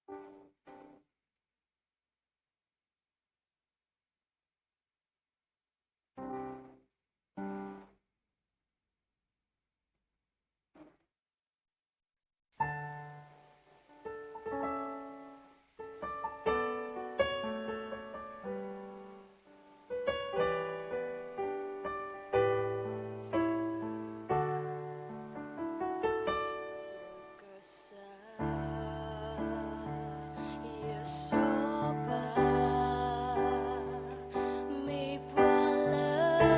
ကစၢ်, ယစီၤပၤ မ့ၢ်ပှၤလၢ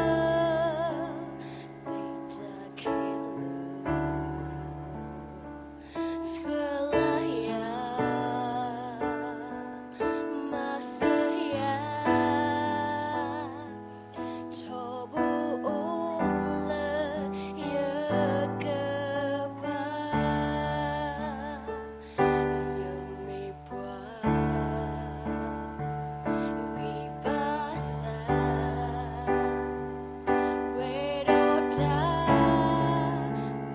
သ့ၣ်တၢ်ခဲလၢာ် ဆှၢလၢယၤ, မၤစၢၤယၤ, ထီဘိအိၣ်လၢယကပၤ, ယမ့ၢ်ပှၤ ဂံၢ်ဘါစၢ် ဝဲဒီးတၢ်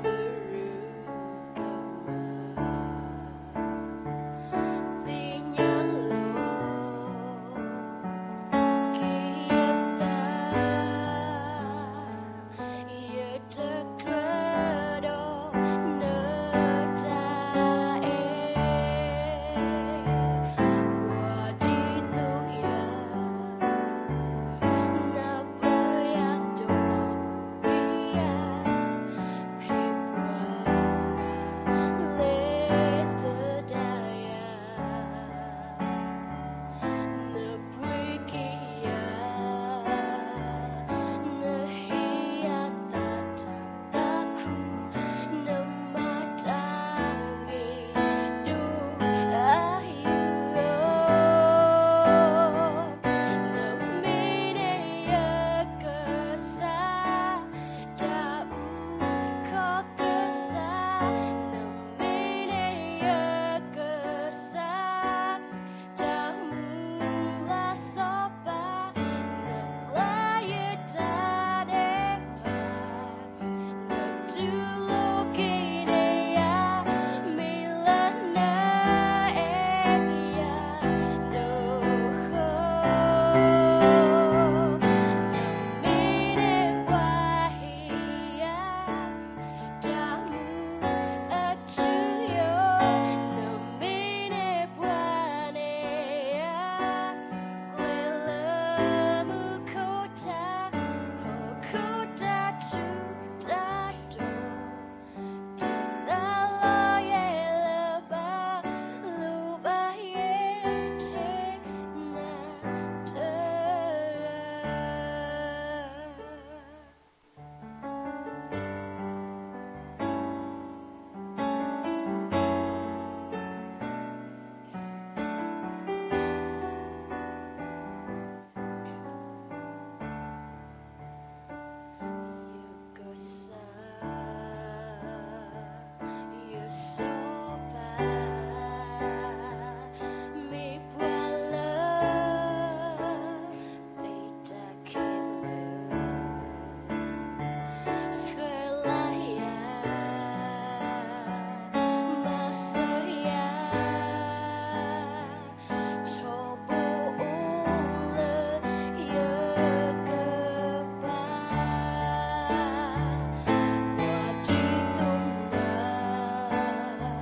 သရူးကမၢ် သ့ၣ်ညါလီၤ က့ၤယသး ယတကြၢးဒီးနတၢ်အဲၣ်, ပှၤဒ်သိးယၤ နၢ်ပၢၢ်ယၤ ဒိးဆူၣ်ယၤ, ဖဲပှၤ လဲၤသဒၣ်ယၤ နပှ့ၤက့ၤယၤ, နဟ့ၣ်ယၤသးတၢ်သးခု, နမၤတၢ်ဂ့ၤ ဒိၣ်အါယၤလီၤ, နမ့ၢ်န့ၣ်ယကစၢ် တၢ်အုၣ်ကီၤကစၢ်, နမ့ၢ်န့ၣ်ယကစၢ်, တၢ်မုၢ်လၢ်စီၤပၤ, နပျၢ်ယတၢ်ဒဲးဘး, နတူၢ်လိာ်က့ၤန့ၢ်ယၤ, မ့ၢ်လၢနအဲၣ်ယၤဒိၣ်ဃီ, နမ့ၢ်န့ၣ်ပှၤဟ့ၣ်ယၤ တၢ်မုာ်အထူအယိာ်, နမ့ၢ်န့ၣ်ပှၤန့ၣ်ယၤ, ကျဲလၢမူခိၣ်တၢ်, ဟီၣ်ခိၣ်တၢ်ထူးတၢ်တီၤ, တသးလီၤယဲၢ်လၢၤဘၣ်, လိၣ်ဘၣ်ယဲၢ်ထဲနၤတဂၤ ယကစၢ်, ယစီၤပၤ, မ့ၢ်ပှၤလၢ သ့ၣ်တၢ်ခဲလၢာ် ဆှၢလၢယၤ, မၤစၢၤယၤ, ထီဘိအိၣ်လၢယကပၤ, ပှၤဒ်သိးနၤ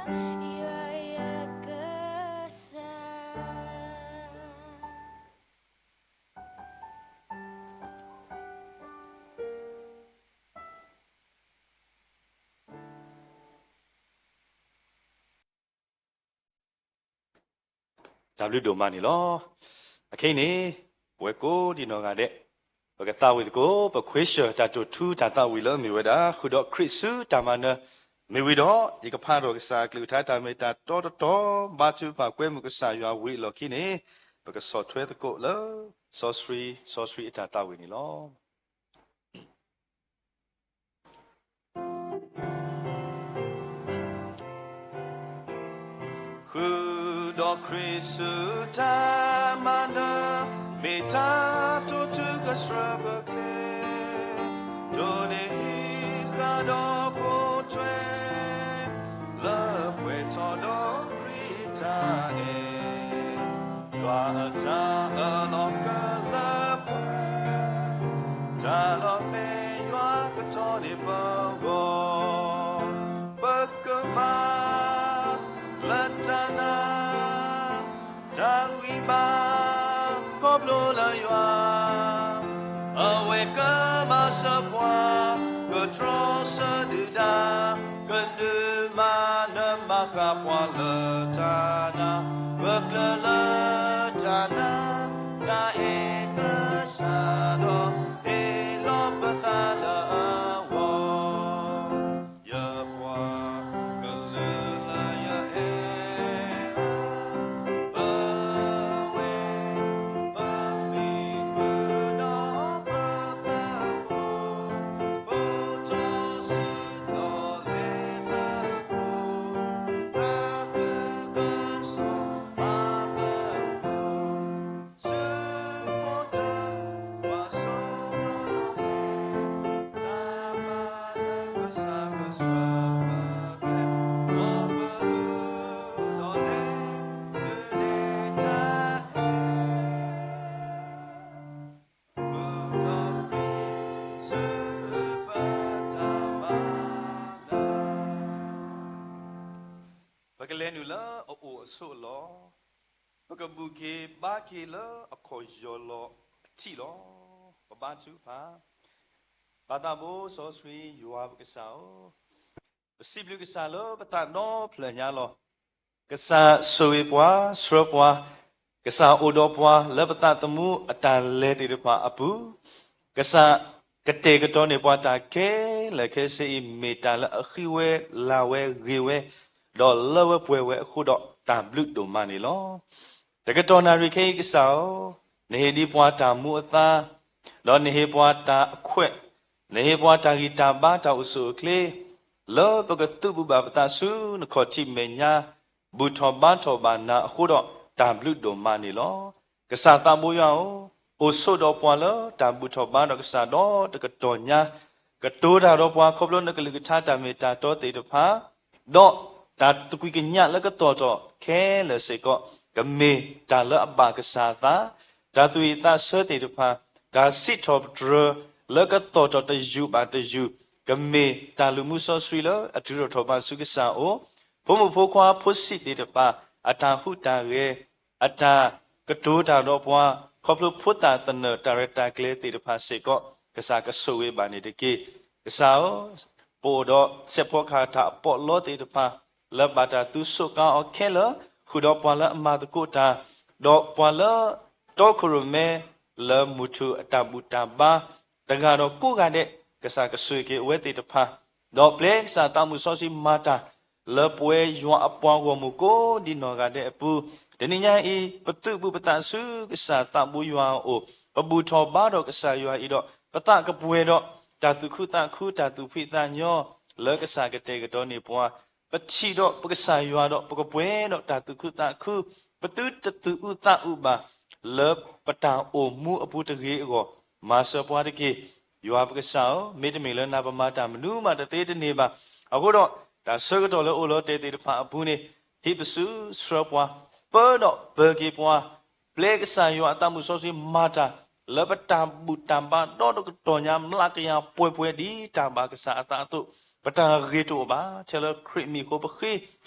ယွၤယကစၢ် တၢ်ဘျုးဒိၣ်မးန့ၣ်လီၤ. အခဲအံၤန့ၣ် ပဝဲကိးဒံနီၢ်ဂၤဒဲး ပကသးဝံၣ်သကိး ပခွ့ဆၢၣ်တၢ်တိာ်ထူတၢ်သးဝံၣ်လၢအမ့ၢ်ဝဲဒၣ် ဃုာ်ဒီးခရံာ်ဆူတၢ်မၤနၢၤ မ့ၢ်ဝံၤဒီး ယကဖးဒီးကစၢ်အကလုၢ်ကထါတၢ်မ့ၢ်တၢ်တီတတီၤ ဘါထုကဖၣ်ကွဲမုာ်ကစၢ်ယွၤဝံၤအလီၢ်ခံန့ၣ် ပကဆီၣ်ထွဲသကိးလၢ စီဆှံ စီဆှံအတၢ်သးဝံၣ်န့ၣ်လီၤ. ဃုာ်ဒီးခရံာ်ဆူတၢ်မၤနၢၤ မ့ၢ်တၢ်တိာ်ထူကဆှၢပကျဲ, တိၢ်န့ၢ်ဟံးဃာ်ဒီးပိာ်ထွဲ လၢပှဲၤထီၣ်ဒီးခရံာ်တၢ်န့ၣ် ယွၤအတၢ်အၢၣ်လီၤကလၢပှဲၤ, တၢ်လီၤမဲာ်ယွၤကတီၤန့ၢ်ပဂီၢ်, ပကမၤလၢတၢ်နာ် တၢ်ဂံၢ်ဘါ ခီဖျိလၢယွၤ အဝဲကမၤစၢၤပှၤ ကတြီဆၢဒုၣ်ဒါ ကဒုးမၤနၢၤမၤဃၣ်ပှၤလၢတၢ်နာ်, ပကျၢၤလၢတၢ်နာ် တၢ်အဲၣ်ကစၢ်ဒီး ဟ့ၣ်လီၤပသးလၢအဂီၢ် ယပှၤကလုာ်လၢယအဲၣ် ပဝဲ ပမ့ၢ်ဃုာ်ဒီးပသး ပတီၢ်ဆူဒီးလဲၤသကိး သးခုကစီၣ်အသကိး ဆူကီၢ်တၢ် ပှၤစိာ်ဒီးလဲၤ တၢ်မၤလၢကစၢ်ကဆှၢပကျဲ, ဒီးပမုၢ်ဒီးလဲၤ ဒုးနဲၣ်တၢ်အဲၣ် ဃုာ်ဒီးခရံာ်ဆူပတၢ်မၤနၢၤ ပကလဲၤနုာ်လၢအအိၣ်အဆိးအလီၢ်, ပကဘူၣ်က့ၤဘါက့ၤလၢအခီၣ်ယီၢ်လီၤအထံးလီၤ. ပဘါထုကဖၣ်, ပၢ်သးဘိစီဆှံယွၤပကစၢ်ဧၢ, ပစံးဘျုးကစၢ်လၢပသးဒီဖျၢၣ်ညါလီၤ. ကစၢ်ဆိၣ်ဂ့ၤပှၤ, ဆှၢပှၤ, ကစၢ်အိၣ်ဒီးပှၤလၢပသးသမူအတၢ်လဲၤသ့ၣ်တဖၣ်အပူၤ, ကစၢ်ကတဲာ်ကတီၤန့ၢ်ပှၤတၢ်ခဲလၢာ်ခဲဆ့အံၤ မ့ၢ်တၢ်လၢအဃံဝဲ, လၤဝဲ, ဂ့ၤဝဲ, ဒီးလၢဝဲပှဲၤဝဲအဃိဒီး တၢ်ဘျုးဒိၣ်မးန့ၣ်လီၤ. တကတီၢ်နၣ်ရံၣ်ခဲအံၤကစၢ်ဧၢ, နဟ့ၣ်ဒံးပှၤတၢ်မူအသါ, ဒီးနဟ့ၣ်ပှၤတၢ်အခွဲး, နဟ့ၣ်ပှၤတၢ်ဂံၢ်တၢ်ဘါတၢ်အိၣ်ဆူၣ်အိၣ်ချ့, လၢပကသုးဘူးဘၣ်ပသးဆူနခီၣ်ထံးမဲာ်ညါ, ဘူၣ်ထီၣ်ဘါထီၣ်ဘၣ်နၤအဃိဒီး တၢ်ဘျုးဒိၣ်မးန့ၣ်လီၤ. ကစၢ်သးဘိယွၤဧၢ, အိၣ်ဆိးဒီးပှၤလၢတၢ်ဘူၣ်ထီၣ်ဘါဒီးကစၢ်ဒီးတကတီၢ်ညါ, ကတိၤတၢ်ဒီးပှၤခီဖျိနကလုၢ်ကထါတၢ်မ့ၢ်တၢ်တီသ့ၣ်တဖၣ်, ဒီးတၢ်သကွံာ်ကညးလၢကသီၣ်ထီၣ်ခဲလၢာ်စ့ၢ်ကီး, ကမ့ၢ်တၢ်လၢအဘၣ်ကစၢ်အသး, တၢ်သူၣ်ဝံၣ်သးဆၢသ့ၣ်တဖၣ်, တၢ်စံးထီၣ်ပတြၢၤလၢကသီၣ်ထီၣ်တယုၢ်ဘၣ်တယုၢ်, ကမ့ၢ်တၢ်လုၢ်မူစီဆှံလၢအတုၤထီၣ်ထီၣ်ဘးဆူကစၢ်အအိၣ်, ဖိမုၣ်ဖိခွါဖိဆံးသ့ၣ်တဖၣ် အတၢ်ဟူးတၢ်ဂဲၤ, အတၢ်ကတိၤတၢ်ဒီးပှၤ, ခီဖျိဖိသၣ်သနၢၣ်တၢ်ရဲၣ်တၢ်ကျဲၤသ့ၣ်တဖၣ်စ့ၢ်ကီး, ကစၢ်ကဆိၣ်ဂ့ၤဘၣ်န့ၣ်တက့ၢ်. ကစၢ်ဧၢ, ပအိၣ်ဒီးစဲးဖီကဟၣ်တၢ်အပီးအလီသ့ၣ်တဖၣ်, လၢဘၣ်တၢ်သုးစိးကါအီၤခဲလၢာ်, ဃုာ်ဒီးပှၤလၢအမၤသကိးတၢ်, ဒီးပှၤလၢတီခိၣ်ရိၣ်မဲ လၢမုၢ်ထူၣ်အတၢ်ဘူၣ်တၢ်ဘါ, တဂၤဒီးကိးဂၤဒဲး, ကစၢ်ကဆိၣ်ဂ့ၤက့ၤအဝဲသ့ၣ်တဖၣ်, ဒီးပျဲကစၢ်သးမုၢ်စီဆှံမၤတၢ် လၢပဝဲယွၤအပှၤဂီၢ်မုၢ်ကိးဒံနီၢ်ဂၤဒဲးအပူၤ, တနံၤညါအံၤ ပသုးဘူးပသးဆူကစၢ်သးဘိယွၤအအိၣ်, ပဘူၣ်ထီၣ်ဘါဒီးကစၢ်ယွၤအံၤဒီး ပသးကပှဲၤဒီး တၢ်သူၣ်ခုသးခု တၢ်သူၣ်ဖှံသးညီ လၢကစၢ်ကတဲာ်ကတီၤန့ၢ်ပှၤ, ပထံၣ်ဒီးပကစၢ်ယွၤဒီး ပကပှဲၤဒီးတၢ်သူၣ်ခုသးခု, ပသုတသူၣ်အုးသးအုးဘၣ် လၢပတၢ်အိၣ်မူအပူၤတဂ့ၤအဂီၢ်, မၤစၢၤပှၤတက့ၢ်. ယွၤပကစၢ်ဧၢ, မ့တမ့ၢ်လၢနၤပမၤတၢ်မနုၤမးတသ့တန့ၢ်ဘၣ်. အဃိဒီး တၢ်ဆၢကတီၢ်လၢအိၣ်လီၤတဲာ်သ့ၣ်တဖၣ်အပူၤန့ၣ်, ဟံးပစုဆှၢပှၤ, ပၢဒီးပၢၤက့ၤပှၤ, ပျဲကစၢ်ယွၤအသးမုၢ်စီဆှံမၤတၢ် လၢပတၢ်ဘူၣ်တၢ်ဘါဒီတကတီၢ်ညါ မျးကယၤပှဲၤပှဲၤဒ်တၢ်ဘၣ်ကစၢ်အသးအသိး, ပတၢ်ဂ့ၤတအိၣ်ဘၣ်. ထဲလၢခရံာ်မံၤအဃိပဃ့,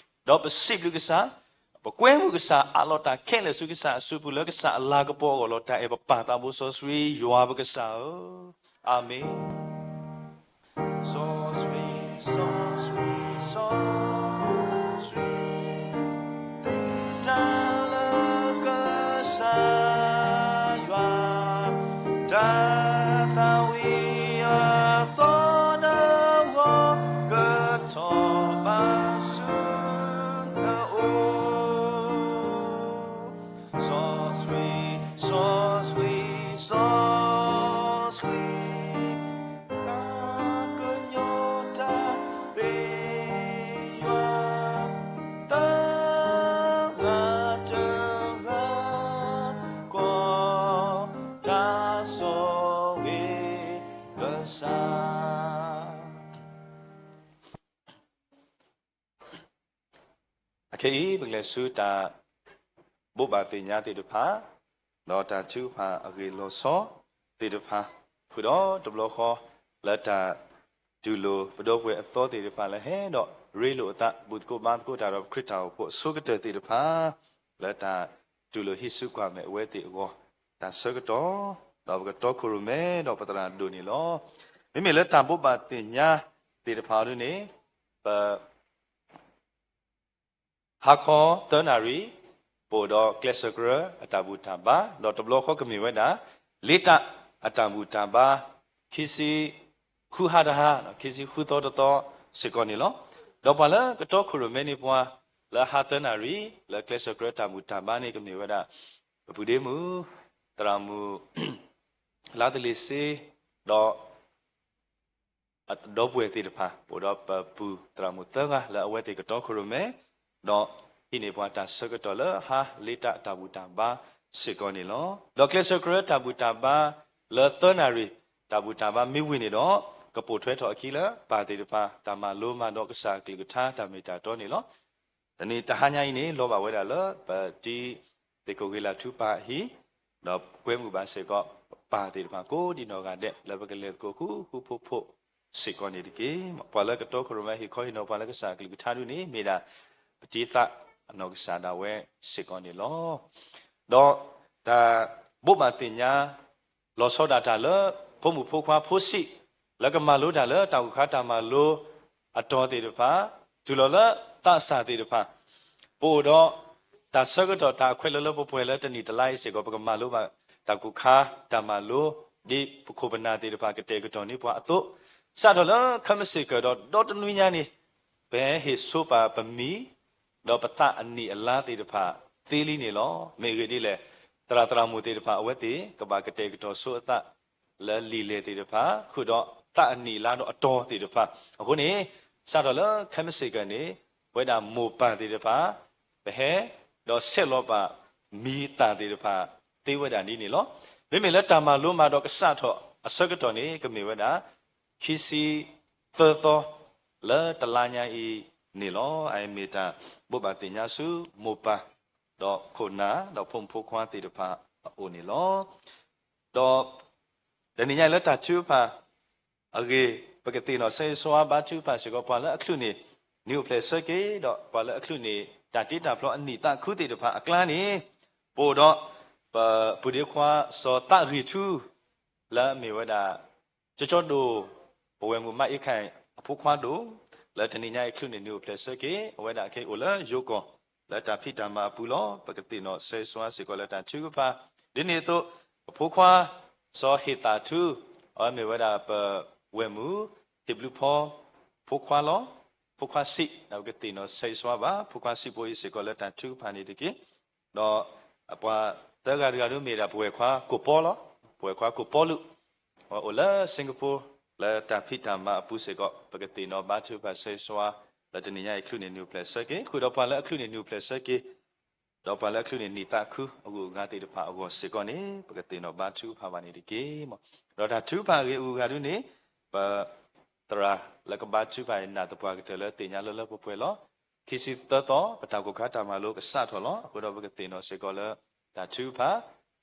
ဒီးပစံးဘျုးကစၢ်, ပကွဲမုာ်ကစၢ်, အးလီၤတၢ်ခဲလၢာ်ဆူကစၢ်အစုပူၤလၢကစၢ်အလၤကပီၤအဂီၢ်လီၤ. တၢ်အဲၣ်ပပၢ်သးဘိစီဆှံယွၤပကစၢ်ဧၢ, အၤမ့ၣ်. စီဆှံ, စီဆှံ, စီဆှံ, တၢ်လၢကစၢ်ယွၤ, တၢ်သးဝံၣ်အသီနဂီၢ်, ကထီၣ်ဘးဆူနအိၣ် စီဆှံ, စီဆှံ, စီဆှံ, တၢ်ကညီၤတၢ်သ့ယွၤ, သၢဂၤတဂၤ, ကွၢ်တၢ်ဆိၣ်ဂ့ၤကစၢ်. အခဲအံၤ ပကလဲၤဆူတၢ်ဘိးဘၣ်သ့ၣ်ညါသ့ၣ်တဖၣ်, ဒီးတၢ်ထုကဖၣ်အဂ့ၢ်လီၤဆီသ့ၣ်တဖၣ်, ဃုာ်ဒီးတဘျီဃီ လၢတၢ်တူၢ်လိာ်ပဒီပုၢ်ဝဲၢ်အသီသ့ၣ်တဖၣ်လၢဟဲဒီးရ့လိာ်အသး ဘူၣ်သကိးဘါသကိးတၢ်ဒီးပခရံာ်တၢ်အိၣ်ဖှိၣ်အဆိကတၢၢ်သ့ၣ်တဖၣ်, လၢတၢ်တူၢ်လိာ်ဟံးစုကွၢ်မဲာ်အဝဲသ့ၣ်အဂီၢ်, တၢ်ဆၢကတီၢ်, ဒီးပကတီခိၣ်ရိၣ်မဲဒီးပသရၣ်ဒိၣ်န့ၣ်လီၤ. မ့မ့ၢ်လၢတၢ်ဘိးဘၣ်သ့ၣ်ညါသ့ၣ်တဖၣ်အံၤဒ်န့ၣ်, ပ ဟါခီသၢနၣ်ရံၣ်, ပအိၣ်ဒီးကျဲးစၢးကြၢးအတၢ်ဘူၣ်တၢ်ဘါ, ဒီးတဘျီဃီကမ့ၢ်ဝဲဒၣ် လ့တၢ်အတၢ်ဘူၣ်တၢ်ဘါ ခံဆံဃုဟါတဟါ, ခံဆံဃုသီတသီစ့ၢ်ကီးန့ၣ်လီၤ. ဒီးပှၤလၢကတီခိၣ်ရိၣ်မဲန့ၢ်ပှၤ လၢဟါသၢနၣ်ရံၣ် လၢကျဲးစၢးကြၢးတၢ်ဘူၣ်တၢ်ဘါန့ၣ် ကမ့ၢ်ဝဲဒၣ် ပပုၢ်ဒ့မုၣ်, သရၣ်မုၣ် လါသလ့ၤစ့, ဒီး ဒီပုၢ်ဝဲၢ်သ့ၣ်တဖၣ်, ပအိၣ်ဒီးပပုၢ်သရၣ်မုၣ်သၢဂၤလၢအဝဲသ့ၣ်ကတီခိၣ်ရိၣ်မဲ, ဒီးဟံးန့ၢ်ပှၤတၢ်ဆၢကတီၢ်လၢဟါလ့တၢ်တၢ်ဘူၣ်တၢ်ဘါစ့ၢ်ကီးန့ၣ်လီၤ. ဒီးကျဲးစၢးကြၢးတၢ်ဘူၣ်တၢ်ဘါလၢသၢနၣ်ရံၣ် တၢ်ဘူၣ်တၢ်ဘါမ့ၢ်ဝံၤန့ၣ်ဒီး, ကပိာ်ထွဲထီၣ်အခံလၢပၢ်သ့ၣ်တဖၣ် တၢ်မၤလိမၤဒီးကစၢ်အကလုၢ်ကထါတၢ်မ့ၢ်တၢ်တီန့ၣ်လီၤ. တနံၤတဟါညါအံၤန့ၣ် လီၤဘၣ်ဝဲဒၣ်လၢပတံၤသ့ၣ်ခိၣ်ဂ့ၤလၢ်ထူပၢ်အဟံၣ်, ဒီးကွဲမုာ်ဘၣ်စ့ၢ်ကီးပပၢ်သ့ၣ်တဖၣ်ကိးဒံးနီၢ်ဂၤဒဲး လၢပကလဲၤသကိးဃူဃူဖိးဖိးစ့ၢ်ကီးန့ၣ်တက့ၢ်. ပှၤလၢကတီခိၣ်ရိၣ်မဲဟ့ၣ်ခီဟ့ၣ်နီၤပှၤလၢကစၢ်အကလုၢ်ကထါဒ်န့ၣ် မ့ၢ်ဒၣ်ပတံၤသၣ်အနီၢ်ကစၢ်ဒၣ်ဝဲစ့ၢ်ကီးန့ၣ်လီၤ. ဒီးတၢ်ဘိးဘၣ်သ့ၣ်ညါ လီၤဆီဒၣ်တၢ်လၢ ဖိမုၣ်ဖိခွါဖိဆံး လၢကမၤလိတၢ်လၢတၢ်အိၣ်ခါတၢ်မၤလိအတီၤသ့ၣ်တဖၣ်, တုၤလီၤလၢသးစၢ်သ့ၣ်တဖၣ်, ပအိၣ်ဒီးတၢ်ဆၢကတီၢ်တၢ်အခွဲးလၢလၢပှဲၤပှဲၤလၢတနံၣ်တလါအံၤစ့ၢ်ကီး ပကမၤလိဘၣ်တၢ်ကူၣ်ခါတၢ်မၤလိ ဒ်ပခိၣ်ပနၢ်သ့ၣ်တဖၣ်ကတဲာ်ကတီၤန့ၢ်ပှၤအသိး, စးထီၣ်လၢခဲမုၢ်ဆ့ၣ်ကၢၢ်ဒီးဒီတနွံညါန့ၣ် ပဟဲဟ့ၣ်ဆိပာ်ပမံၤ ဒီးပသးအနံၣ်အလါသ့ၣ်တဖၣ်သ့လံန့ၣ်လီၤ. မ့ၢ်အဂ့ၢ်ဒ်လဲၣ်, သရၣ်သရၣ်မုၣ်သ့ၣ်တဖၣ် အဝဲသ့ၣ်ကဘၣ်ကတဲာ်ကတီၤဆိအသးလၢလံာ်လဲၢ်သ့ၣ်တဖၣ် ဃုာ်ဒီးသးအနံၣ်အလါဒီးအတီၤသ့ၣ်တဖၣ်. အဃိန့ၣ် စးထီၣ်လၢခဲမုၢ်ဆ့ၣ်ကၢၢ်န့ၣ် ပဝဲဒၣ်မိၢ်ပၢ်သ့ၣ်တဖၣ် ပဟဲ ဒီးဆဲးလီၤပာ်မံၤသးသ့ၣ်တဖၣ်သ့ဝဲဒၣ်ဒ်န့ၣ်လီၤ. မ့မ့ၢ်လၢတၢ်မၤလိမၤဒီးကစးထီၣ်အဆၢကတီၢ်န့ၣ် ကမ့ၢ်ဝဲဒၣ် ခံဆံသၢသီ လၢတလါညါအံၤန့ၣ်လီၤ. အမ့ၢ်တၢ်ဘိးဘၣ်သ့ၣ်ညါဆူမိၢ်ပၢ် ဒီးခိၣ်နၢ် ဒီးဖိမုၣ်ဖိခွါသ့ၣ်တဖၣ်အအိၣ်န့ၣ်လီၤ. ဒီး တနံၤညါအံၤလၢတၢ်ထုကဖၣ်အဂ့ၢ် ပကသ့ၣ်နီၣ်ဆၢဂ့ၤဆၢဝါဘါထုကဖၣ်စ့ၢ်ကီး ပှၤလၢအချုးန့ၢ် နံၣ်အိၣ်ဖျဲၣ်ဆၢက့ၤ ဒီးပှၤလၢအချုးန့ၢ် တၢ်တ့တၢ်ဖျီအနံၣ်သးခုသ့ၣ်တဖၣ်အကျါန့ၣ် ပအိၣ်ဒီး ပပုၢ်ဒ့ခွါစီၤသးဂ့ၤထူ လၢအမ့ၢ်ဝဲဒၣ် ကၠီကၠီဒိၣ် ပဝဲၢ်မုၣ်မါအ့ခၣ်အဖိခွါဒိၣ် လၢတနံၤညါအံၤချုးန့ၢ်နံၣ်အိၣ်ဖျဲၣ်ဆၢက့ၤ အဝဲဒၣ်ခဲအံၤအိၣ်လၢယိၤကီၢ် လၢတၢ်ဖံးတၢ်မၤအပူၤလီၤ. ပကသ့ၣ်နီၣ်ဆၢဂ့ၤဆၢဝါစ့ၢ်ကီးလၢတၢ်ထုကဖၣ် ဒ်န့ၣ်အသိး ပဖိခွါ စီၤဟ့ၣ်သးထူ အဝဲမ့ၢ်ဝဲဒၣ်ပဝဲၢ်မုၣ် ဟ့ၣ်ဘျုးဖီ ဖိခွါလီၤ. ဖိခွါဆံး ဒီးပကသ့ၣ်နီၣ်ဆၢဂ့ၤဆၢဝါဘၣ် ဖိခွါဆံးဖိအံၤစ့ၢ်ကီးလၢတၢ်ထုကဖၣ်န့ၣ်တက့ၢ်. ဒီးပှၤသၢဂၤတဂၤဒ်မ့ၢ်ဒၣ် ပဝဲၢ်ခွါကိၣ်ပီလီၤ. ပဝဲၢ်ခွါကိၣ်ပီလူး အိၣ်လၢ Singapore လၢတၢ်ဖံးတၢ်မၤအပူၤစ့ၢ်ကီး ပကသ့ၣ်နီၣ်ဘါထုကဖၣ်ဆၢဂ့ၤဆၢဝါ လၢတနံၤညါအံၤချုးန့ၢ်နံၣ်အိၣ်ဖျဲၣ်ဆၢက့ၤ ဃုာ်ဒီးပှၤလၢအချုးန့ၢ်နံၣ်အိၣ်ဖျဲၣ်ဆၢက့ၤ ဒီးပှၤလၢအချုးန့ၢ်နံၣ်သးခုအဂုၤအဂၤသ့ၣ်တဖၣ်အဂီၢ်စ့ၢ်ကီးန့ၣ် ပကသ့ၣ်နီၣ်ဘါထုကဖၣ်ဘၣ်န့ၣ်တက့ၢ်. ဒီးတၢ်ထုကဖၣ်အဂ့ၢ်အူအဂၤဒ်န့ၣ် ပ သရၣ်လၢကဘါထုကဖၣ်အံၤ နာ်သပှၢ်ကတၢၢ်လၢသ့ၣ်ညါလၢလၢပှဲၤပှဲၤလီၤ. ခံဆံသၢသီ ပတၢ်ကိၣ်ခါတၢ်မၤလိကစးထီၣ်လီၤ. အဃိဒီးပကသ့ၣ်နီၣ်စ့ၢ်ကီးလၢတၢ်ထုကဖၣ်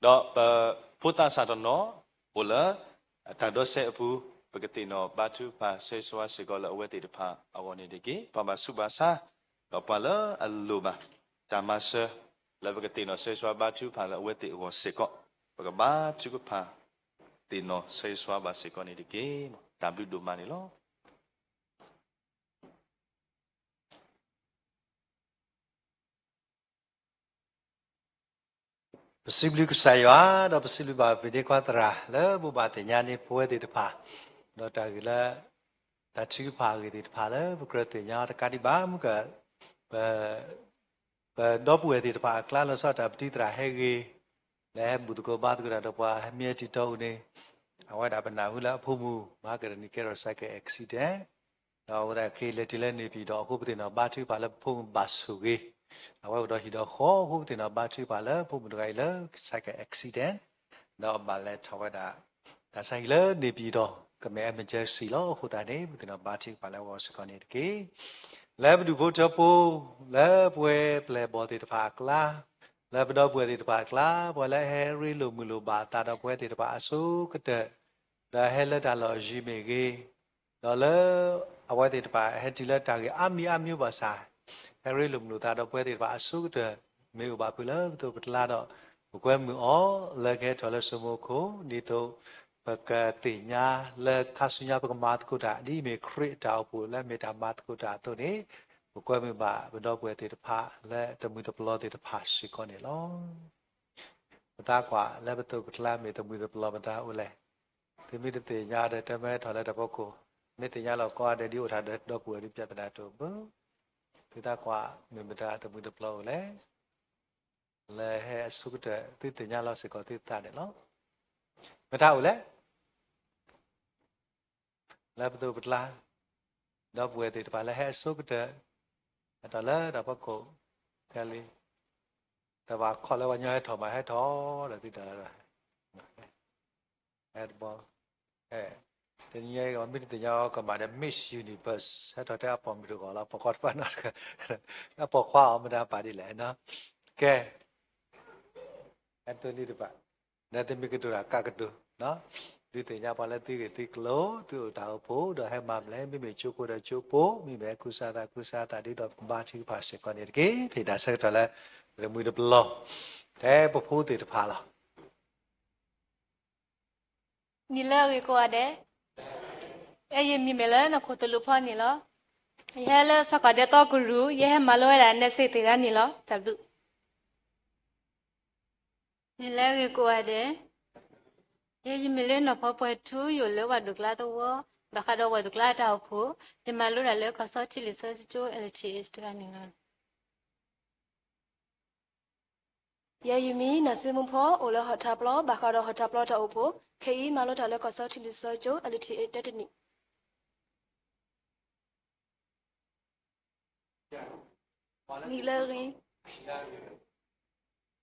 ဒီးပဖိသၣ်စၢ်တနီၤ အိၣ်လၢတၢ်ဒီစဲးအပူၤ ပကသ့ၣ်နီၣ်ဘါထုကဖၣ်ဆၢဂ့ၤဆၢဝါစ့ၢ်ကီးလၢအဝဲသ့ၣ်တဖၣ်အဂီၢ်န့ၣ်တက့ၢ်. ပှၤဘၣ်ဆူးဘၣ်ဆါ ဒီးပှၤလၢအလိၣ်ဘၣ်တၢ်မၤစၢၤ လၢပကသ့ၣ်နီၣ်ဆၢဂ့ၤဆၢဝါဘါထုကဖၣ်လၢအဝဲသ့ၣ်အဂီၢ်စ့ၢ်ကီး, ပကဘါထုကဖၣ်သ့ၣ်နီၣ်ဆၢဂ့ၤဆၢဝါဘၣ်စ့ၢ်ကီးန့ၣ်တက့ၢ်. တၢ်ဘျုးဒိၣ်မးန့ၣ်လီၤ. ပစံးဘျုးကစၢ်ယွၤ ဒီးပစံးဘျုးဘၣ်ပဒ့ခွါသရၣ် လၢဘိးဘၣ်သ့ၣ်ညါန့ၢ်ပဝဲသ့ၣ်တဖၣ်, ဒီးတၢ်ဂ့ၢ်လၢ တၢ်ထုကဖၣ်အဂ့ၢ်သ့ၣ်တဖၣ်လၢပကြၢးသ့ၣ်ညါတကးဒံးဘၣ် မုၢ်က ပ ပဒီပုၢ်ဝဲၢ်သ့ၣ်တဖၣ်အကျါ လီၤဆီဒၣ်တၢ်ပတံၤသရၣ်ဟဲဂ့ၤ, လၢဟဲဘူၣ်သကိးဘါသကိးတၢ်ဒီးပှၤ ဟဲမံဟဲတံၤတီအူန့ၣ်, အဝဲဒၣ်ပနၢ်ဟူလၢအဖိမုၣ် မၤကရၢၢ်နံၤကဲထီၣ် cycle accident, ဒီးအဝဲသ့ၣ်ခဲအံၤလဲၤတုၤလၢ နေပြည်တော် အဃိ ပသ့ၣ်နီၣ်ဘါထုကဖၣ်လၢပဖိမုၣ်ဘၣ်ဆိၣ်ဂ့ၤ, အဝဲအိၣ်ဒီးဟံၣ်ဒီးဃီအဃိ ပသ့ၣ်နီၣ်ဘါထုကဖၣ်လၢဖိမုၣ်တဂၤအံၤလၢ cycle accident, ဒီးဘၣ်လဲၤထီၣ်ဝဲဒၣ် တၢ်ဆါဟံၣ်လၢ နေပြည်တော် ကမ့ၢ် emergency လီၤ. အဃိသတးန့ၣ် ပသ့ၣ်နီၣ်ဘါထုကဖၣ်လၢအဂီၢ်စ့ၢ်ကီးန့ၣ်တက့ၢ်. လၢပဒူၣ်ဖိထၢဖိ လၢပဝဲပျဲၢ်ဘီၣ်သ့ၣ်တဖၣ်အကျါ, လၢပဒီပုၢ်ဝဲၢ်သ့ၣ်တဖၣ်အကျါ, ပှၤလၢအဟဲရ့လိာ်မုာ်လိာ်ဘၣ်အသးဒီးပဝဲသ့ၣ်တဖၣ်အဆိကတၢၢ်, ဒီးဟဲလၢတၢ်လီၢ်ယံၤမ့ၢ်ဂ့ၤ, ဒီးလၢအဝဲသ့ၣ်တဖၣ်ဟဲတုၤလၢတၢ်ဂ့ၢ်အါမံၤအါမံၤဘၣ်ဆၣ်, ဟဲရ့လိာ်မုာ်လိာ်သးဒီးပဝဲသ့ၣ်တဖၣ်အဆိကတၢၢ်, မ့ၢ်အိၣ်ဘၣ်ဖုးလၢပသိးပကျါဒီး ပကွဲမုာ်အီၤလၢကဟဲထီၣ်လၢစိမိၤခိၣ် ဒ်သိး ပကသ့ၣ်ညါလၢခါဆူညါပကမၤသကိးတၢ် ဒ်အမ့ၢ်ခရံာ်အတၢ်အိၣ်ဖှိၣ်လၢအမ့ၢ်တၢ်မၤသကိးတၢ်အသိးန့ၣ်, ပကွဲမုာ်ဘၣ်ပဒီပုၢ်ဝဲၢ်သ့ၣ်တဖၣ်လၢတမှံၤတပျီၤသ့ၣ်တဖၣ်စ့ၢ်ကီးန့ၣ်လီၤ. ပသးကွၢ်လၢပသိးပကျါမ့ၢ်တမှံၤတပျီၤမတၤအိၣ်လဲၣ်. သုမ့ၢ်တသ့ၣ်ညါဒီးတမၢထီၣ်လၢတၢ်ဖီခိၣ်, မ့ၢ်သ့ၣ်ညါလီၤကိးဂၤဒဲးဒ်အိၣ်ထီၣ်ဒီးဒီပုၢ်ဝဲၢ်ဒ် ပြဿနာ တအိၣ်ဘၣ်. သုသးကွၢ်မ့ၢ်မတၤတမှံၤတပျီၤအိၣ်လဲၣ်. လၢဟဲအဆိကတၢၢ် သုသ့ၣ်ညါလီၤစ့ၢ်ကီးသုသးန့ၣ်လီၤ. မတၤအိၣ်လဲၣ်. လၢပသိးပကျါ ဒီပုၢ်ဝဲၢ်သ့ၣ်တဖၣ်လၢဟဲအဆိကတၢၢ်, ဟဲထီၣ်လၢတၢ်ဖီခိၣ် ခဲလံ, တဘၣ်ခီၣ်လၢပှၤညီဟဲထီၣ်မး ဟဲထီၣ်ဒီးသုတၢ်လၢ ဟဲတဘျီ, တနံၤညါအံၤ မ့ၢ်တသ့ၣ်ညါအီၤကမၣ်ဒီး Miss Universe ဟဲထီၣ်ထဲအပိာ်မုၣ်တဂီၤလီၤ, ပိာ်ခွါတဖၣ်နီတဂၤ, အပိာ်ခွါအီၤမတၤပာ်ဒ်လဲၣ်နီၤ. ကဲ, ဟဲတိၢ်လံတဖၣ်, ဒီးသုမ့ၢ်ကတိၤတၢ်ကးကတိၤ, သုသ့ၣ်ညါပှၤလၢသုဂ့ၢ်သုကျိၤ သုအိၣ်တၢ်အိၣ်ဖှိၣ် ဒီးဟဲမၤမလဲၣ်, မ့မ့ၢ်ကၠိဖိဒီးကၠိဖိ, မ့မ့ၢ်ဟဲကူစါသးကူစါသး ဒ်သိးပကဘါထုကဖၣ်စ့ၢ်ကီးန့ၣ်တက့ၢ်. ဖဲတၢ်ဆၢကတီၢ်လၢ ပတမှံၤတပျီၤ ထဲပဖိသ့ၣ်တဖၣ်လီၤ. နံၤလၢအဂ့ၤကိးဂၤဒဲး, အဲ ယမံၤမ့ၢ်လၢနီၢ်ခိၣ်သလုးဖီန့ၣ်လီၤ. ယဟဲလၢစီၤကီၢ်ဒဲသီကရူၢ်, ယဟဲမၤလိဝဲဒၣ် nursing သ့ၣ်တဖၣ်န့ၣ်လီၤ. တၢ်ဘျုး. နံၤလၢအဂ့ၤကိးဂၤဒဲး, ယဲယမံၤလၢနီၢ်ဖီပှဲၤထူ, ယအိၣ်လၢဝၤဒိၣ်ကျါသဝီ, ဘၣ်ဃးဒီးဝၤဒိၣ်ကျါအတၢ်အိၣ်ဖှိၣ်, ယမၤလိတၢ်လၢကီၢ်စီထံလံာ်စီဆှံကၠိ L T H တဖၣ်န့ၣ်လီၤ. ယဲယမံၤနီၢ်စ့မူဖီ, အိၣ်လၢဟီၣ်ထၢပျီ, ဘၣ်ဃးဒီးဟီၣ်ထၢပျီတၢ်အိၣ်ဖှိၣ်, ခဲအံၤမၤလိတၢ်လၢကီၢ်စီထံလံာ်စီဆှံကၠိ L T H တနံၣ်. နံၤလၢအဂ့ၤ,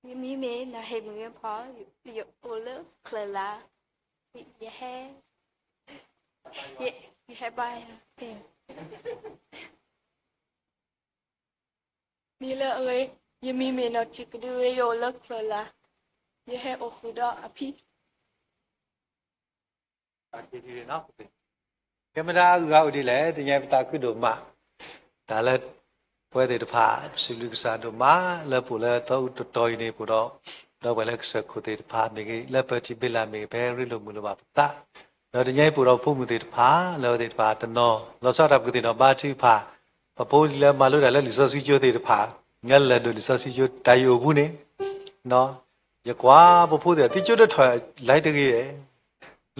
ယမံၤမ့ၢ်နီၢ်ဟ့ၣ်မုၢ်ဂ့ၤဖီ, ယအိၣ်လၢချၢၣ်လါ, ယဟဲ, ယဟဲဘါယွၤ. နံၤလၢအဂ့ၤ, ယမံၤမ့ၢ်နီၢ်စံးကဒုဝ့, ယအိၣ်လၢချၢၣ်လါ, ယဟဲအိၣ်ဃုာ်ဒီးအဖံ. ကဲမတၤအဂၤအိၣ်ဒ်လဲၣ်, တနံၤအံၤပသးခုဒိၣ်မး, တၢ်လၢ ပဝဲသ့ၣ်တဖၣ် ပစံးဘျုးကစၢ်ဒိၣ်မး လၢပအိၣ်လၢသီအုးတတီၤအံၤန့ၣ် ပအိၣ်ဒီး ဒီပုၢ်ဝဲၢ်လၢကစၢၢ်ခိၣ်သ့ၣ်တဖၣ်မ့ၢ်ဂ့ၤ, လၢပၢၤထံဘ့လးမ့ၢ်ဂ့ၤ, ပဟဲရ့လိာ်မုာ်လိာ်ဘၣ်ပသး, ဒီးတနံၤအံၤပအိၣ်ဒီးဖိမုၣ်သ့ၣ်တဖၣ် လၢအဝဲသ့ၣ်တဖၣ်တနီၤ လီၤဆီဒၣ်တၢ်ပကသ့ၣ်နီၣ်ဘါထုကဖၣ်, ပဖိလၢမၤလိတၢ်လၢလံာ်စီဆှံကၠိသ့ၣ်တဖၣ်, လၢလၢၢ်ဒိၣ်လံာ်စီဆှံကၠိ တၢ်ယအိၣ်ဘူးန့ၣ်, ယကွၢ်ပဖိသ့ၣ် သုကၠိတထီၣ်လၢတဂ့ၤ,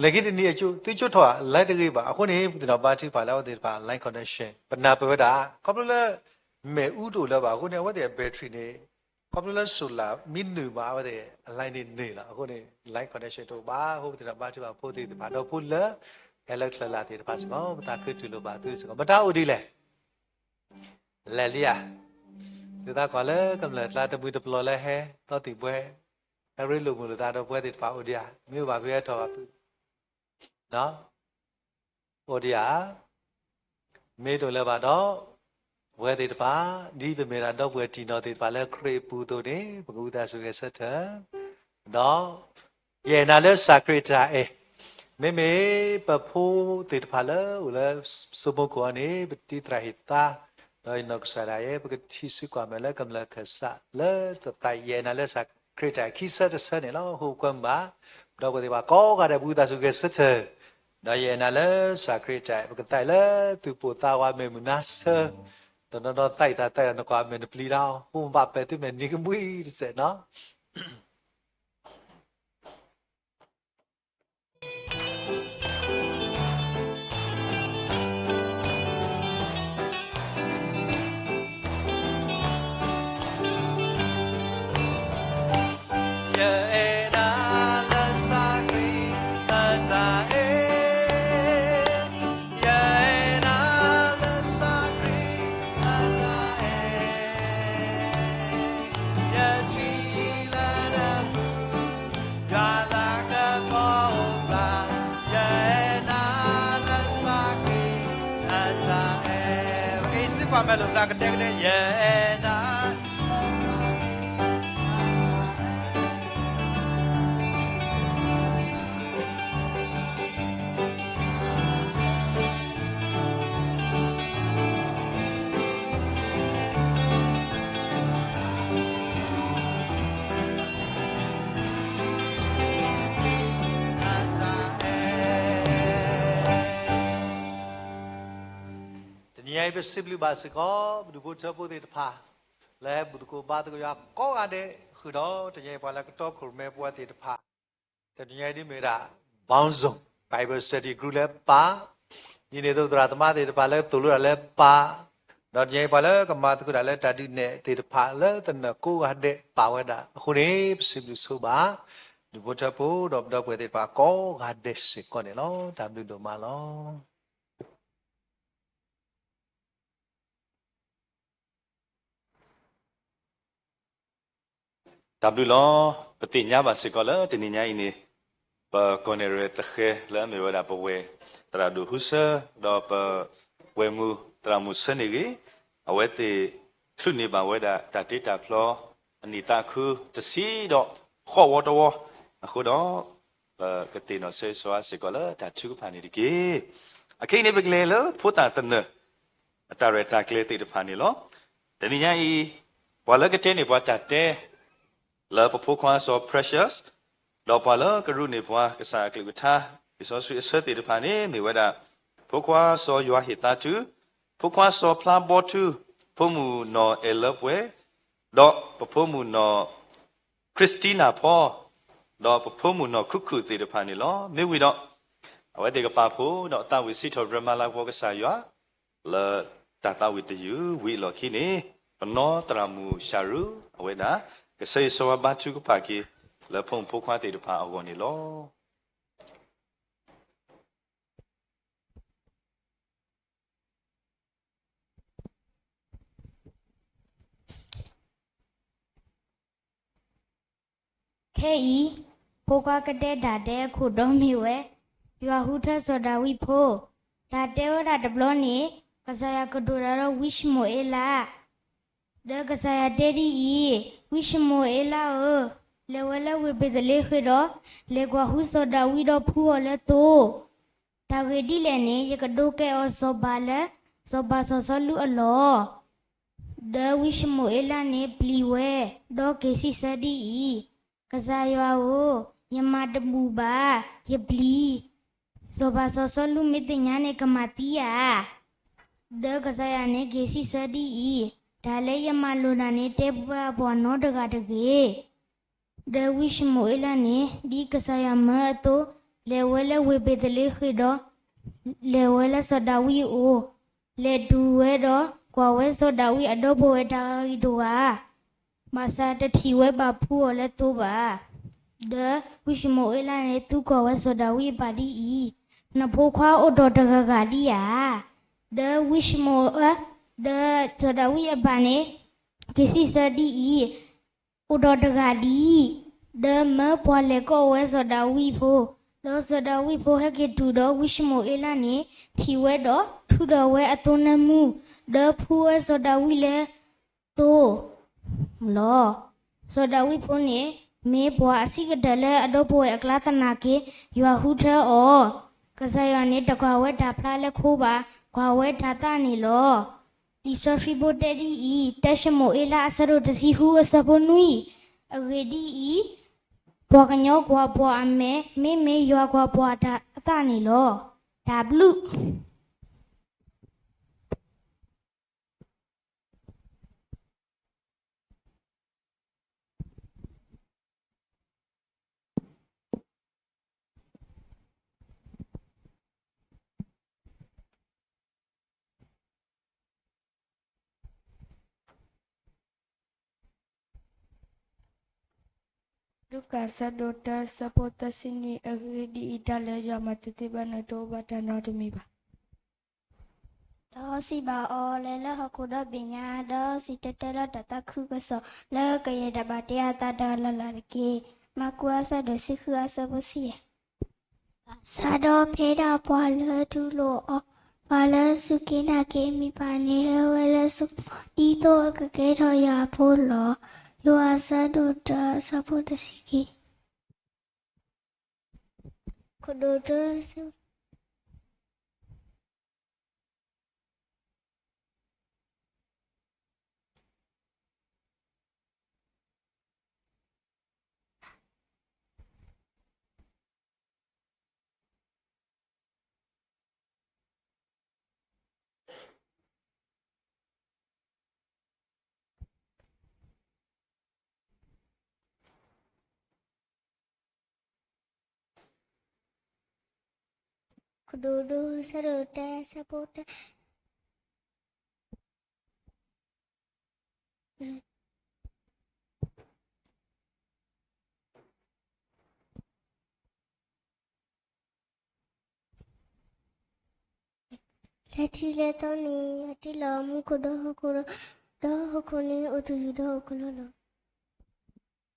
လဲၤခံတနံၤအကၠိ သုကၠိထီၣ် လၢတဂ့ၤဘၣ်. အဃိန့ၣ် ပသ့ၣ်နီၣ်ဘါထုကဖၣ်လၢအဝဲသ့ၣ်တဖၣ် line connection ပနၢ်ပၢၢ်ဝဲဒၣ် ခီဖျိလၢ မ့ၣ်အူတအိၣ်လၢၤဘၣ်အဃိန့ၣ် အဝဲသ့ၣ်အ battery န့ၣ် ခီဖျိလၢ solar မ့ၢ်နုာ်မး အဝဲသ့ၣ်အ line န့ၣ်နုာ်လီၤ. အဃိန့ၣ် line connection တအိၣ်ဘၣ်. အဃိပသ့ၣ်နီၣ်ဘါထုကဖၣ်ဖိသ့ၣ်တဖၣ် ဒီးဖိလၢ ဟဲလၢချၢၣ်လါသ့ၣ်တဖၣ်စ့ၢ်ကီး ပသးခုတူၢ်လိာ်ဘၣ်သုစ့ၢ်ကီး မတၤအိၣ်ဒ်လဲၣ် လဲၤလံဧါ. သုသးကွၢ်လၢကမျၢၢ်ကျါတမှံၤတပျီၤလၢဟဲ သီသံၣ်ဘှဲ ဟဲရ့လိာ်မုာ်လိာ်သးဒီးပဝဲသ့ၣ်တဖၣ်အိၣ်ဒံးဧါ, မ့ၢ်အိၣ်ဘၣ်ဖဲဟဲထီၣ်ဘၣ်ဖုး အိၣ်ဒံးဧါ. မ့ၢ်တအိၣ်လၢၤဘၣ်ဒီး ပဝဲသ့ၣ်တဖၣ် ဒ်ပမ့ၢ်ဒၣ်ဒီပုၢ်ဝဲၢ်တံၢ်နီၢ်သ့ၣ်တဖၣ်လၢခရံာ်အပူၤအသိးန့ၣ် ပကဝံသးစူၤဂဲၤဆၢထၢၣ် ဒီး ယအဲၣ်နၤလၢစၢ်ခရံာ်အတၢ်အဲၣ်, မ့မ့ၢ်ပဖိသ့ၣ်တဖၣ်လၢအိၣ်လၢစိမိၤခိၣ်အံၤန့ၣ် ပတံၤသရၣ်ဟ့ၣ်သါ ဒီးယနီၢ်ကစၢ်ဒၣ်ယဲ ပကထံၣ်ဆူကွၢ်မဲာ်လၢကမျၢၢ်ခၢၣ်စးလၢတသးယဲၢ်နၤလၢစးခရံာ်တၢ်ခံဆၢတဆၢန့ၣ်လီၤ. ဟီၣ်ခိၣ်ကမၣ် ဒီပုၢ်ဝဲၢ်သ့ၣ်တဖၣ်ကိးဂၤဒဲးဘူးသးစူၤဂဲၤဆၢထၢၣ်, ဒီးယဲၢ်နၤလၢစးခရံာ်တၢ် ပကသးလၢသုးပိာ်သးဝးမဲာ်မုာ်နါဆၢ, ဒီးနီၢ်နီၢ်သးအံၤသးသးဒီးနကွၢ်မဲာ်နပျံၤဒၣ်အီၤ ဃိဘၣ်ပဲာ်သုမဲာ်နံၤကမှံတစဲးနီၤ ယအဲၣ်နၤလၢစးခရံာ်အတၢ်အဲၣ်, ယထံၣ်လၢနပူၤ ယွၤလၤကပီၤအိၣ်ဖျါ, ယအဲၣ်နၤလၢစးခရံာ်အတၢ်အဲၣ်. ပကဟံးစုကွၢ်မဲာ်လိာ်သးကဒဲကဒဲ, ယအဲၣ်နၤ တနံၤအံၤ ပစံးဘျုးဘၣ်စ့ၢ်ကီး ပဒူၣ်ဖိထၢဖိသ့ၣ်တဖၣ် လၢဟဲဘူၣ်သကိးဘါသကိးယွၤကိးဂၤဒဲးဃုာ်ဒီး တနံၤအံၤပှၤလၢကတီခိၣ်ရိၣ်မဲဖိသ့ၣ်တဖၣ် တနံၤအံၤဒ်မ့ၢ်ဝဲဒၣ် Bond Zone Bible Study Group လၢပၢ်, ဒ်န့ၣ်အသိးသရၣ်သမါသ့ၣ်တဖၣ်လၢသိၣ်လိတၢ်လၢပၢ်, ဒီးတနံၤအံၤပှၤလၢကမၤသကိးတၢ်လၢတၢ်ဒုးနဲၣ်သ့ၣ်တဖၣ်လၢသနၢၣ်ကိးဂၤဒဲးပာ်ဝဲဒၣ်အဃိန့ၣ် ပစံးဘျုးဆိဘၣ် ဒူၣ်ဖိထၢဖိဒီးပဒီပုၢ်ဝဲၢ်သ့ၣ်တဖၣ်ကိးဂၤဒဲးစ့ၢ်ကီးန့ၣ်လီၤ. တၢ်ဘျုးဒိၣ်မးလီၤ. တၢ်ဘျုးလီၤ. ပသ့ၣ်ညါဘၣ်စ့ၢ်ကီးလၢတနံၤညါအံၤန့ၣ် ပကီၢ်နဲၣ်ရဲၣ်သဃဲၤလၢအမ့ၢ်ဝဲဒၣ်ပဝဲၢ်သရၣ်ဒိၣ်ဟူဆၢ ဒီးပဝဲၢ်မုၢ်သရၣ်မုၣ်ဆၢန့ၣ်ဂ့ၤ, အဝဲသ့ၣ်ချုးန့ၢ်ဘၣ်ဝဲဒၣ်တၢ်တ့တၢ်ဖျီ အနံၣ်သးခုတဆံဒီးဃိးဝီတဝီအဃိဒီး ပကသ့ၣ်နီၣ်ဆၢဂ့ၤဆၢဝါစ့ၢ်ကီးလၢတၢ်ထုကဖၣ်န့ၣ်တက့ၢ်. အခဲအံၤန့ၣ် ပကလဲၤလၢဖိသၣ်သနၢၣ် အတၢ်ရဲၣ်တၢ်ကျဲၤသ့ၣ်တဖၣ်န့ၣ်လီၤ. တနံၤညါအံၤ ပှၤလၢကတဲန့ၢ်ပှၤတၢ်တဲ လၢပဖိခွါစီၤ Precious ဒီးပှၤလၢကရူးန့ၢ်ပှၤကစၢ်အကလုၢ်ကထါ လံာ်စီဆှံအဆၢသ့ၣ်တဖၣ်န့ၣ် မ့ၢ်ဝဲဒၣ် ဖိခွါစီၤယွၤဟ့ၣ်သါထု, ဖိခွါစီၤဖျါဘီထု, ဖိမုၣ်နီၢ်အဲၣ်လၢပှဲၤ, ဒီးပဖိမုၣ်နီၢ် Christina ဖီ ဒီးပဖိမုၣ်နီၢ်ခုၣ်ခုၣ်သ့ၣ်တဖၣ်န့ၣ်လီၤ. မ့ၢ်ဝံၤဒီး အဝဲသ့ၣ်ကပာ်ဖှိၣ်ဒီးသးဝံၣ်စံးထီၣ်ပတြၢၤမၤလၤကပီၤကစၢ်ယွၤ လၢတၢ်သးဝံၣ်တယုၢ်ဝံၤအလီၢ်ခံန့ၣ် ပနီၢ်သရၣ်မုၣ်ၡၤရူ အဝဲဒၣ် ကဆၢဂ့ၤဆၢဝါဘါထုကဖၣ်က့ၤ လၢဖိမုၣ်ဖိခွါသ့ၣ်တဖၣ်အဂီၢ်န့ၣ်လီၤ. ခဲအံၤ ဖိခွါကတဲတၢ်တဲအခိၣ်တီမ့ၢ်ဝဲ ယွၤဟူထၢစီၤဒၤဝံးဖိ, တၢ်တဲဝဲဒၣ်တဘျီန့ၣ် ကစၢ်ယွၤကတိၤတၢ်ဒီးဝံၡမူၤအ့လး ဒီးကစၢ်ယွၤတဲဒ်အံၤ, ဝံၡမူၤအ့လးဧၢ, လဲၤဝဲလၢဝ့ၢ်ဘ့းသလ့ဃ့ဒီး လဲၤကွၢ်ဟုၣ်စီၤဒၤဝံးဒီးဖှူအီၤလၢသိ တၢ်ဂ့ၢ်ဒ်လဲၣ်န့ၣ် ယကဒိကဲအီၤစီၤပၤလၢ စီၤပၤစီၤစီလူးအလီၢ်. ဒီးဝံၡမူၤအ့လးန့ၣ်ပျံၤဝဲ, ဒီးက့ၤစံးဆၢဒ်အံၤ, ကစၢ်ယွၤဧၢ, ယမၤတဘူၣ်ဘၣ်, ယပျံၤ, စီၤပၤစီၤစီလူးမ့ၢ်သ့ၣ်ညါန့ၣ်ကမၤသံဧါ. ဒီးကစၢ်ယွၤန့ၣ်က့ၤစံးဆၢဒ်အံၤ, တၢ်လၢယမၤလိာ်နၤန့ၣ် တဲဘၣ်ပှၤနီတဂၤတဂ့ၤ. ဒီးဝံၡမူၤအ့လးန့ၣ် ဒ်ကစၢ်ယွၤမၢအသိး, လဲၤဝဲလၢဝ့ၢ်ဘ့းသလ့ဃ့ဒီး လဲၤဝဲလၢစီၤဒၤဝံးအအိၣ်, လဲၤတုၤဝဲဒီးကွၢ်ဝဲစီၤဒၤဝံးအဒီပုၢ်ဝဲၢ်တဂၤဂံၢ်တဂၤ, ဘၣ်ဆၣ်တထံၣ်ဝဲဘၣ်ဖှူအီၤလၢသိဘၣ်. ဒီးဝံၡမူၤအ့လးန့ၣ် သံကွၢ်ဝဲစီၤဒၤဝံးအပၢ်ဒ်အံၤ, နဖိခွါအိၣ်ဒီးတဂၤဂၤဒံဧါ. ဒီးဝံၡမူၤအ့, ဒီးစီၤဒၤဝံးအပၢ်န့ၣ် က့ၤစံးဆၢဒ်အံၤ, အိၣ်ဒီးတဂၤဒံ, ဒီးမၢပှၤလဲၤကိးဝဲစီၤဒၤဝံးဖိ, ဒီးစီၤဒၤဝံးဖိဟဲက့ၤတုၤဒီးဝံၡမူၤအ့လးန့ၣ် ထံၣ်ဝဲဒီးထုးထီၣ်ဝဲအသိနၢမူ, ဒီးဖှူဝဲစီၤဒၤဝံးလၢသိလီၤ. စီၤဒၤဝံးဖိန့ၣ် မ့ၢ်ပှၤအဆံးကတၢၢ်လၢအဒီပုၢ်ဝဲၢ်အကျါသနာ်က့ ယွၤဟူထၢအီၤ, ကစၢ်ယွၤန့ၣ်တကွၢ်ဝဲတၢ်ဖျါလၢခိဘၣ်, ကွၢ်ဝဲတၢ်သးန့ၣ်လီၤ. လံာ်စီဆှံဖိတဲဒ်အံၤ, တၢၡမူၤအ့လးအဆၢဒိၣ်တဆံဃုအဆၢဖိနွံ, အဂ့ၢ်ဒ်အံၤ, ပှၤကညီကွၢ်ပှၤအမဲာ်, မ့မ့ၢ်ယွၤကွၢ်ပှၤအသးန့ၣ်လီၤ. တၢ်ဘျုး လူၤကၣ်အဆၢဒိၣ်တၢ အဆၢဖိသၢဆံနွံ, အဂ့ၢ်ဒ်အံၤ, တၢ်လၢယွၤမၤတသ့ဘၣ်န့ၣ် တအိၣ်ဘၣ်တၢ်နီတမံၤဘၣ်. ဒီးစံးဘၣ်အီၤ, လဲၤလၢဟီၣ်ခိၣ်ဒီဘ့ၣ်ညါ, ဒီးစံၣ်တဲၤတဲလီၤတၢ်သးခုကစီၣ် လၢကယဲၢ်တၢ်ဘၣ်တ့အသးဒီးအလၢ်လၢ်တက့ၢ်. မၢ်ကူးအဆၢဒိၣ်တဆံဃုအဆၢဖိတဆံယဲၢ်. ဘၣ်ဆၣ်ဒီးဖဲဒၣ်ပှၤလၢတူၢ်လိာ်အီၤ, ပှၤလၢစူၢ်က့ၤနာ်က့ၤအမံၤဘၣ်န့ၣ် ဟဲဝဲလၢဆိကမိၣ် ဒ်သိးအကကဲထီၣ်ယွၤအဖိလီၤ. ယိၤဟၣ်အဆၢဒိၣ်တၢ အဆၢဖိတဆံခံ, ခိၣ်ဒိၣ်တၢ အဆၢ ခိၣ်ဒိၣ်ဒိၣ် အဆၢဒိၣ်တၢ အဆၢဖိတၢ လၢထံးလဲၢ်သီန့ၣ်အတ့လီၤမူခိၣ်ဒီးဟီၣ်ခိၣ်ဒီး, ဒီးဟီၣ်ခိၣ်န့ၣ်အိၣ်သူၣ်ယုၢ်ဒီးအိၣ်ကလီလီၤ.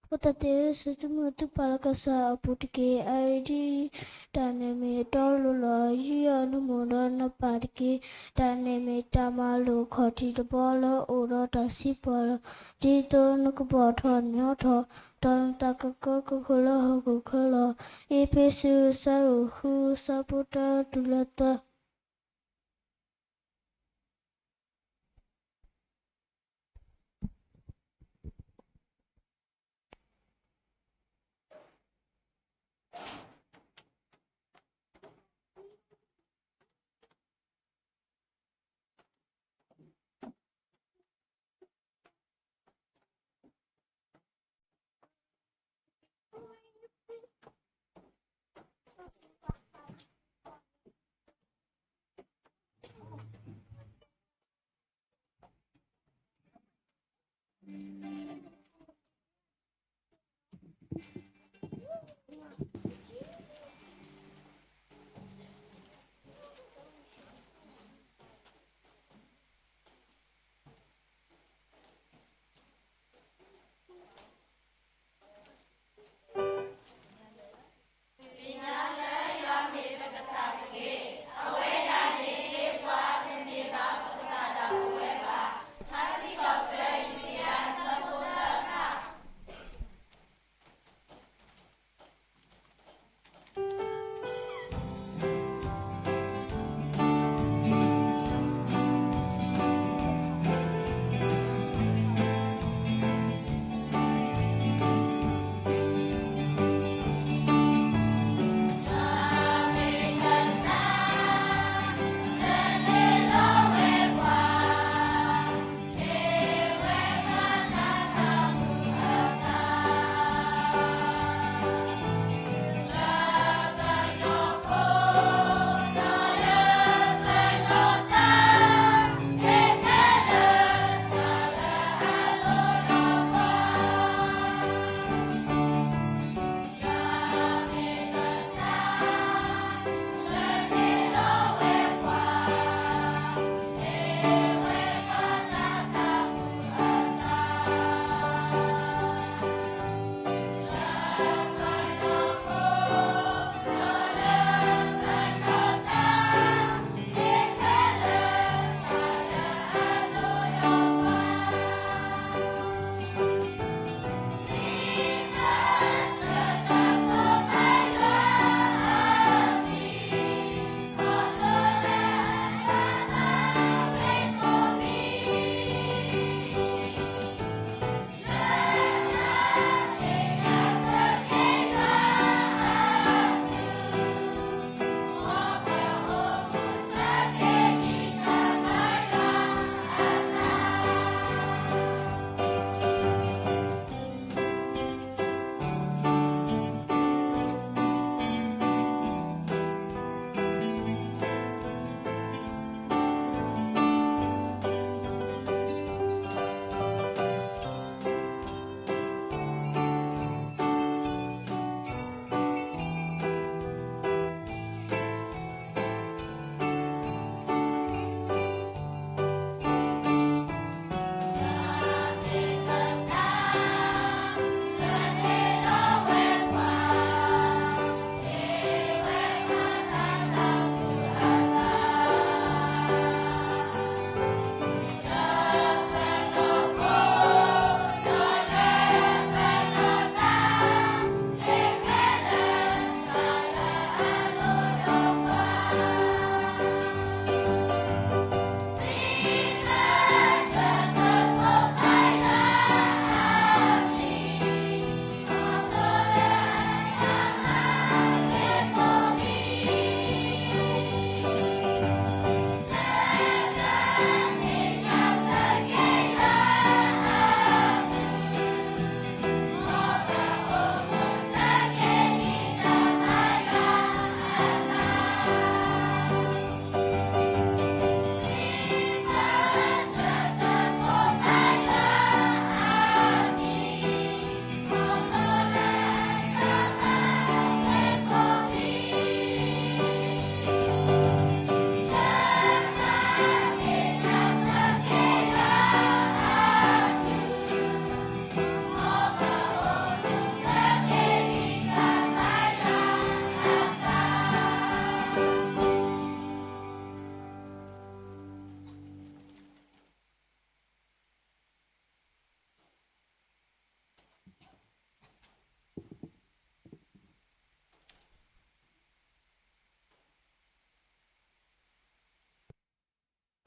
ဖိသၣ်သ့ၣ်ဧၢ, စူၢ်သုမုၢ်သုပၢ်လၢကစၢ်အပူၤတက့ၢ်. အဂ့ၢ်ဒ်အံၤ, တၢ်န့ၣ်မ့ၢ်တီလိၤလီၤ. ယူးယီၣ်နမိၢ်ဒီးနပၢ်တက့ၢ်. တၢ်န့ၣ်မ့ၢ်တၢ်မၤလိာ်ခီၣ်ထံးတဘီလၢအအိၣ်ဒီးတၢ်စံးပှၢ်လီၤ. ဒ်သိးနကပိာ်ထီၣ်ညီထီၣ်, ဒီးနသးကကၢကခိၣ်လၢဟီၣ်ခိၣ်ချၢလီၤ. အ့းဖ့းစူး အဆၢဒိၣ်ဃု အဆၢဖိတၢတုၤလၢသၢ.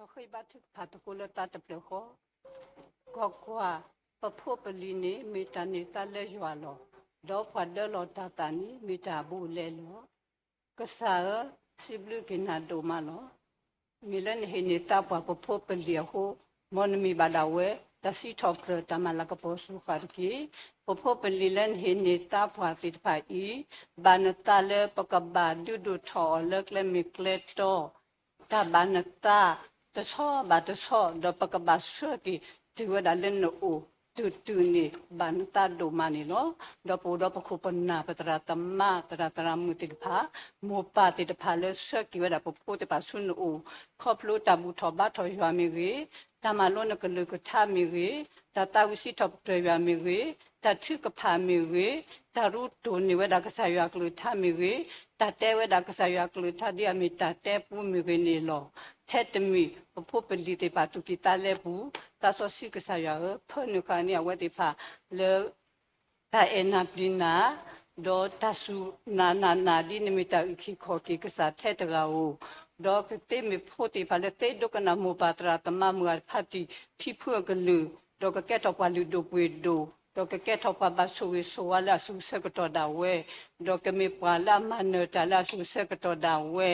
ဒီးဃ့ဘါထုကဖၣ်သကိးလၢသးတဖျၢၣ်ဃီ, ကွၢ်ကွၢ်, ပဖိပလံၤန့ၣ်မ့ၢ်တၢ်န့ၢ်သါလၢယွၤလီၤ. ဒီးပှၤဒၢလီၤတၢ်သၣ်န့ၣ် မ့ၢ်တၢ်အဘူးအလဲလီၤ. ကစၢ်ဧၢ, စံးဘျုးက့ၤနၤဒိၣ်မးလီၤ. မ့ၢ်လၢနဟ့ၣ်န့ၢ်သါပှၤပဖိပလံၤအဃိ, မ်နမံၤဘၣ်ဒၣ်ဝဲ တၢ်စံးထီၣ်ပတြၢၤတၢ်မၤလၤကပီၤစူၤဃာ်တက့ၢ်. ပဖိပလံၤလၢနဟ့ၣ်န့ၢ်သါပှၤသ့ၣ်တဖၣ်အံၤ, ဘၣ်နသးလၢပကဘၣ်ဒုးဒိၣ်ထီၣ်အီၤလၢကျဲမ့ၢ်ကျဲတီ, တၢ်ဘၣ်နသး တဆီဘၣ်တဆီ, ဒီးပကဘၣ်ဆှၢက့ၤတုၤဝဲဒၣ်လၢနအိၣ် တုၤတုၤန့ၣ် ဘၣ်နသးဒိၣ်မးန့ၣ်လီၤ. ဒီးပအိၣ်ဒီးပခိၣ်ပနၢ် ပသရၣ်သမါ သရၣ်သရၣ်မုၣ်သ့ၣ်တဖၣ်, မိၢ်ပၢ်သ့ၣ်တဖၣ်လၢဆှၢက့ၤဝဲဒၣ်ပဖိသ့ၣ်တဖၣ်ဆူနအိၣ်, ခီဖျိတၢ်ဘူၣ်ထီၣ်ဘါထီၣ်ယွၤမ့ၢ်ဂ့ၤ, တၢ်မၤလိနကလုၢ်ကထါမ့ၢ်ဂ့ၤ, တၢ်သးဝံၣ်စံးထီၣ်ပတြၢၤယွၤမ့ၢ်ဂ့ၤ, တၢ်ထုကဖၣ်မ့ၢ်ဂ့ၤ, တၢ်ရူတိၢ်န့ၢ်ဝဲဒၣ်ကစၢ်ယွၤကလုၢ်ကထါမ့ၢ်ဂ့ၤ, တၢ်တဲဝဲဒၣ်ကစၢ်ယွၤကလုၢ်ကထါဒ်အမ့ၢ်တၢ်တဲပူမ့ၢ်ဂ့ၤန့ၣ်လီၤ. ထဲတမံၤ ပဖိပလံၤသ့ၣ်တဖၣ်သူၣ်ကံၢ်သးလဲပူၤ, သးစီဆှံကစၢ်ယွၤဧၢ, ဖၢနုာ်ဃာ်န့ၢ်အဝဲသ့ၣ်တဖၣ်လၢ တၢ်အဲၣ်နၤပျံၤနၤ, ဒီးတၢ်စူၢ်နၤနးနး ဒ်နမ့ၢ်တၢ်အုၣ်က့ၤခီၣ်က့ၤကစၢ်ထဲတဂၤဧိၤ, ဒီးကသ့မ့ၢ်ဖိသ့ၣ်တဖၣ်လၢသ့ဒိကနၣ်မိၢ်ပၢ်သရၣ်သမါမုၢ်ဂၤတဖၣ်တံၢ် ဖံဖုအကလုၢ်, ဒီးကကဲထီၣ်ပှၤလုၢ်ဒိၣ်ပှ့ၤဒိၣ်, ဒီးကကဲထီၣ်ပှၤဘၣ်ဆိၣ်ဂ့ၤဆိၣ်ဝါလၢအစိၤဆၢကတီၢ်ဒၣ်ဝဲ, ဒီးကမ့ၢ်ပှၤလၢအမၤနၢၤတၢ်လၢအစိၤဆၢကတီၢ်ဒၣ်ဝဲ,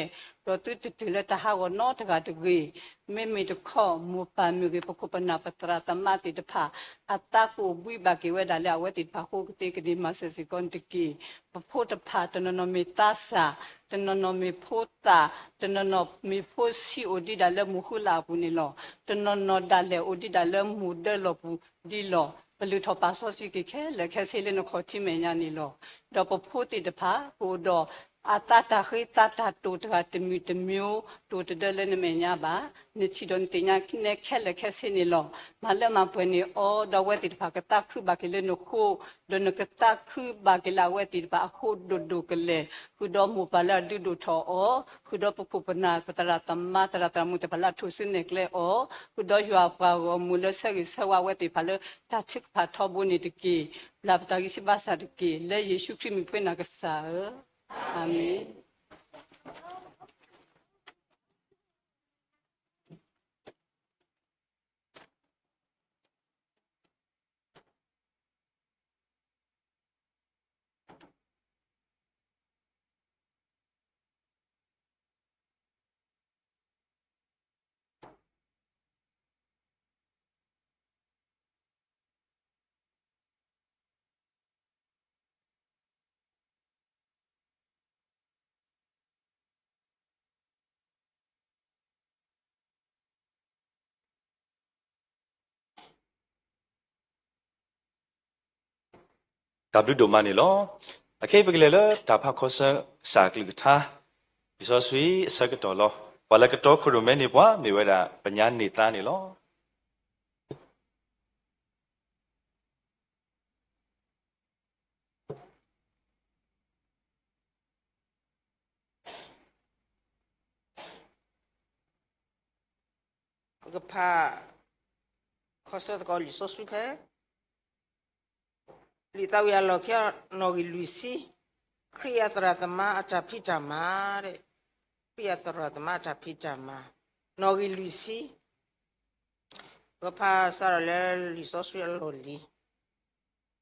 ဒီးသုတတုၤလၢတၢ်ဟးဂီၤနီတဂၤတဂ့ၤ. မ့မ့ၢ်တခီ မိၢ်ပၢ်မ့ၢ်ဂ့ၤ ပခိၣ်ပနၢ်ပသရၣ်သမါသ့ၣ်တဖၣ် အသးကအိၣ်ဘှံးဘၣ်က့ၤဝဲဒၣ်လၢအဝဲသ့ၣ်တဖၣ်အဃိ ကသ့ကန့ၢ်မၤစၢၤစ့ၢ်ကီးန့ၣ်တက့ၢ်. ပဖိတဖၣ်တနီၤနီၤမ့ၢ်သးစၢ်, တနီၤနီၤမ့ၢ်ဖိသၣ်, တနီၤနီၤမ့ၢ်ဖိဆံးအိၣ်ဒံးဒၣ်လၢမိၢ်ဃုလၢ်အပူၤန့ၣ်လီၤ. တနီၤနီၤဒၣ်လဲာ်အိၣ်ဒံးဒၣ်လၢမိၢ်ဒၢလီၢ်ပူၤဒ်လီၤ. ပလုၢ်ထီၣ်ပာ်စီဆှံက့ၤခဲလၢာ်ခဲဆ့လၢနခီၣ်ထံးမဲာ်ညါန့ၣ်လီၤ. ဒီးပဖိသ့ၣ်တဖၣ် ကအိၣ်ဒီး အသးတၢ်ဃ့သးတၢ်တိာ်တဂၤတမံၤတမံၤ တအိၣ်တဒၢလၢနမဲာ်ညါဘၣ်. နထံၣ်ဒီးနသ့ၣ်ညါနဲခဲလၢာ်ခဲဆ့န့ၣ်လီၤ. မၤလၢမၤပှဲၤန့ၢ်အီၤ ဒီးအဝဲသ့ၣ်တဖၣ်ကသးခုဘၣ်က့ၤလၢနဃိ, ဒီးနကသးခုဘၣ်က့ၤလၢအဝဲသ့ၣ်တဖၣ်အဃိဒိၣ်ဒိၣ်ကလဲာ်, ဃုာ်ဒီးမိၢ်ပၢ်လၢအဒုးဒိၣ်ထီၣ်အီၤ, ဃုာ်ဒီးပခိၣ်ပနၢ်ပသရၣ်သမါ သရၣ်သရၣ်မုၣ်သ့ၣ်တဖၣ်လၢအထိၣ်စုနဲၣ်ကျဲအီၤ, ဃုာ်ဒီးယွၤအပှၤဂီၢ်မုၢ်လၢဆၢဂ့ၤဆၢဝါဝဲသ့ၣ်တဖၣ်လၢတၢ်ထုကဖၣ်ထီဘိန့ၣ်တက့ၢ်. ဘျၣ်ပတၢ်ဂံၢ်စၢ်ဘါစၢ်တက့ၢ်. လၢယ့ၣ်ၡူးခရံာ်မံၤပဃ့နၤကစၢ်ဧၢ, အၤမ့ၣ်. တၢ်ဘျုးဒိၣ်မးန့ၣ်လီၤ. အခဲအံၤပကလဲၤလၢတၢ်ဖးခီဆၢ ကစၢ်ကလုၢ်ကထါ, လံာ်စီဆှံအဆၢကတီၢ်လီၤ. ပှၤလၢကတီခိၣ်ရိၣ်မဲန့ၢ်ပှၤ မ့ၢ်ဝဲဒၣ်ပညါန့ၢ်သါန့ၣ်လီၤ. ပကဖး ခီဆၢသကိးလံာ်စီဆှံဖဲ လံာ်သးဝံၣ်အလီၢ်ခံ နီၣ်ဂံၢ်လွံၢ်ဆံ, ခရံာ်အသရၣ်သမါအတၢ်ဖံးတၢ်မၤ, ခရံာ်အသရၣ်သမါအတၢ်ဖံးတၢ်မၤ, နီၣ်ဂံၢ်လွံၢ်ဆံ, ပကဖးစးထီၣ်လၢလံာ်စီဆှံအလီၢ်လံၤ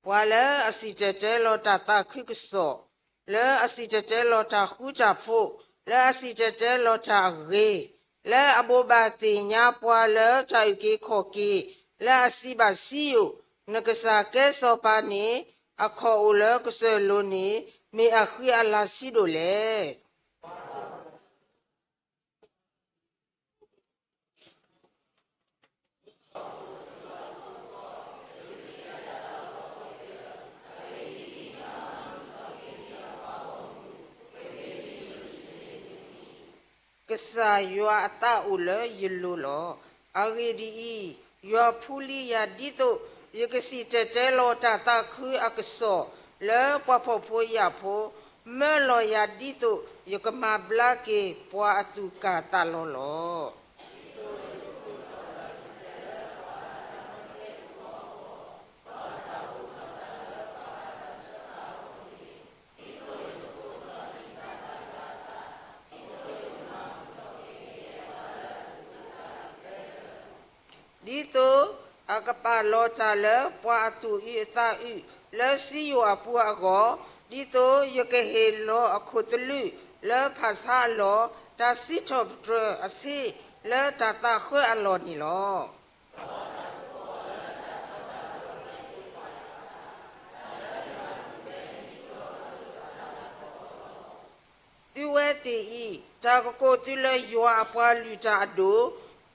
ပှၤလၢအစံၣ်တဲၤတဲလီၤတၢ်သးခုကစီၣ်, လၢအစံၣ်တဲၤတဲလီၤတၢ်ဃူတၢ်ဖိး, လၢအစံၣ်တဲၤတဲလီၤတၢ်အဂ့ၤ, လၢအဘိးဘၣ်သ့ၣ်ညါပှၤလၢတၢ်အုၣ်က့ၤခီၣ်က့ၤ, လၢအစံးဘၣ်စံယိၣ်, နကစၢ်ကဲစီၤပၤန့ၣ် အခီၣ်အိၣ်လၢကစၢၢ်လိၤန့ၣ် မ့ၢ်အဃံအလၤဆံးဒိၣ်လဲၣ်. ကစၢ်ယွၤအသးအိၣ်လၢယလိၤလီၤ. အဂ့ၢ်ဒ်အံၤ, ယွၤဖူလံယၤဒ်သိး ယကစံၣ်တဲၤတဲလီၤတၢ်သးခုအကစီၣ် လၢပှၤဖှီၣ်ဖိယာ်ဖိ, မၢလီၤယၤဒ်သိး ယကမၤဘျါက့ၤပှၤအသူၣ်ကၢ်သးလီၤလီၤ. ဒ်သိးအကပာ်လီၤတၢ်လၢပှၤအသူၣ်အုးအသးအုးလၢစံယိၣ်အပူၤအဂီၢ်, ဒ်သိးယကဟ့ၣ်လီၤအခိၣ်သလုးလၢဖၣ်ဆါအလီၢ်, တၢ်စံးထီၣ်ပတြၢၤအဆ့လၢတၢ်သးဃၢအလီၢ်န့ၣ်လီၤ. သုဝဲသ့ၣ်အံၤ, တၢ်ကကိးသုလၢယွၤအပှၤလုၢ်တၢ်အဒိၣ်,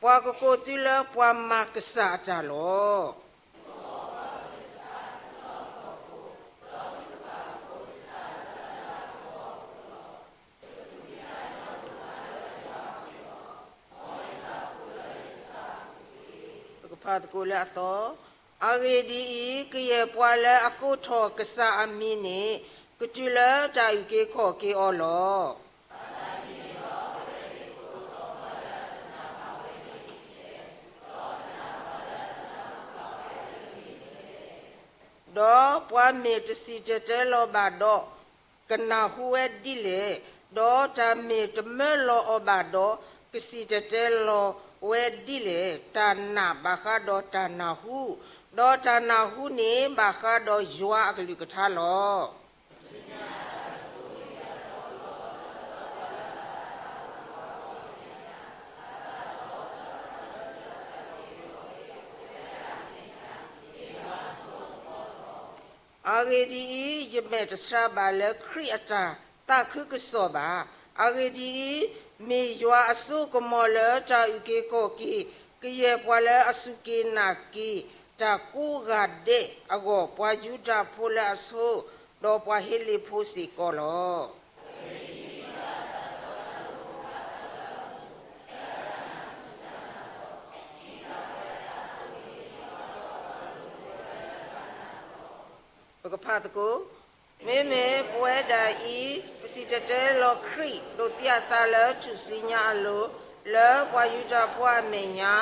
ပှၤကကိးသုလၢပှၤမၤကစၢ်အတၢ်လီၤ. ပကဖးသကိးလၢအသီ, အဂ့ၢ်ဒ်အံၤ, ကယဲၢ်ပှၤလၢအကိးထီၣ်ကစၢ်အမံၤန့ၣ်, ကတုၤလၢတၢ်အုၣ်က့ၤခီၣ်က့ၤအီၤလီၤ. ဒီးပှၤမ့ၢ်တစံၣ်တဲၤတဲလီၤဘၣ်ဒီး, ကနၢ်ဟူဝဲဒ်လဲၣ်. ဒီးတၢ်မ့ၢ်တမၢလီၤအီၤဘၣ်ဒီး, ကစံၣ်တဲၤတဲလီၤဝဲဒ်လဲၣ်. တၢ်နာ်ဘၣ်ဃးဒီးတၢ်နၢ်ဟူ, ဒီးတၢ်နၢ်ဟူန့ၣ်ဘၣ်ဃးဒီးယွၤအကလုၢ်ကထါလီၤ. အဂ့ၢ်ဒ်အံၤ, ယမဲာ်တဆှးဘၣ်လၢခရံာ်အတၢ်သးခုကစီၣ်ဘၣ်. အဂ့ၢ်ဒ်အံၤ, မ့ၢ်ယွၤအစိကမီၤလၢတၢ်အုၣ်က့ၤခီၣ်က့ၤ ကယဲၢ်ပှၤလၢအစူၢ်က့ၤနာ်က့ၤတၢ်ကိးဂၤဒဲးအဂီၢ်, ပှၤယူဒၤဖိလၢအဆိ, ဒီးပှၤဟ့လ့ၣ်ဖိစ့ၢ်ကီးလီၤ. ပကဖးသကိး, မ့မ့ၢ်ပဝဲဒၣ်အံၤ, ပစံၣ်တဲၤတဲလီၤခရံာ်, ဒိးသံအသးလၢထူၣ်စုညါအလိၤ, လၢပှၤယူဒၤဖိအမဲာ်ညါ,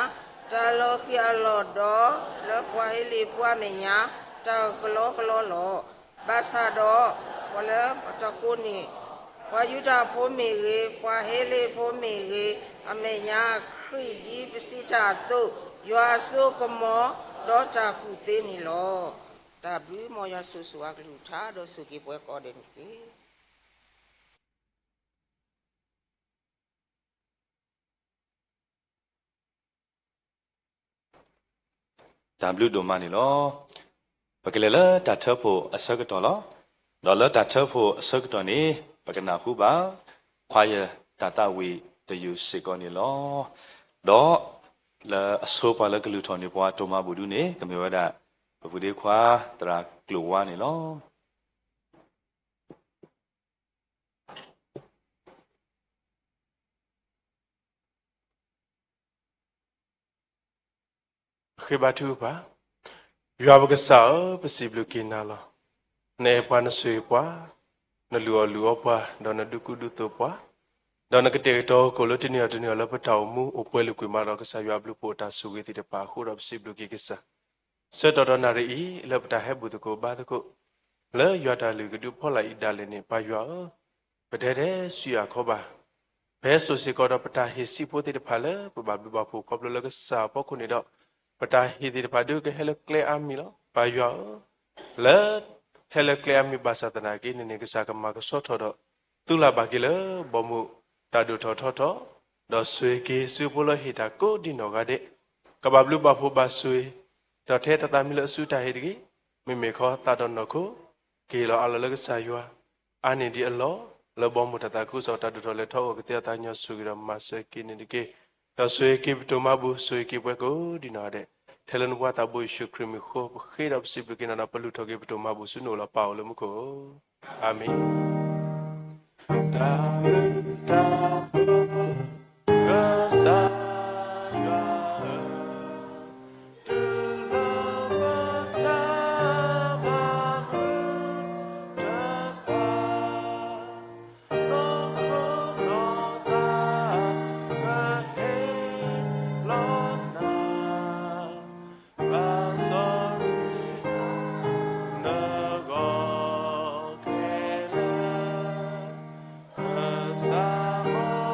တၢ်လီၤဃံၤအလီၢ်ဒီး, လၢပှၤဟ့လ့ၣ်ဖိအမဲာ်ညါ, တၢ်ကလီကလီလီၤ. ဘၣ်ဆၣ်ဒီး, ပှၤလၢတၢ်ကိးန့ၣ်, ပှၤယူဒၤဖိမ့ၢ်ဂ့ၤ, ပှၤဟ့လ့ၣ်ဖိမ့ၢ်ဂ့ၤ, အမဲာ်ညါခရံာ်ဒ်ပစံးတၢ်အသိး, ယွၤအစိကမီၤ, ဒီးတၢ်ကူၣ်သ့န့ၣ်လီၤ. တၢ်ဘျုး, မ်ယွၤဆိၣ်ဂ့ၤအကလုၢ်ကထါ, ဒီးဆိၣ်ဂ့ၤပှၤကိးဂၤဒဲးန့ၣ်တက့ၢ်. တၢ်ဘျုးဒိၣ်မးန့ၣ်လီၤ. ပကလဲၤလၢတၢ်ထၢဖှိၣ်အဆၢကတီၢ်လီၤ. ဒီးလၢတၢ်ထၢဖှိၣ်အဆၢကတီၢ်န့ၣ်, ပကနၢ်ဟူဘၣ် choir တၢ်သးဝံၣ်တယုၢ်စ့ၢ်ကီးန့ၣ်လီၤ. ဒီးလၢအဆိပှၤလၢကလုၢ်ထီၣ်န့ၢ်ပှၤတိၢ်မၤဘူၣ်ဒုန့ၣ် ကမ့ၢ်ဝဲဒၣ် ပပုၢ်ဒ့ခွါ သရၣ်ကျိၣ်ဝါန့ၣ်လီၤ. ဃ့ဘါထုကဖၣ်. ယွၤပကစၢ်ဧၢ, ပစံးဘျုးက့ၤနၤလီၤ. နအဲၣ်ပှၤ, နဆိၣ်ဂ့ၤပှၤ, နလုၢ်အီၣ်လုၢ်အီပှၤ, ဒီးနဒုးကူဒုးသိးပှၤ, ဒီးနကတဲာ်ကတီၤဟီၣ်ခိၣ်လၢတနံၤအီၤတနံၤအီၤလၢပတၢ်အိၣ်မူအိၣ်ပှဲၤလိာ်ကွံာ်မးဒီး ကစၢ်ယွၤအဘျုးဖှိၣ်အတၢ်ဆိၣ်ဂ့ၤသ့ၣ်တဖၣ်အဃိဒီး ပစံးဘျုးက့ၤကစၢ် ဆၢကတီၢ်ဒီးနၣ်ရံၣ်အံၤ လၢပတၢ်ဟဲဘူၣ်သကိးဘါသကိး လၢယွၤတၢ်လုၢ်ကဒုးဖီလာ်အံၤဒၣ်လဲာ်န့ၣ် ပၢ်ယွၤဧၢ, ပတဟဲတဲဆူယွၤခီဘၣ်. ပဟဲစိာ်စ့ၢ်ကီးဒီးပတၢ်ဟ့ၣ်ဆံးဖိသ့ၣ်တဖၣ်လၢပဘၣ်ဘျုးဘၣ်ဖှိၣ်ခီဖျိလၢကစၢ်အဖီခိၣ်န့ၣ်ဒီး ပတၢ်ဟ့ၣ်သ့ၣ်တဖၣ်ဒုးကဟဲလၢကျဲအါမံၤလီၤ. ပၢ်ယွၤဧၢ, လၢဟဲလၢကျဲအါမံၤဘၣ်ဆၣ်သနာ်က့န့ၣ်န့ၣ် ကစၢ်ကမၤကဆှီထီၣ်ဒီး သူလၢ်ဘၣ်က့ၤလၢဘီမုၢ်တၢ်ဒိၣ်ထီၣ်ထီထီၣ်, ဒီးဆိၣ်ဂ့ၤက့ၤဆူဖိလၢဟ့ၣ်တၢ်ကိးဒံနီၢ်ဂၤဒဲး, ကဘၣ်ဘျုးဘၣ်ဖှိၣ်ဘၣ်ဆိၣ်ဂ့ၤ, ဒီးထဲတၢ်သးမံလၢအစုတၢ်ဟ့ၣ်တဂ့ၤ, မ့မ့ၢ်ခီသးဒီးနီၢ်ခိ ကဟ့ၣ်လီၤအးလီၤလၢကစၢ်ယွၤ, အါန့ၢ်ဒံးအလီၢ်, လၢဘီမုၢ်တၢ်သးခုကစီၣ်တၢ်ဒိၣ်ထီၣ်လဲၤထီၣ်အိၣ်ကသ့အသးကညီၤဆိၣ်ဂ့ၤဒီးမၤစၢၤက့ၤန့ၣ်တက့ၢ်. ဒီးဆိၣ်ဂ့ၤက့ၤပတိၢ်မၤဘူၣ်, ဆိၣ်ဂ့ၤက့ၤပှၤကိးဒံနီၢ်ဂၤဒဲး, ထဲလၢနဖိသးဘိယ့ၣ်ၡူးခရံာ်မံၤအဃိ ပဃ့ဒီးပစံးဘျုးက့ၤနၤဒီး ပလုၢ်ထီၣ်က့ၤပတိၢ်မၤဘူၣ်ဆူနအိၣ်လီၤ ပၢ်အိၣ်လၢမူခိၣ်ဧၢ, အၤမ့ၣ်. တၢ်ဘျုးတၢ်ဖှိၣ် ကစၢ်ယွၤဧၢ, တုၤလၢပတၢ်မၤမုာ်တဖၣ် နီၢ်ခိနီၢ်သးကဟ့ၣ်လီၤနၤ, ဘၣ်စီဆှံနဂီၢ်ခဲလၢာ်, ကစၢ်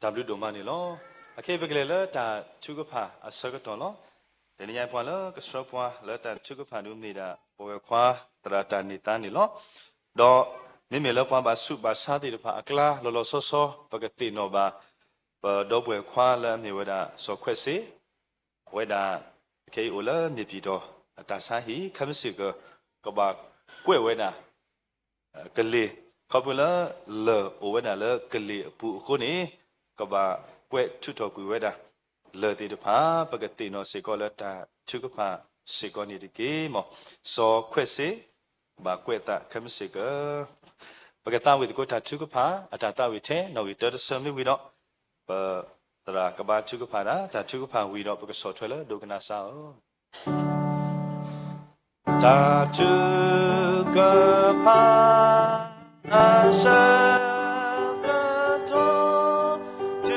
တၢ်ဘျုးဒိၣ်မးန့ၣ်လီၤ. အခဲအံၤပကလဲၤလၢတၢ်ထုကဖၣ်အဆၢကတီၢ်လီၤ. တနံၤညါပှၤလၢကဆှၢပှၤလၢတၢ်ထုကဖၣ်ဒုးမ့ၢ်ဒၣ် ပဝဲၢ်ခွါသရၣ်တၢ်န့ၢ်သါန့ၣ်လီၤ. ဒီးမ့မ့ၢ်လၢပှၤဘၣ်ဆူးဘၣ်ဆါသ့ၣ်တဖၣ်အကျါ လီၤလီၤဆီဆီ ပကသ့ၣ်နီၣ်ဘၣ် ပဒီပုၢ်ဝဲၢ်ခွါလၢအမ့ၢ်ဝဲဒၣ်စီၤခွဲးစ့ အဝဲဒၣ် ခဲအံၤအိၣ်လၢန့ၣ်ပံၤဒီး အတၢ်ဆါဟံၣ် ခဲမုၢ်ဆ့ၣ်ကီး ကဘၣ်ကွဲးဝဲဒၣ် ကလ့ၢ် ခီဖျိလၢ လၢၢ်အိၣ်ဝဲဒၣ်လၢကလ့ၢ်အပူၤအဃိန့ၣ် ကဘၣ်ကွဲးထုးထီၣ်ကွံာ်ဝဲဒၣ် လၢၢ်သ့ၣ်တဖၣ် ပကသ့ၣ်နီၣ်စ့ၢ်ကီးလၢတၢ်ထုကဖၣ်စ့ၢ်ကီးန့ၣ်တက့ၢ်. မ်စီၤခွဲးစ့ ဘၣ်ကွဲးသးခဲမုၢ်ဆ့ၣ်ကီး ပကသးဝံၣ်သကိးတၢ်ထုကဖၣ် အတၢ်သးဝံၣ်ထဲ နီၣ်ဂံၢ်တၢတဆၢမ့ၢ်ဝံၤဒီး ပသရၣ်ကဘါထုကဖၣ်ဒၣ် တၢ်ထုကဖၣ်ဝံၤဒီး ပကဆီၣ်ထွဲလၢဒိကနၣ်စၢ်အီၤ. တၢ်ထုကဖၣ် အဆၢကတီၢ် ထုက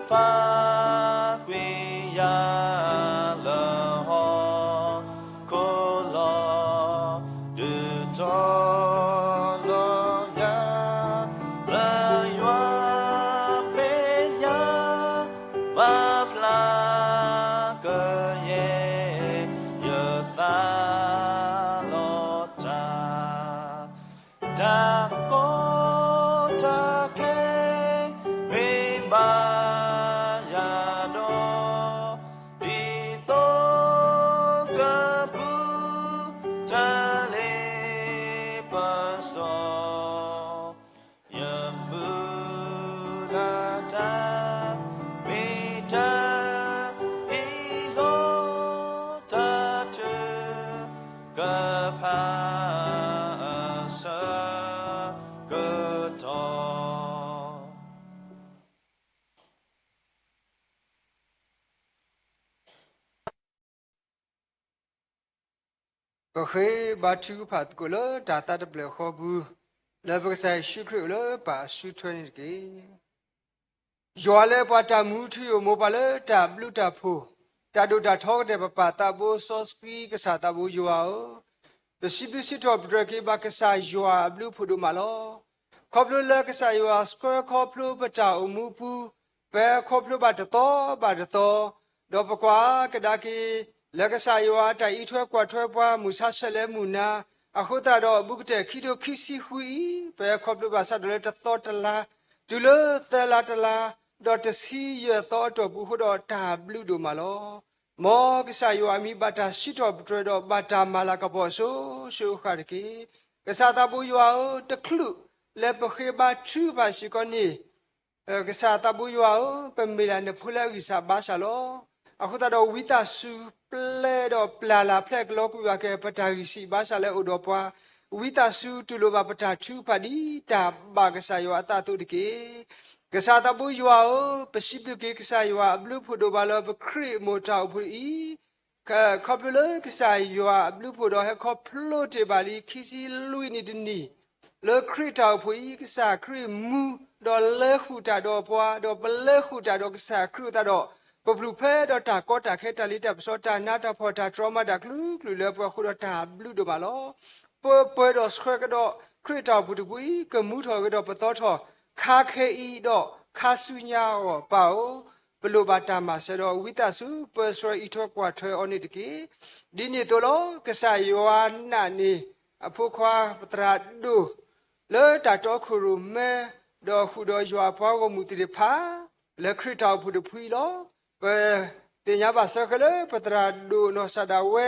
ဖၣ်ကွံာ်ယၤလၢဟီၣ်ခိၣ်လီၤ. ဒုးတီၤလီၤယၤ လၢယွၤမဲာ်ညါ ဘၣ်ဖျါကယဲၢ် ယသးလီၤတၢ် တၢ်ကီတၢ်ခဲ မ့ၢ်ဘၣ်ယၤဒီး ဒ်သိးကပူၤ တၢ်လ့ပစီ ယမုၢ်လၢ်တၢ် မ့ၢ်တၢ်ဟ့ၣ်လီၤ တၢ်ထုကဖၣ်အဆၢကတီၢ်. ပဃ့ဘါထုကဖၣ်သကိးလၢတၢ်သးတဖျၢၣ်ဃီပူၤ, လၢပကစၢ်ယ့ၣ်ၡူးခရံာ်အိၣ်လၢပၢ်အစုထွဲန့ၣ်တက့ၢ်. ယွၤလၢပှၤတၢ်မူထူယိာ် မိၢ်ပၢ်လၢတၢ်ဘျုးတၢ်ဖှိၣ်, တၢ်ဒိၣ်တၢ်ထီကတၢၢ် ပပၢ်သးဘိစီဆှံ ကစၢ်သးဘိယွၤဧၢ, ပစံးဘျုးစံးထီၣ်ပတြၢၤက့ၤဘၣ်ကစၢ်ယွၤအဘျုးအဖှိၣ်ဒိၣ်မးလီၤ. ခီဖျိလၢကစၢ်ယွၤဆှၢခီဖျိပတၢ်အိၣ်မူအပူၤ, ပဟဲခီဖျိဘၣ်တသီဘၣ်တသီ, ဒီးပကွၢ်ကဒါက့ၤ လၢကစၢ်ယွၤအတၢ်အံးထွဲကွၢ်ထွဲပှၤ မုၢ်ဆါဆဲးလၢမုၢ်နၤ, အဃိသတးဒီး ဘူးကတၢၢ်ခံထိခံဆံဃုအံၤ ပဟဲခီဖျိဘၣ်ဆၣ်ဒီးလၢတသီတလါ, တုၤလၢသၢလါတလါ, ဒီးတဆံယဲၢ်သီအတီၢ်ပူၤအဃိဒီး တၢ်ဘျုးဒိၣ်မးလီၤ. မ်ကစၢ်ယွၤအမံၤဘၣ်တၢ်စံးထီၣ်ပတြၢၤဒီး ဘၣ်တၢ်မၤလၤကပီၤအစိၤစိၤအဃၣ်တက့ၢ်. ကစၢ်သးဘိယွၤဧၢ, တချုးလၢပဃ့ဘါထုကဖၣ်စ့ၢ်ကီးန့ၣ် ကစၢ်သးဘိယွၤဧၢ, ပမ့ၢ်ဒၣ်နဖိလၢအဂံၢ်စၢ်ဘါစၢ်လီၤ. အဃိသတးဒီး ဝံသးစူၤပျဲဒီးပျၢ်လၢ်ဖျဲၣ်ကလီကွံာ်ဘၣ်က့ၤ ပတၢ်ဂံၢ်စၢ်ဘါစၢ်လၢအိၣ်ဒီးပှၤ, ဝံသးစူၤတူၢ်လိာ်ဘၣ်ပတၢ်ထုကဖၣ်ဒ်တၢ်ဘၣ်ကစၢ်ယွၤအသးအသိးတက့ၢ်. ကစၢ်သးဘိယွၤဧၢ, ပစံးဘျုးက့ၤကစၢ်ယွၤအဘျုးအဖှိၣ်ဒိၣ်မးလၢပခရံာ်အမိၢ်တၢ်အိၣ်ဖှိၣ်အံၤ ခီဖျိလၢကစၢ်ယွၤအဘျုးအဖှိၣ်ဒီး ဟဲခီဖျိတ့ၢ်ဘၣ်လံခံဆံလွံၢ်နံၣ်တနံၣ်, လၢခရံာ်တၢ်အိၣ်ဖှိၣ်အံၤ ကစၢ်ခရံာ်မူ ဒီးလဲၤဃုာ်တၢ်ဒီးပှၤ, ဒီးပလဲၤဃုာ်တၢ်ဒီးကစၢ်ခရံာ်အဃိသတးဒီး ပပျုၤဖဲဒီးတၢ်ကီတၢ်ခဲ တၢ်လ့တၢ်ပစီ တၢ်နးတၢ်ဖှီၣ် တၢ်တြီမးတၢ်ကလုာ်ကလုာ်လၢပှၤအဃိဒီး တၢ်ဘျုးဒိၣ်မးလီၤ. ပပှဲၤဒီးဆှၢကဒီးခရံာ်တၢ်အိၣ်ဖှိၣ်တဖုအံၤ ကမူထီၣ်ဂ့ၤဒီးပသီထီၣ် ခါခဲအံၤဒီးခါဆူညါအဂီၢ်ပၢ်ဧၢ, ပလိၣ်ဘၣ်တၢ်မၤစၢၤဒီး ဝံသးစူၤပၢဆှၢအံးထွဲကွၢ်ထွဲအီၤန့ၣ်တက့ၢ်. ဒ်န့ၣ်အသိးလီၤ. ကစၢ်ယွၤနာ်န့ၢ်အဖိခွါပသရၣ်ဒိၣ် လၢတၢ်တီခိၣ်ရိၣ်မဲ ဒီးဃုာ်ဒီးယွၤအပှၤဂီၢ်မုၢ်သ့ၣ်တဖၣ် လၢခရံာ်တၢ်အိၣ်ဖှိၣ်တဖုအံၤလီၤ. ပသ့ၣ်ညါဘၣ်စ့ၢ်ကီးလၢပသရၣ်ဒိၣ်နီၢ်ကစၢ်ဒၣ်ဝဲ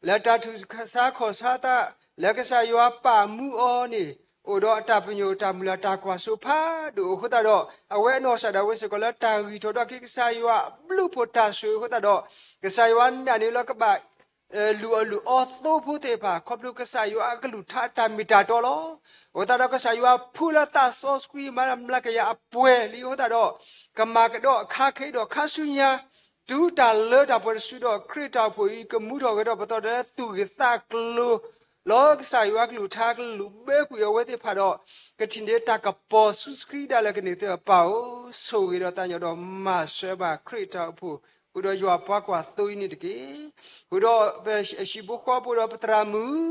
လၢတၢ်သူၣ်ဆါခီၣ်ဆါသး လၢကစၢ်ယွၤပာ်မူအီၤန့ၣ် အိၣ်ဒီးအတၢ်ပညိၣ်တၢ်မုၢ်လၢ်တၢ်ကွၢ်စိဖးဒိၣ်အဃိသတးဒီး အဝဲနီၢ်ကစၢ်ဒၣ်ဝဲစ့ၢ်ကီးလၢတၢ်ဂံၢ်ထီၣ်ဒိၣ်က့ၤကစၢ်ယွၤအဘျုးအဖှိၣ်တၢ်ဆိၣ်ဂ့ၤအဃိသတးဒီး ကစၢ်ယွၤနာ်န့ၢ်လၢကဘၣ် လုၢ်အီၣ်လုၢ်အီသိဖိသ့ၣ်တဖၣ် ခီဖျိကစၢ်ယွၤအကလုၢ်ကထါတၢ်မ့ၢ်တၢ်တီလီၤ. အဃိသတးဒီးကစၢ်ယွၤဖှူလၢသးစီဆှံမၤမျးကယၤအပှဲၤလံအဃိသတးဒီး ကမၤကဒီးအခါခဲအံၤဒီးခါဆူညါ တုၤတၢ်လၢတၢ်ပှဲၤတစုဒီး ခရံာ်တၢ်အိၣ်ဖှိၣ်အံၤ ကမူထီၣ်ဂဲၤထီၣ်ပသီဒီးလၢသူၣ်ဂ့ၤသးကျိၤ လီၤကစၢ်ယွၤကလုၢ်ကထါကလူးဘၣ်ကွံာ်အဝဲသ့ၣ်တဖၣ်ဒီး ကထံၣ်န့ၢ်တၢ်ကပီၤဆူစခရံဒၣ်လဲာ်ကန့ၢ်သ့ၣ်တဖၣ်ပၢ်ဧၢ, ဆိၣ်ဂ့ၤဒီးသးကညီၤဒီးမၤစၢၤဘၣ်ခရံာ်တၢ်အိၣ်ဖှိၣ် ဃုာ်ဒီးယွၤပှၤကွၢ်သိအံၤန့ၣ်တက့ၢ်. ဃုာ်ဒီးပဟံၣ်ဖိဃီဖိဒီးပသရၣ်မုၣ်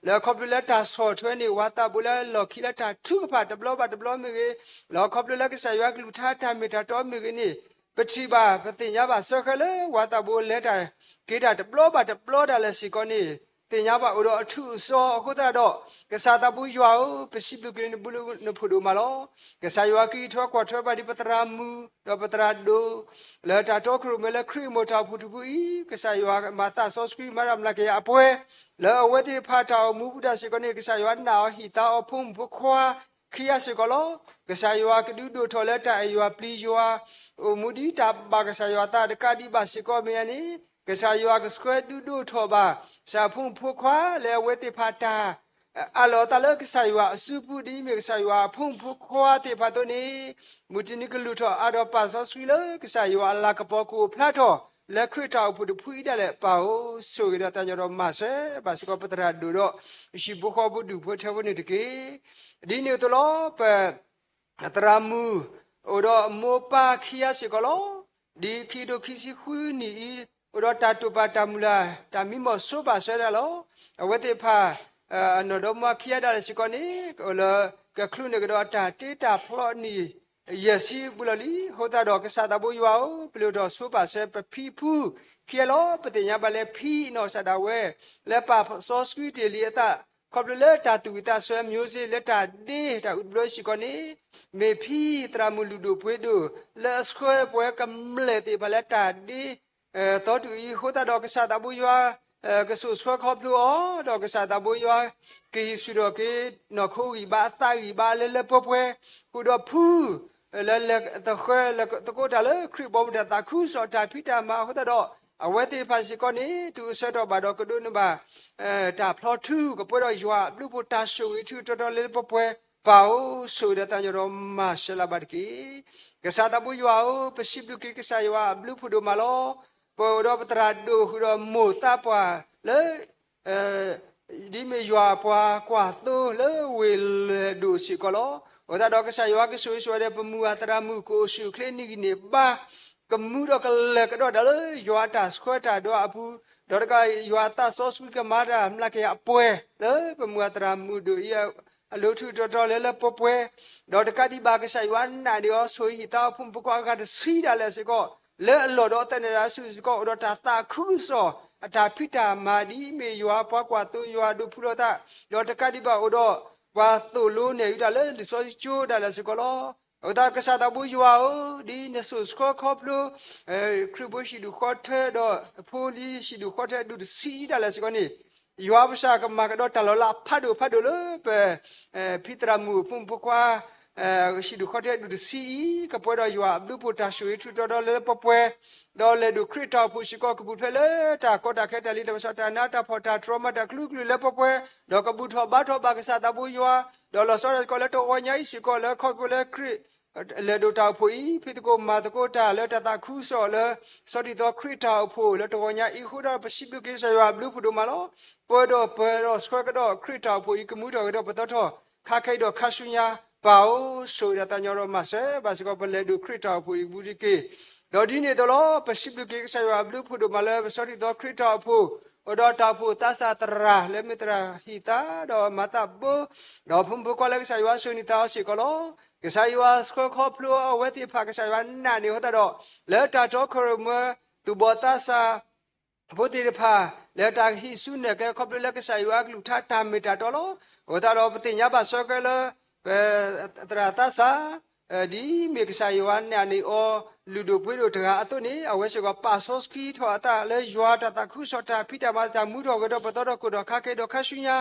လၢအခီဖျိလၢတၢ်ဆီၣ်ထွဲန့ၣ် ဝၤသးဘိလၢလီၢ်ခံလၢတၢ်ထုကဖၣ်တဘျီဘၣ်တဘျီမ့ၢ်ဂ့ၤ, လၢအခီဖျိလၢကစၢ်ယွၤကလုၢ်ကထါတၢ်မ့ၢ်တၢ်တီမ့ၢ်ဂ့ၤန့ၣ် ပထံၣ်ဘၣ်ပသ့ၣ်ညါဘၣ်စၢဃဲလၢ ဝၤသးဘိလဲၤတၢ်က့ၤတၢ်တဘျီဘၣ်တဘျီဒၣ်လဲာ်စ့ၢ်ကီးန့ၣ် သ့ၣ်ညါဘၣ်အိၣ်ဒီးအထူးအစီအဃိသတးဒီး, ကစၢ်သးဘိယွၤဧၢ, ပစံးဘျုးက့ၤနဘုနဖိဒိၣ်မးလီၤ. ကစၢ်ယွၤကဟံးထီၣ်ကွၢ်ထွဲဘၣ်ဒ်ပသရၣ်မုၣ် ဒီးပသရၣ်ဒိၣ် လၢတၢ်တီခိၣ်ရိၣ်မဲလၢခရံာ်မိၢ်တၢ်အိၣ်ဖှိၣ်တဖုအံၤ, ကစၢ်ယွၤမၤသးစီဆှံမၤတၢ်မျးကယၤအပှဲၤ လၢအဝဲသ့ၣ်တဖၣ်တၢ်အိၣ်မူပူၤဒၣ်စ့ၢ်ကီးန့ၣ် ကစၢ်ယွၤနာ်အီၤဟံၣ်သါအီၤဖိမုၣ်ဖိခွါခံဂၤစ့ၢ်ကီးလီၤ. ကစၢ်ယွၤကဒုးဒိၣ်ထီၣ်လၢတၢ်အဲၣ်ယွၤပျံၤယွၤ အိၣ်မူဒ်တၢ်ဘၣ်ကစၢ်ယွၤအသးတကးဒံးဘၣ်စ့ၢ်ကီးမ့ၢ်ဧါန့ၣ်, ကစၢ်ယွၤကဆှၢဒုးဒိၣ်ထီၣ်ဘၣ် ကစၢ်ဖိမုၣ်ဖိခွါလၢအဝဲသ့ၣ်တဖၣ်တၢ် အးလီၤအသးလၢကစၢ်ယွၤအစုပူၤ ဒ်အမ့ၢ်ကစၢ်ယွၤအဖိမုၣ်ဖိခွါသ့ၣ်တဖၣ်အသိးန့ၣ်, မုၢ်တနံၤကလုၢ်ထီၣ်အါဒီးပာ်စီဆှံလၢ ကစၢ်ယွၤအလၤကပီၤကအိၣ်ဖျါထီၣ် လၢခရံာ်တၢ်အိၣ်ဖှိၣ်တဖုအံၤဒၣ်လဲာ် ပၢ်ဧၢ, ဆိၣ်ဂ့ၤဒီးသးကညီၤဒီးမၤစၢၤဘၣ်စ့ၢ်ကီး ပသရၣ်ဒိၣ်ဒီး ဟံၣ်ဖိဃီဖိဒူၣ်ဖိထၢဖိန့ၣ်တက့ၢ်. ဒ်န့ၣ်အသိးလီၤ ပ သရၣ်မုၣ် အိၣ်ဒီးအမိၢ်ပၢ်ခံဂၤစ့ၢ်ကီးလီၤ. ဒ်ခံကထိခံဆံဃုနံၣ်အံၤ အိၣ်ဒီးတၢ်တိာ်ပာ်တၢ်မုၢ်လၢ် တၢ်မံမီၢ်ဆိပာ်စၢၤဒၣ်လီၤ. အဝဲသ့ၣ်တဖၣ် အနီၢ်ဒီမါခံဂၤဒၣ်လဲာ်စ့ၢ်ကီးန့ၣ် အိၣ်လၢကချုးန့ၢ်ကဒီးတၢ်တ့တၢ်ဖျီအနံၣ် ယဲၢ်ဆံပူၤလီၤလံ. အဃိသတးဒီး ကစၢ်သးဘိယွၤဧၢ, ပလၢၢ်ထီၣ်ဆိပာ်စၢၤပဖံဖုခံဂၤလီၤ. ပသ့ၣ်ညါဘၣ်လၢဖံအနီၢ်ကစၢ်ဒၣ်ဝဲ လၢပာ်စီဆှံတ့ၢ်လံအသး ခီဖျိလၢတၢ်သူၣ်ဝံၣ်သးဆၢ မျိုးစေ့ လၢတၢ်ဒ့တၢ်အူတဘျီစ့ၢ်ကီးန့ၣ်, မ့ၢ်ဖံသရၣ်မုၣ်လုၢ်ဒိၣ်ပှ့ၤဒိၣ် လၢအဆှၢပှၤကမျၢၢ်သ့ၣ်တဖၣ်လၢတၢ်ဒ့ သီတူၢ်အံၤအဃိသတးဒီး ကစၢ်သးဘိယွၤ ကဆိၣ်ဆှၢခီဖျိအီၤ, ဒီးကစၢ်သးဘိယွၤ ကဟံးဆူၣ်ထီၣ်က့ၤ နီၢ်ခိဂံၢ်ဘါအသးဂံၢ်ဘါလၢလၢပှဲၤပှဲၤ, ဃုာ်ဒီးဖု လၢလဲၤသဃၢ လၢသကိးတၢ်လၢခရံာ်ဘီမုၢ် တၢ်သးခုကစီၣ်တၢ်ဖံးတၢ်မၤအဃိသတးဒီး အဝဲသ့ၣ်တဖၣ်စ့ၢ်ကီးန့ၣ် တုၤအဆၢကတီၢ်ဘၣ်ဒီးကဒိးန့ၢ်ဘၣ် တၢ်ဖျီထုကပှဲၤဒီးယွၤအဘျုးအဖှိၣ်တၢ်ဆိၣ်ဂ့ၤထူးထီၣ်တီလၢလၢပှဲၤပှဲၤ, ပၢ်ဧၢ, ဆိၣ်ဂ့ၤဒီးသးကညီၤဒီးမၤစၢၤလၢ်ဘၣ်တက့ၢ်. ကစၢ်သးဘိယွၤဧၢ, ပစံးဘျုးက့ၤကစၢ်ယွၤအဘျုးအဖှိၣ်ဒိၣ်မးလီၤ. ပအိၣ်ဒီးပသရၣ်ဒိၣ်ဃုာ်ဒီးမိၢ်သးပှၢ်လၢ ဒ်မ့ၢ်ယွၤအပှၤကွၢ်သိလၢဝ့ၢ်လဲၢ်ဒိၣ်စ့ၢ်ကီးလီၤ. အဃိသတးဒီးကစၢ်ယွၤကဆိၣ်ဂ့ၤဆိၣ်ဝါဒီးပမုၢ်အသရၣ်မုၣ်ကအိၣ်ဆူၣ်အိၣ်ချ့နံၣ်ဂံၢ်နံၣ်ဘါ ကမူဒီးကလဲၤကဒီးတၢ်လၢယွၤအတၢ်ဆှၢတၢ်ဒွးအပူၤ, ဒီးတကးယွၤအသးစီဆှံကမၤတၢ်မျးကယၤအပှဲၤ လၢပမုၢ်အသရၣ်မုၣ်ဒိၣ်အံၤ အလိၤထူးထီၣ်တီလၢလၢပှဲၤပှဲၤ, ဒီးတကးဒံးဘၣ်ကစၢ်ယွၤနာ်န့ၢ်အီၤ ဆိၣ်ဂ့ၤဟံၣ်သါအီၤဖိမုၣ်ဖိခွါအဂၤတဆံဒၣ်လဲာ်စ့ၢ်ကီး လၢအလီၢ်ဒီးသန့ၤဒၣ်ဆူၣ်စ့ၢ်ကီး အိၣ်ဒီးတၢ်သးခုကစီၣ် အတၢ်ဖံးတၢ်မၤဒ်မ့ၢ်ယွၤအပှၤကွၢ်သိ ယွၤဒိးဖှူလီၤသး, ဒီးတကးဒံးဘၣ်အိၣ်ဒီး ပှၤသိၣ်လိနဲၣ်အုးတၢ်လၢလံာ်စီဆှံကၠိဒၣ်လဲာ်စ့ၢ်ကီးလီၤ. အဃိသတးကစၢ်သးဘိယွၤဧၢ, ဒ်နဆိၣ်ဆှၢခီဖျိ ခရံာ်ဖိဟံၣ်ဒူၣ်ဃီထၢဒီး ဖိလံၤဟံၣ်ဒူၣ်ဃီထၢဒူၣ်တဆံဒၣ်လဲာ်စ့ၢ်ကီးန့ၣ်, ယွၤပကစၢ်ကမၤကဒီးတၢ်လီၤလးဖးဒိၣ်ဖးဒိၣ်လၢပ ဖံသရၣ်မုၣ်ဖိမုၣ်ဖိခွါ ဟံၣ်ဒူၣ်ဃီထၢဒူၣ်တဆံအံၤ ကပှဲၤဒီးယွၤအဘျုးအဖှိၣ်တၢ်ဆိၣ်ဂ့ၤထူးထီၣ်တီလၢပှဲၤပှဲၤ, ဒီးလဲၤဒိၣ်ခရံာ်တၢ်အိၣ်ဖှိၣ်စ့ၢ်ကီး ကပူၤဖျဲးလၢတၢ်ကီတၢ်ခဲတၢ်လံၤတၢ်ပစီၣ် တၢ်နးတၢ်ဖှီၣ်တၢ်တြီမၤတၢ်ကလုာ်ကလုာ်လၢပှဲၤပှဲၤ, ဒီးကဘူၣ်ထီၣ်ဘါထီၣ်ဘၣ်ကစၢ်သးဘိယွၤ, ဒီးလီၤဆီဒၣ်တၢ်စ့ၢ်ကီးလၢတဂီၤညါအံၤစ့ၢ်ကီး လၢခီဖျိလၢခရံာ် လဲၤဒိၣ်တၢ်အိၣ်ဖှိၣ်အံၤ ဖံသကိးမၤသကိးတၢ်လၢတၢ်သးခုကစီၣ်လၢ ဆီထံသီခရံာ်တၢ်အိၣ်ဖှိၣ်လၢတဂီၤညါအံၤအဃိဒီး ပစံးဘျုးက့ၤကစၢ်ယွၤအဘျုးအဖှိၣ်ဒိၣ်မးလီၤ. ပှဲၤဒီးပှဲၤဒီးဆှၢကဒီးခရံာ်တၢ်အိၣ်ဖှိၣ်အံၤ ကမူထီၣ်ဂဲၤထီၣ်ပသီထီၣ် ခါခဲအံၤဒီးခါဆူညါ, ပၢ်ဧၢ, ဆိၣ်ဂ့ၤဒီးသးကညီၤဒီးမၤစၢၤဘၣ်စ့ၢ်ကီး ပလဲၤဒိၣ်ခရံာ်တၢ်အိၣ်ဖှိၣ်အံၤကဘူၣ်တက့ၢ်. ဒီးဒ်န့ၣ်အသိးလီၤ ပစံးဘျုးက့ၤကစၢ်ယွၤအဘျုးအဖှိၣ်ဒိၣ်မးလၢ ပဆီထံသီခရံာ်တၢ်အိၣ်ဖှိၣ် အိၣ်ဒီးတၢ်အိၣ်ဖှိၣ်သးစၢ်သရၣ် လၢမ့ၢ်သရၣ်ဟံၣ်သါ ဒီးမၤသးဘိ ဒီးဖိမုၣ်ဖိခွါလၢကစၢ်ယွၤဆိၣ်ဂ့ၤန့ၢ်သးအီၤစ့ၢ်ကီးလီၤ. ကစၢ်ယွၤဆှၢခီဖျိအဝဲသ့ၣ်တဖၣ် ကစၢ်ယွၤနာ်န့ၢ်အဃိသတးဒီး လၢတၢ်တီခိၣ်ရိၣ်မဲ သူၣ်ဘီၣ်သးစၢ် ဖိသ့ၣ်တဖၣ် လၢတၢ်ဟံးစုနဲၣ်ကျဲခီဖျိလၢကစၢ်ယွၤအကလုၢ်ကထါတၢ်မ့ၢ်တၢ်တီလီၤ. အဃိသတးဒီး ပသ့ၣ်ညါဘၣ်စၢဃဲလၢ ပသရၣ်သးစၢ် ဒ်မ့ၢ်ကစၢ်ယွၤနာ်န့ၢ်အီၤ လုၢ်ဒိၣ်ပှ့ၤဒိၣ်တဂၤအသိးန့ၣ် အဝဲစ့ၢ်ကီးပာ်စီဆှံထီၣ်အသးလၢယွၤတၢ်သးခုကစီၣ်တၢ်ဖံးတၢ်မၤ တၢ်မူထီၣ်ဂဲၤထီၣ်ပသီထီၣ်ခိၣ်ဒီးခါခဲအံၤဒီးခါဆူညါ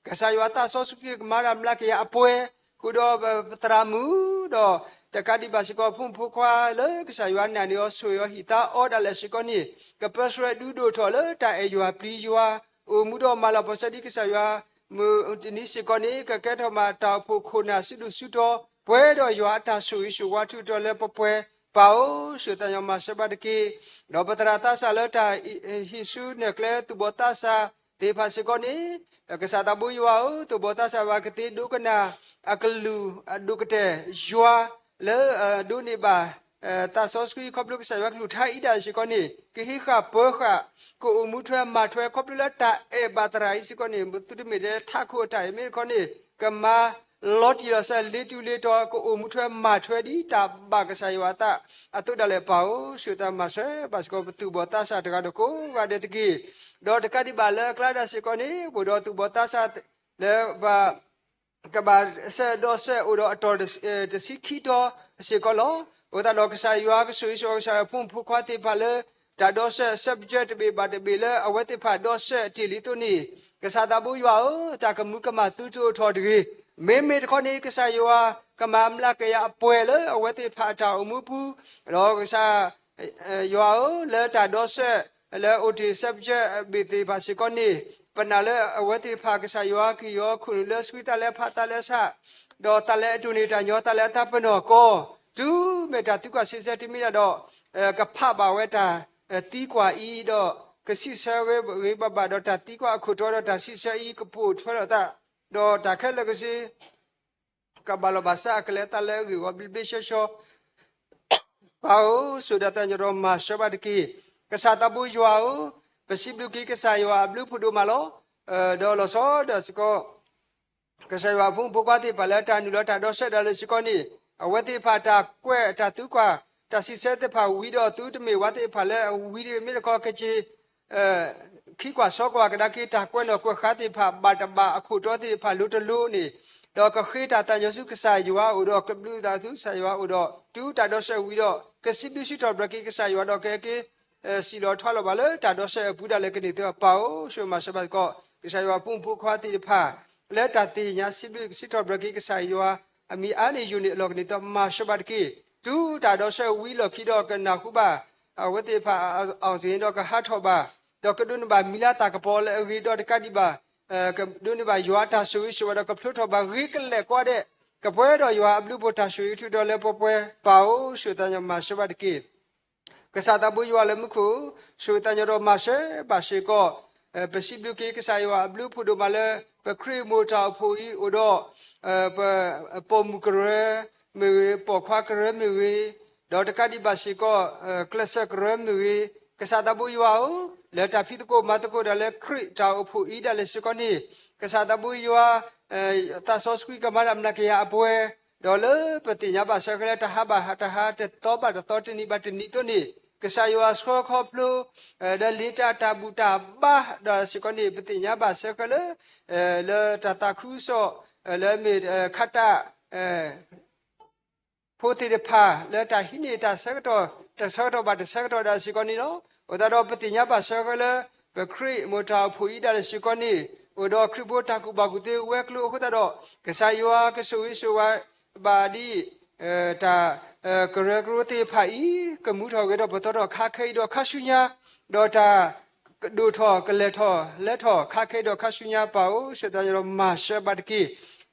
ကစၢ်ယွၤသးစီဆှံကမၤတၢ်မျးကယၤအပှဲၤ ဃုာ်ဒီးပသရၣ်မုၣ် ဒီးတကးဒံးဘၣ်စ့ၢ်ကီး ဖိမုၣ်ဖိခွါလၢကစၢ်ယွၤနာ်န့ၢ်အီၤ ဆိၣ်ဂ့ၤအီၤဟံၣ်သါအီၤဒၣ်လဲာ်စ့ၢ်ကီးန့ၣ် ကပၢဆှၢဒုးဒိၣ်ထီၣ်လၢတၢ်အဲၣ်ယွၤပျံၤယွၤ အိၣ်မူဒီးမၤလၤကပီၤစၢၤဒ်ကစၢ်ယွၤ မုၢ်တနံၤစ့ၢ်ကီးန့ၣ် ကကဲထီၣ်မးတၢ်အိၣ်ဖှိၣ်ခိၣ်နၢ်စုဒုၣ်စုတီၤ ပှဲၤဒီးယွၤအတၢ်ဆိၣ်ဂ့ၤဆိၣ်ဝါထူးထီၣ်လၢပှဲၤပှဲၤ ပၢ်ဧၢ ဆိၣ်သးကညီၤမၤစၢၤဘၣ်တက့ၢ်. ဒီးပသရၣ်သးစၢ်လၢတၢ်ဟံးစုနဲၣ်ကျဲသူၣ်ဘီၣ်သးစၢ်သ့ၣ်တဖၣ်စ့ၢ်ကီးန့ၣ် ကစၢ်သးဘိယွၤဧၢ, သူၣ်ဘီၣ်သးစၢ်ဘၣ်ကသ့ဒိကနၣ် အကလုၢ်အဒိၣ်ကတၢၢ်ယွၤ လၢအဒိးန့ၢ်ဘၣ် သးစီဆှံခီဖျိကစၢ်ယွၤကလုၢ်ကထါအံၤဒၣ်စ့ၢ်ကီးန့ၣ် ကဟံးဃာ်ပၢၤဃာ် ကအိၣ်မူထွဲမၤထွဲခီဖျိလၢတၢ်အဲၣ်ဘၣ်သရၣ်အံၤစ့ၢ်ကီးန့ၣ် သုတမ့ၢ်ထဲထးခိၣ်အတၢ်အံၤမ့ၢ်တခီန့ၣ် ကမၤလီၤတံၢ်လီၤဆဲးလ့တူလ့တီၤ ကအိၣ်မူထွဲမၤထွဲဒ်တၢ်ဘၣ်ကစၢ်ယွၤအသးအသိးဒၣ်လဲာ်ပၢ်ဧၢ, ဆိၣ်သးမၤစၢၤဘၣ်စ့ၢ်ကီးပသူၣ်ဘီၣ်သးစၢ်တဂၤဒီးကိးဂၤဒဲးတက့ၢ်. ဒီးတကးဒံးဘၣ်လၢအကျါဒၣ်စ့ၢ်ကီးန့ၣ် ပအိၣ်ဒီးသူၣ်ဘီၣ်သးစၢ်လၢဘၣ် ကဘၣ်ဆၢဒီးဆၢအိၣ်ဒီးအတီၢ်တဆံခံတီၤစ့ၢ်ကီးလီၤ. အဃိသတးဒီးကစၢ်ယွၤကဆိၣ်ဂ့ၤဆိၣ်ဝါကစၢ်ယွၤဖိမုၣ်ဖိခွါသ့ၣ်တဖၣ်လၢ တၢ်ဒီးဆၢ subject တဘ့ၣ်ဘၣ်တဘ့ၣ်လၢအဝဲသ့ၣ်တဖၣ်ဒီးဆၢတ့ၢ်လံအသိးန့ၣ် ကစၢ်သးဘိယွၤဧၢ, တၢ်ကမူကမၣ်သုတအိၣ်ထီၣ်တဂ့ၤ. မ့မ့ၢ်တခီန့ၣ် ကစၢ်ယွၤကမၤအမျးကယၤအပှဲၤလၢအဝဲသ့ၣ်တဖၣ်အတၢ်အိၣ်မူပူၤ, ဒီးကစၢ် ယွၤဧၢ, လၢတၢ်ဒီးဆၢ လၢအိၣ်တ့ၢ် subject ဘ့ၣ်သ့ၣ်တဖၣ်စ့ၢ်ကီးန့ၣ် ပနာ်လၢအဝဲသ့ၣ်တဖၣ်ကစၢ်ယွၤက့ၤယီၤခိၣ်နူာ်လၢဆှံသးလၢဖးသးလၢဆး, ဒီးသးလၢအတိၢ်န့ၢ်တၢ်ညီသးလၢအသးပ့ၤနီၣ်ကီး, တုၤမ့ၢ်တၢ်သံကွၢ်စံးဆၢတမံၤဒၣ်ဒီး ကဖးဘၣ်ဝဲတၢ်သံကွၢ်အံၤဒီး ကစံးဆၢဂ့ၤဂ့ၤဘၣ်ဘၣ်ဒီးတၢ်သံကွၢ်အခိၣ်တီဒီးတၢ်စံးဆၢအံၤကပိာ်ထွဲလိာ်သး, ဒီးတၢ်ခဲလၢာ်ကစ့ ကဘၣ်လီၤဘၣ်စးအကလဲၤသးလၢအဂ့ၢ်ဂီၤဘျ့ဘျ့ဆှီဆှီ ပၢ်ဧၢ, ဆိၣ်ဒၣ်တၢ်ညီဒီးမၤစၢၤဘၣ်တက့ၢ်. ကစၢ်သးဘိယွၤဧၢ, ပစံးဘျုးက့ၤကစၢ်ယွၤအဘျုးဖးဒိၣ်မးလီၤ. ဒီးလီၤဆီဒၣ်စ့ၢ်ကီး ကစၢ်ယွၤအဖိမုၣ်ဖိခွါသ့ၣ်တဖၣ်လၢတၢ်နုာ်လီၤတၢ်ဒီးဆၢဒၣ်လဲာ်စ့ၢ်ကီးန့ၣ် အဝဲသ့ၣ်တဖၣ်တၢ်ကွဲးတၢ်သံကွၢ် တၢ်စံးဆၢသ့ၣ်တဖၣ်ဝံၤဒီးသုတမ့ၢ်ဝဲသ့ၣ်တဖၣ်လၢအဝံၤတဂ့ၤ မ့ၢ်တခီကစ့ ခံကွၢ်ဆီကွၢ်ကဒါက့ၤတၢ်ကွဲးနီၣ်ကွဲးဃါသ့ၣ်တဖၣ်လိၤတလိၤန့ၣ်, ဒီးကဃ့တၢ်သးညီဆူကစၢ်ယွၤအအိၣ်ဒီးကဘျုးသးဆူကစၢ်ယွၤအအိၣ်ဒီး တုၤတၢ်ဒီးဆၢဝံၤဒီး ကစံးဘျုးစံးထီၣ်ပတြၢၤက့ၤကစၢ်ယွၤဒီးကဟဲက့ၤ စံးလီၤထွါလီၤဘၣ်လၢတၢ်ဒီးဆၢအပူၤဒၣ်လဲာ်ကန့ၢ်သ့ပၢ်ဧၢ, ဆိၣ်မၤစၢၤဘၣ်စ့ၢ်ကီး ကစၢ်ယွၤဖိမုၣ်ဖိခွါသ့ၣ်တဖၣ် လၢတၢ်သ့ၣ်ညါစံးဘျုးစံးထီၣ်ပတြၢၤက့ၤကစၢ်ယွၤ အမံၤအါန့ၢ်ယိာ်န့ၢ်အလီၢ်ကန့ၢ်သ့မၤစၢၤဘၣ်တက့ၢ်. တုၤတၢ်ဒီးဆၢဝံၤလီၢ်ခံဒီးကနၢ်ဟူဘၣ် အဝဲသ့ၣ်တဖၣ်အီၣ်စ့ၣ်ဒီးကဟးထီၣ်ဘၣ်, ဒီးကဒိးန့ၢ်ဘၣ်မံၤလၢတၢ်ကပီၤလၢအဂ့ၤဒီးတကးဒံးဘၣ် ကဒိးန့ၢ်ဘၣ်ယွၤအတၢ်ဆိၣ်ဂ့ၤဆိၣ်ဝါဒီးကဖျိထီၣ်ဘၣ်ဂ့ၤကလဲာ်ကိးဂၤဒဲး, ကပှဲၤဒီးယွၤအဘျုးဖှိၣ်တၢ်ဆိၣ်ဂ့ၤကထုးထီၣ်လၢပှဲၤပှဲၤပၢ်ဧၢ, ဆိၣ်သးညီမၤစၢၤဘၣ်တက့ၢ်. ကစၢ်သးဘိယွၤလၢမူခိၣ်, ဆိၣ်ဂ့ၤသးညီဒီးမၤစၢၤဘၣ်စ့ၢ်ကီး, ပစံးဘျုးက့ၤကစၢ်ယွၤအဘျုးဖးဒိၣ်မးလၢ ပခရံာ်မိၢ်တၢ်အိၣ်ဖှိၣ်အံၤအိၣ်ဒီး ပိာ်မုၣ်ကရၢမ့ၢ်ဂ့ၤ, ပိာ်ခွါကရၢမ့ၢ်ဂ့ၤ, ဒီးတကးဒံးဘၣ်စ့ၢ်ကီး ကျဲးစၢးကရၢမ့ၢ်ဂ့ၤ, ကစၢ်သးဘိယွၤဧၢ, လၢတၢ်ဖံးသကိးမၤသကိးတၢ်လၢခရံာ်တၢ်အိၣ်ဖှိၣ်အံၤဒၣ်လဲာ်စ့ၢ်ကီးန့ၣ်, ကစၢ်သးဘိယွၤ သးစီဆှံကမၤတၢ်မျးကယၤအပှဲၤ, ဒီးလၢပသ့ၣ်ညါဘၣ်စ့ၢ်ကီးလၢတဟါဘၣ်တဟါ, တသီဘၣ်တသီ, တနံၤဘၣ်တနံၤအသိးန့ၣ်, ကစၢ်ယွၤဆှၢခီဖျိ ဒီးလ့တၢ်တၢ်ဘူၣ်တၢ်ဘါဒီးစ့ၢ်ကီးန့ၣ်, ပသ့ၣ်ညါဘၣ်စ့ၢ်ကီးလၢ လၢတၢ်သးခုကစီၣ် လၢအမ့ၢ်ခးတၢ် ဖိသ့ၣ်တဖၣ် လၢတၢ်ဟံးန့ၢ်တၢ်ဆၢကတီၢ် တၢ်ဆၢကတီၢ်ဘၣ်တၢ်ဆၢကတီၢ်ဒၣ်စ့ၢ်ကီးန့ၣ်လီၤ. အဃိသတးဒီးပသ့ၣ်ညါဘၣ်စ့ၢ်ကီးလၢ ပခရံာ်မိၢ်တၢ်အိၣ်ဖှိၣ်အံၤဒၣ်လဲာ်စ့ၢ်ကီးန့ၣ်, အိၣ်ဒီးခရံာ်ဖိတၢ်ကူၣ်ဘၣ်ကူၣ်သ့ဝဲၤကျိၤအဃိသတးဒီး, ကစၢ်ယွၤကဆိၣ်ဂ့ၤဆိၣ်ဝါဘၣ်ဒ် တၢ် ကရၢကရိသ့ၣ်တဖၣ်အံၤ ကမူထီၣ်ဂဲၤထီၣ်ပသီထီၣ်ခါခဲအံၤဒီးခါဆူညါ, ဒီးတၢ် ကဒိၣ်ထီၣ်ကလဲၤထီၣ်လဲၤထီၣ်ခါခဲအံၤဒီးခါဆူညါပၢ်ဧၢ, ဆိၣ်သးညီဒီးမၤစၢၤဘၣ်တက့ၢ်.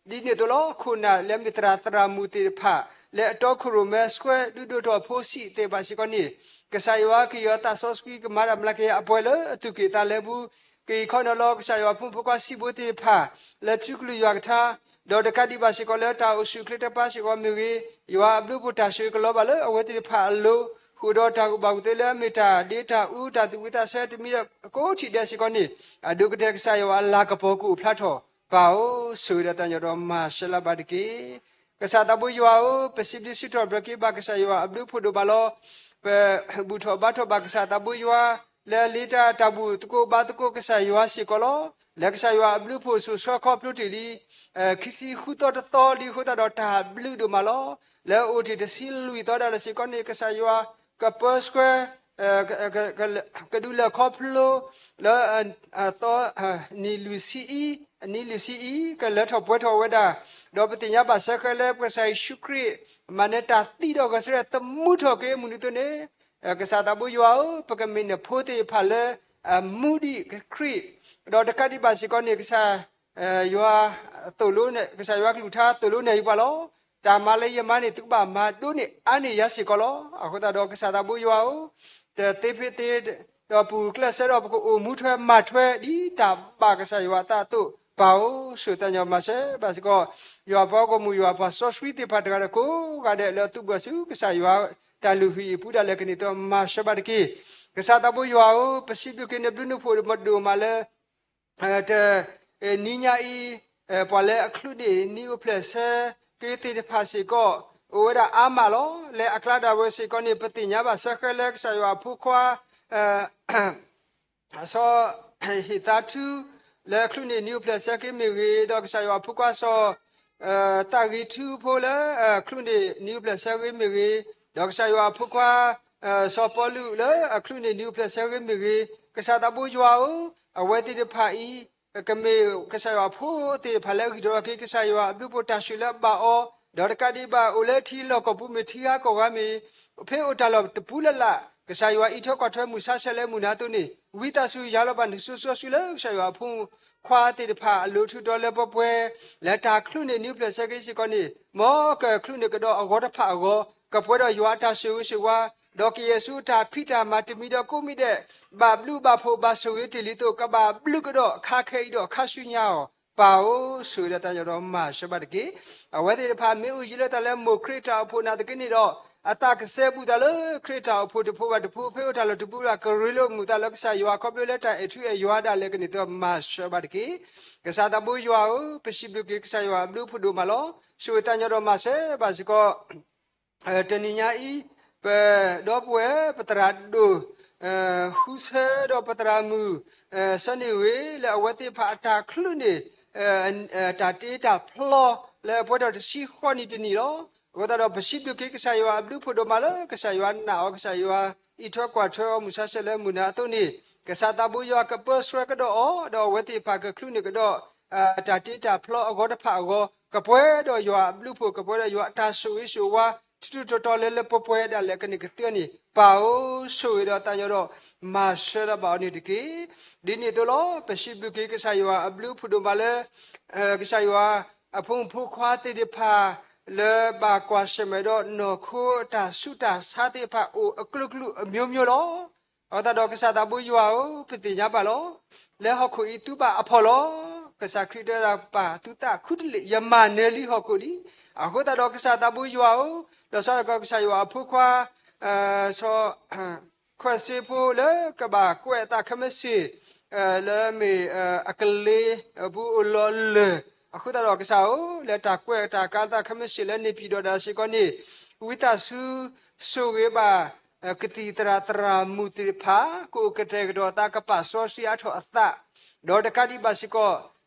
ဒ်န့ၣ်အသိးလီၤ, ခိၣ်နၢ်လၢအမ့ၢ်သရၣ်သရၣ်မုၣ်သ့ၣ်တဖၣ် လၢအတီခိၣ်ရိၣ်မဲဆှၢဒုးဒိၣ်ထီၣ်ဖိဆံးသ့ၣ်တဖၣ်စ့ၢ်ကီးန့ၣ်, ကစၢ်ယွၤက့ၤယွၤသးစီဆှံကမၤတၢ်မျးကယၤအပှဲၤလၢအသူၣ်က့ၣ်သးလဲပူၤ, က့ၤခီနီၤလီၤ ကစၢ်ယွၤဖိမုၣ်ဖိခွါဆံးဖိသ့ၣ်တဖၣ် လၢထူကလုၢ်ယွၤကထါ, ဒီးတကးဒံးဘၣ်စ့ၢ်ကီးလၢတၢ်အိၣ်ဆူၣ်အိၣ်ချ့တၢ်ပၢစ့ၢ်ကီးမ့ၢ်ဂ့ၤ, ယွၤအဘျုးဖှိၣ်တၢ်ဆိၣ်ဂ့ၤကလီၤဘၣ်လၢအဝဲသ့ၣ်တဖၣ်အလိၤ, ဃုာ်ဒီးတၢ်ကူၣ်ဘၣ်ကူၣ်သ့လၢအမ့ၢ်တၢ်ဒ့တၢ်အူတၢ်သူၣ်ဝံသးဆၢတမံၤဒီးကိးထံၣ်ဒဲးစ့ၢ်ကီးန့ၣ်, အဒိၣ်ကတၢၢ်ကစၢ်ယွၤအလၤကပီၤကအိၣ်ဖျါထီၣ်, ပၢ်ဧၢ, ဆိၣ်ဂ့ၤဒီးသးညီဒီးမၤစၢၤလၢဘၣ်တက့ၢ်. ကစၢ်သးဘိယွၤဧၢ, ပစံးဘျုးစံးထီၣ်ပတြၢၤက့ၤဘၣ်ကစၢ်ယွၤအဘျုးဖှိၣ်ဒိၣ်မးလီၤ. ပဘူၣ်ထီၣ်ဘါထီၣ်ဘၣ်ကစၢ်သးဘိယွၤ လၢအလ့တၢ်တၢ်ဘူၣ်သကိးဘါသကိးကစၢ်ယွၤစ့ၢ်ကီးလီၤ. လၢကစၢ်ယွၤအဘျုးဖှိၣ်ဆိၣ်ဆှၢခီဖျိတ့ၢ်လံ ခံဆံဃုသီတသီလံအဃိသတးဒီးတၢ်ဘျုးဒိၣ်မးလီၤ. လၢအအိၣ်တ့ၢ်တဆံလွံၢ်သီဒၣ်လဲာ်စ့ၢ်ကီးန့ၣ် ကစၢ်ယွၤကပၢဆှၢ ကဒုးလဲၤခီဖျိ လၢ အသီ နံၣ်လွံၢ်ဆံအံၤ, နံၣ်လွံၢ်ဆံအံၤ ကလၢထီၣ်ပှဲၤထီၣ်ဝဲဒၣ်, ဒီးပသ့ၣ်ညါဘၣ်စ့ၢ်ကီးလၢပကစၢ်ယ့ၣ်ၡူးခရံာ် မၤနၢၤတၢ်သံဒီးဂဲၤဆၢထၢၣ်သမူထီၣ်က့ၤမုၢ်နံၤအသိးန့ၣ်, ကစၢ်သးဘိယွၤဧၢ, ပကမ့ၢ်နဖိသ့ၣ်တဖၣ်လၢ အမူဒံးခရံာ်, ဒီးတကးဒံးဘၣ်စ့ၢ်ကီးန့ၣ် ကစၢ် ယွၤ သိၣ်လိန့ၣ် ကစၢ်ယွၤကလုၢ်ကထါသိၣ်လိန့ၢ်ယပှၤလီၤ. တၢ်မၤလၢယမၤန့ၣ် သုကဘၣ်မၤဒိၣ်န့ၢ်အါန့ၢ်ယၤစ့ၢ်ကီးလီၤ. အဃိသတးဒီးကစၢ်သးဘိယွၤဧၢ, တသ့ဖဲသ့ ဒီးပူၤကျဲးစၢးဒီးပကအိၣ်မူထွဲမၤထွဲဒ်တၢ်ဘၣ်ကစၢ်ယွၤအသးအသိး ပၢ်ဧၢ, ဆိၣ်သးညီမၤစၢၤဘၣ်စ့ၢ်ကီး ယွၤပှၤဂီၢ်မုၢ် ယွၤပှၤစီဆှံသ့ၣ်တဖၣ်တဂၤဒီးကိးဂၤဒဲးလၢအသုးဘူးဆူကစၢ်ယွၤ တၢ်လုၢ်ဟံၣ်အပူၤဒၣ်လဲာ်ကန့ၢ်သီ မၤစၢၤဘၣ်တက့ၢ်. ကစၢ်သးဘိယွၤဧၢ, ပစံးဘျုးက့ၤနဘျုးနဖှိၣ်မဒိၣ်မးလၢ တနံၤညါအံၤ, ပှၤလၢအချုးန့ၢ်နံၣ်အိၣ်ဖျဲၣ်ဆၢက့ၤသ့ၣ်တဖၣ်စ့ၢ်ကီး အိၣ်ဝဲဒၣ်အါမးလီၤ. လၢအကျါဒၣ်ဝဲစ့ၢ်ကီးန့ၣ် ပသ့ၣ်ညါဘၣ်စ့ၢ်ကီးလၢကစၢ်ယွၤအဖိခွါ စီၤဟ့ၣ်သါထူ လၢအချုးန့ၢ်နံၣ်အိၣ်ဖျဲၣ်ဆၢက့ၤမ့ၢ်ဂ့ၤ, ဒီးကစၢ်ယွၤအဖိခွါစီၤ သးဂ့ၤထူဖိလၢအချုးန့ၢ်နံၣ်အိၣ်ဖျဲၣ်ဆၢက့ၤမ့ၢ်ဂ့ၤ, ဒီးကစၢ်ယွၤအဖိခွါ စီၤပီလူးလၢအချုးန့ၢ်နံၣ်အိၣ်ဖျဲၣ်ဆၢက့ၤမ့ၢ်ဂ့ၤ, ကစၢ်သးဘိယွၤဧၢ, အဝဲသ့ၣ်တဖၣ်အံၤ ကမ့ၢ်ကစၢ်ယွၤအဖိသ့ၣ်တဖၣ်လၢအဂံၢ်ထီၣ်က့ၤကစၢ်ယွၤအဘျုးအဖှိၣ်တၢ်ဆိၣ်ဂ့ၤလၢအဘၣ်အီၤ, ဒီးတကးဒံးဘၣ်အိၣ်လၢထံလီၢ်ကီၢ်ပူၤမ့ၢ်ထံဂၤကီၢ်ဂၤမ့ၢ် ဖဲအိၣ်တၢ်လီၢ်တပူၤလၢ်လၢ် ကစၢ်ယွၤအံးထွဲကွၢ်ထွဲမုၢ်ဆါဆဲးလၢမုၢ်နၤအသိးန့ၣ် ဝံသးစူၤယၤလီၤဘၣ်နုာ်စိၤစိၤဆှံလၢကစၢ်ယွၤအဖိခွါသ့ၣ်တဖၣ်အလိၤထူတီၤလၢပှဲၤပှဲၤ လၢတၢ်ချုးန့ၢ်နံၣ်အိၣ်ဖျဲၣ်ဆၢက့ၤစ့ၢ်ကီးန့ၣ် မ်ကချုးန့ၢ်ကဒီးအဂီၢ်တဖၣ်အဂီၢ် ကပှဲၤဒီးယွၤအတၢ်ဆိၣ်ဂ့ၤဆိၣ်ဝါ ဒီးကယဲၢ်ဆူအတၢ်ဖံးတၢ်မၤတမံၤဒီးကိးမံၤဒဲး ဘၣ်ဘျုးဘၣ်ဖှိၣ်ဘၣ်ဆိၣ်ဂ့ၤတ့ၢ်လံအသိး ကဘၣ်ဘျုးကဒီးခါခဲအံၤဒီးခါဆူညါအီၤ ပၢ်ဧၢ, ဆိၣ်ဂ့ၤဒီးသးညီဒီးမၤစၢၤဘၣ်တက့ၢ်. အဝဲသ့ၣ်တဖၣ်မ့ၢ်အိၣ်ယံၤလၢတၢ်လၢမိၢ်ခရံာ်တၢ်အိၣ်ဖှိၣ်နာ်သက့န့ၣ်ဒီး အသးကစဲဘူးသးလၢခရံာ်တၢ်အိၣ်ဖှိၣ်တဖုဘၣ်တဖု ဖဲအိၣ်တၢ်လီၢ်တပူၤဘၣ် ကရ့လိာ်မုာ်သးလၢကစၢ်ယွၤ ခီဖျိလၢတၢ်အဲၣ်ထူအဲၣ်ယွၤဒၣ်လဲာ်ကန့ၢ်သီ မၤစၢၤဘၣ်တက့ၢ်. ကစၢ်သးဘိယွၤဧၢ, ပစံးဘျုးက့ၤကစၢ်ယွၤအဘျုးအဖှိၣ်ဒိၣ်မးလီၤ. ဆိၣ်ဂ့ၤသးညီဒီးမၤစၢၤဘၣ်စ့ၢ်ကီး တနံၤညါအံၤ ပဒီပုၢ်ဝဲၢ် ပသရၣ်ဒိၣ် ဃုဆၢဒီးပသရၣ်မုၣ် ဆၢန့ၣ်ဂ့ၤ လၢအဝဲသ့ၣ်တဖၣ်အတၢ်ချုးန့ၢ် တၢ်တ့တၢ်ဖျီ လၢအပှဲၤဒီးတဆံဃိးနံၣ်တနံၣ်လီၤ. အဃိသတးဒီး ပစံးဘျုးက့ၤကစၢ်ယွၤအဘျုးအဖှိၣ်ဒိၣ်မးလၢ ကစၢ်ယွၤနာ်အီၤ ကစၢ်ယွၤအံးထွဲကွၢ်ထွဲအီၤ မုၢ်ဆါဆဲးလၢမုၢ်နၤအသိးန့ၣ် ကစၢ်သးဘိယွၤကပၢဆှၢကဒီးအီၤ ဒီးအဝဲသ့ၣ်တဖၣ်ကချုးန့ၢ်ကဒီး တၢ်တ့တၢ်ဖျီအဂီၢ်တဖၣ်အဂီၢ် ကပှဲၤဒီးယွၤအဘျုးအဖှိၣ် ကပှဲၤဒီးယွၤအတၢ်ဆိၣ်ဂ့ၤဆိၣ်ဝါ ထူးထူးတီၤတီၤလၢလၢပှဲၤပှဲၤဒၣ်လဲာ်ကန့ၢ်ကသ့အီၤန့ၣ် ပၢ်ဧၢ, ဆိၣ်ဂ့ၤဒီးသးညီဒီး မၤစၢၤဒီးဘၣ်အီၤန့ၣ်တက့ၢ်. ဒ်န့ၣ်အသိးလီၤ. ပစံးဘျုးက့ၤကစၢ်ယွၤအဘျုးအဖှိၣ်ဒိၣ်မးလၢ ကစၢ်ယွၤအဖိမုၣ်ဖိခွါသ့ၣ်တဖၣ် လၢဘၣ်ကွၢ်ဆၢၣ်မဲာ်ဒီးနီၢ်ခိအတၢ်ဆူးတၢ်ဆါသ့ၣ်တဖၣ်အိၣ်အကလုာ်ကလုာ်အမျိုးမျိုးလီၤ. အဃိသတးဒီးကစၢ်သးဘိယွၤဧၢ, ပသ့ၣ်ညါဘၣ်လီၤ. လၢဟီၣ်ခိၣ်အံၤသုဘၣ်အဖှီၣ်လီၤ. ကစၢ်ခရံာ်တဲဝဲဒၣ်ပၢ်သုသးခူတလ့ၢ် ယမၤနၢၤလံဟီၣ်ခိၣ်လံ. အဃိသတးဒီးကစၢ်သးဘိယွၤဧၢ, လီၤဆီဒၣ်တက့ၢ်ကစၢ်ယွၤအဖိခွါ စီၤ ခွဲးစ့ဖိလၢကဘၣ်ကွဲးအသးခဲမုၢ်ဆ့ၣ် လၢမ့ၢ်အကလ့ၤအပူၤအိၣ်လီၤလၢၢ် အဃိသတးဒီးကစၢ်ဧၢ, လၢတၢ်ကွဲးတၢ်ကၤအသးခဲမုၢ်ဆ့ၣ်လၢန့ၣ်ပံၤဒီးဒၣ်စ့ၢ်ကီးန့ၣ် ဝံသးစူၤဆိၣ်ဂ့ၤဘၣ် ကသံၣ်သရၣ်သရၣ်မုၣ်သ့ၣ်တဖၣ် ကအိၣ်ကတဲာ်ကတီၤအသးကပာ်စီဆှံအါထီၣ်အသး ဒီးတကးဒံးဘၣ်စ့ၢ်ကီး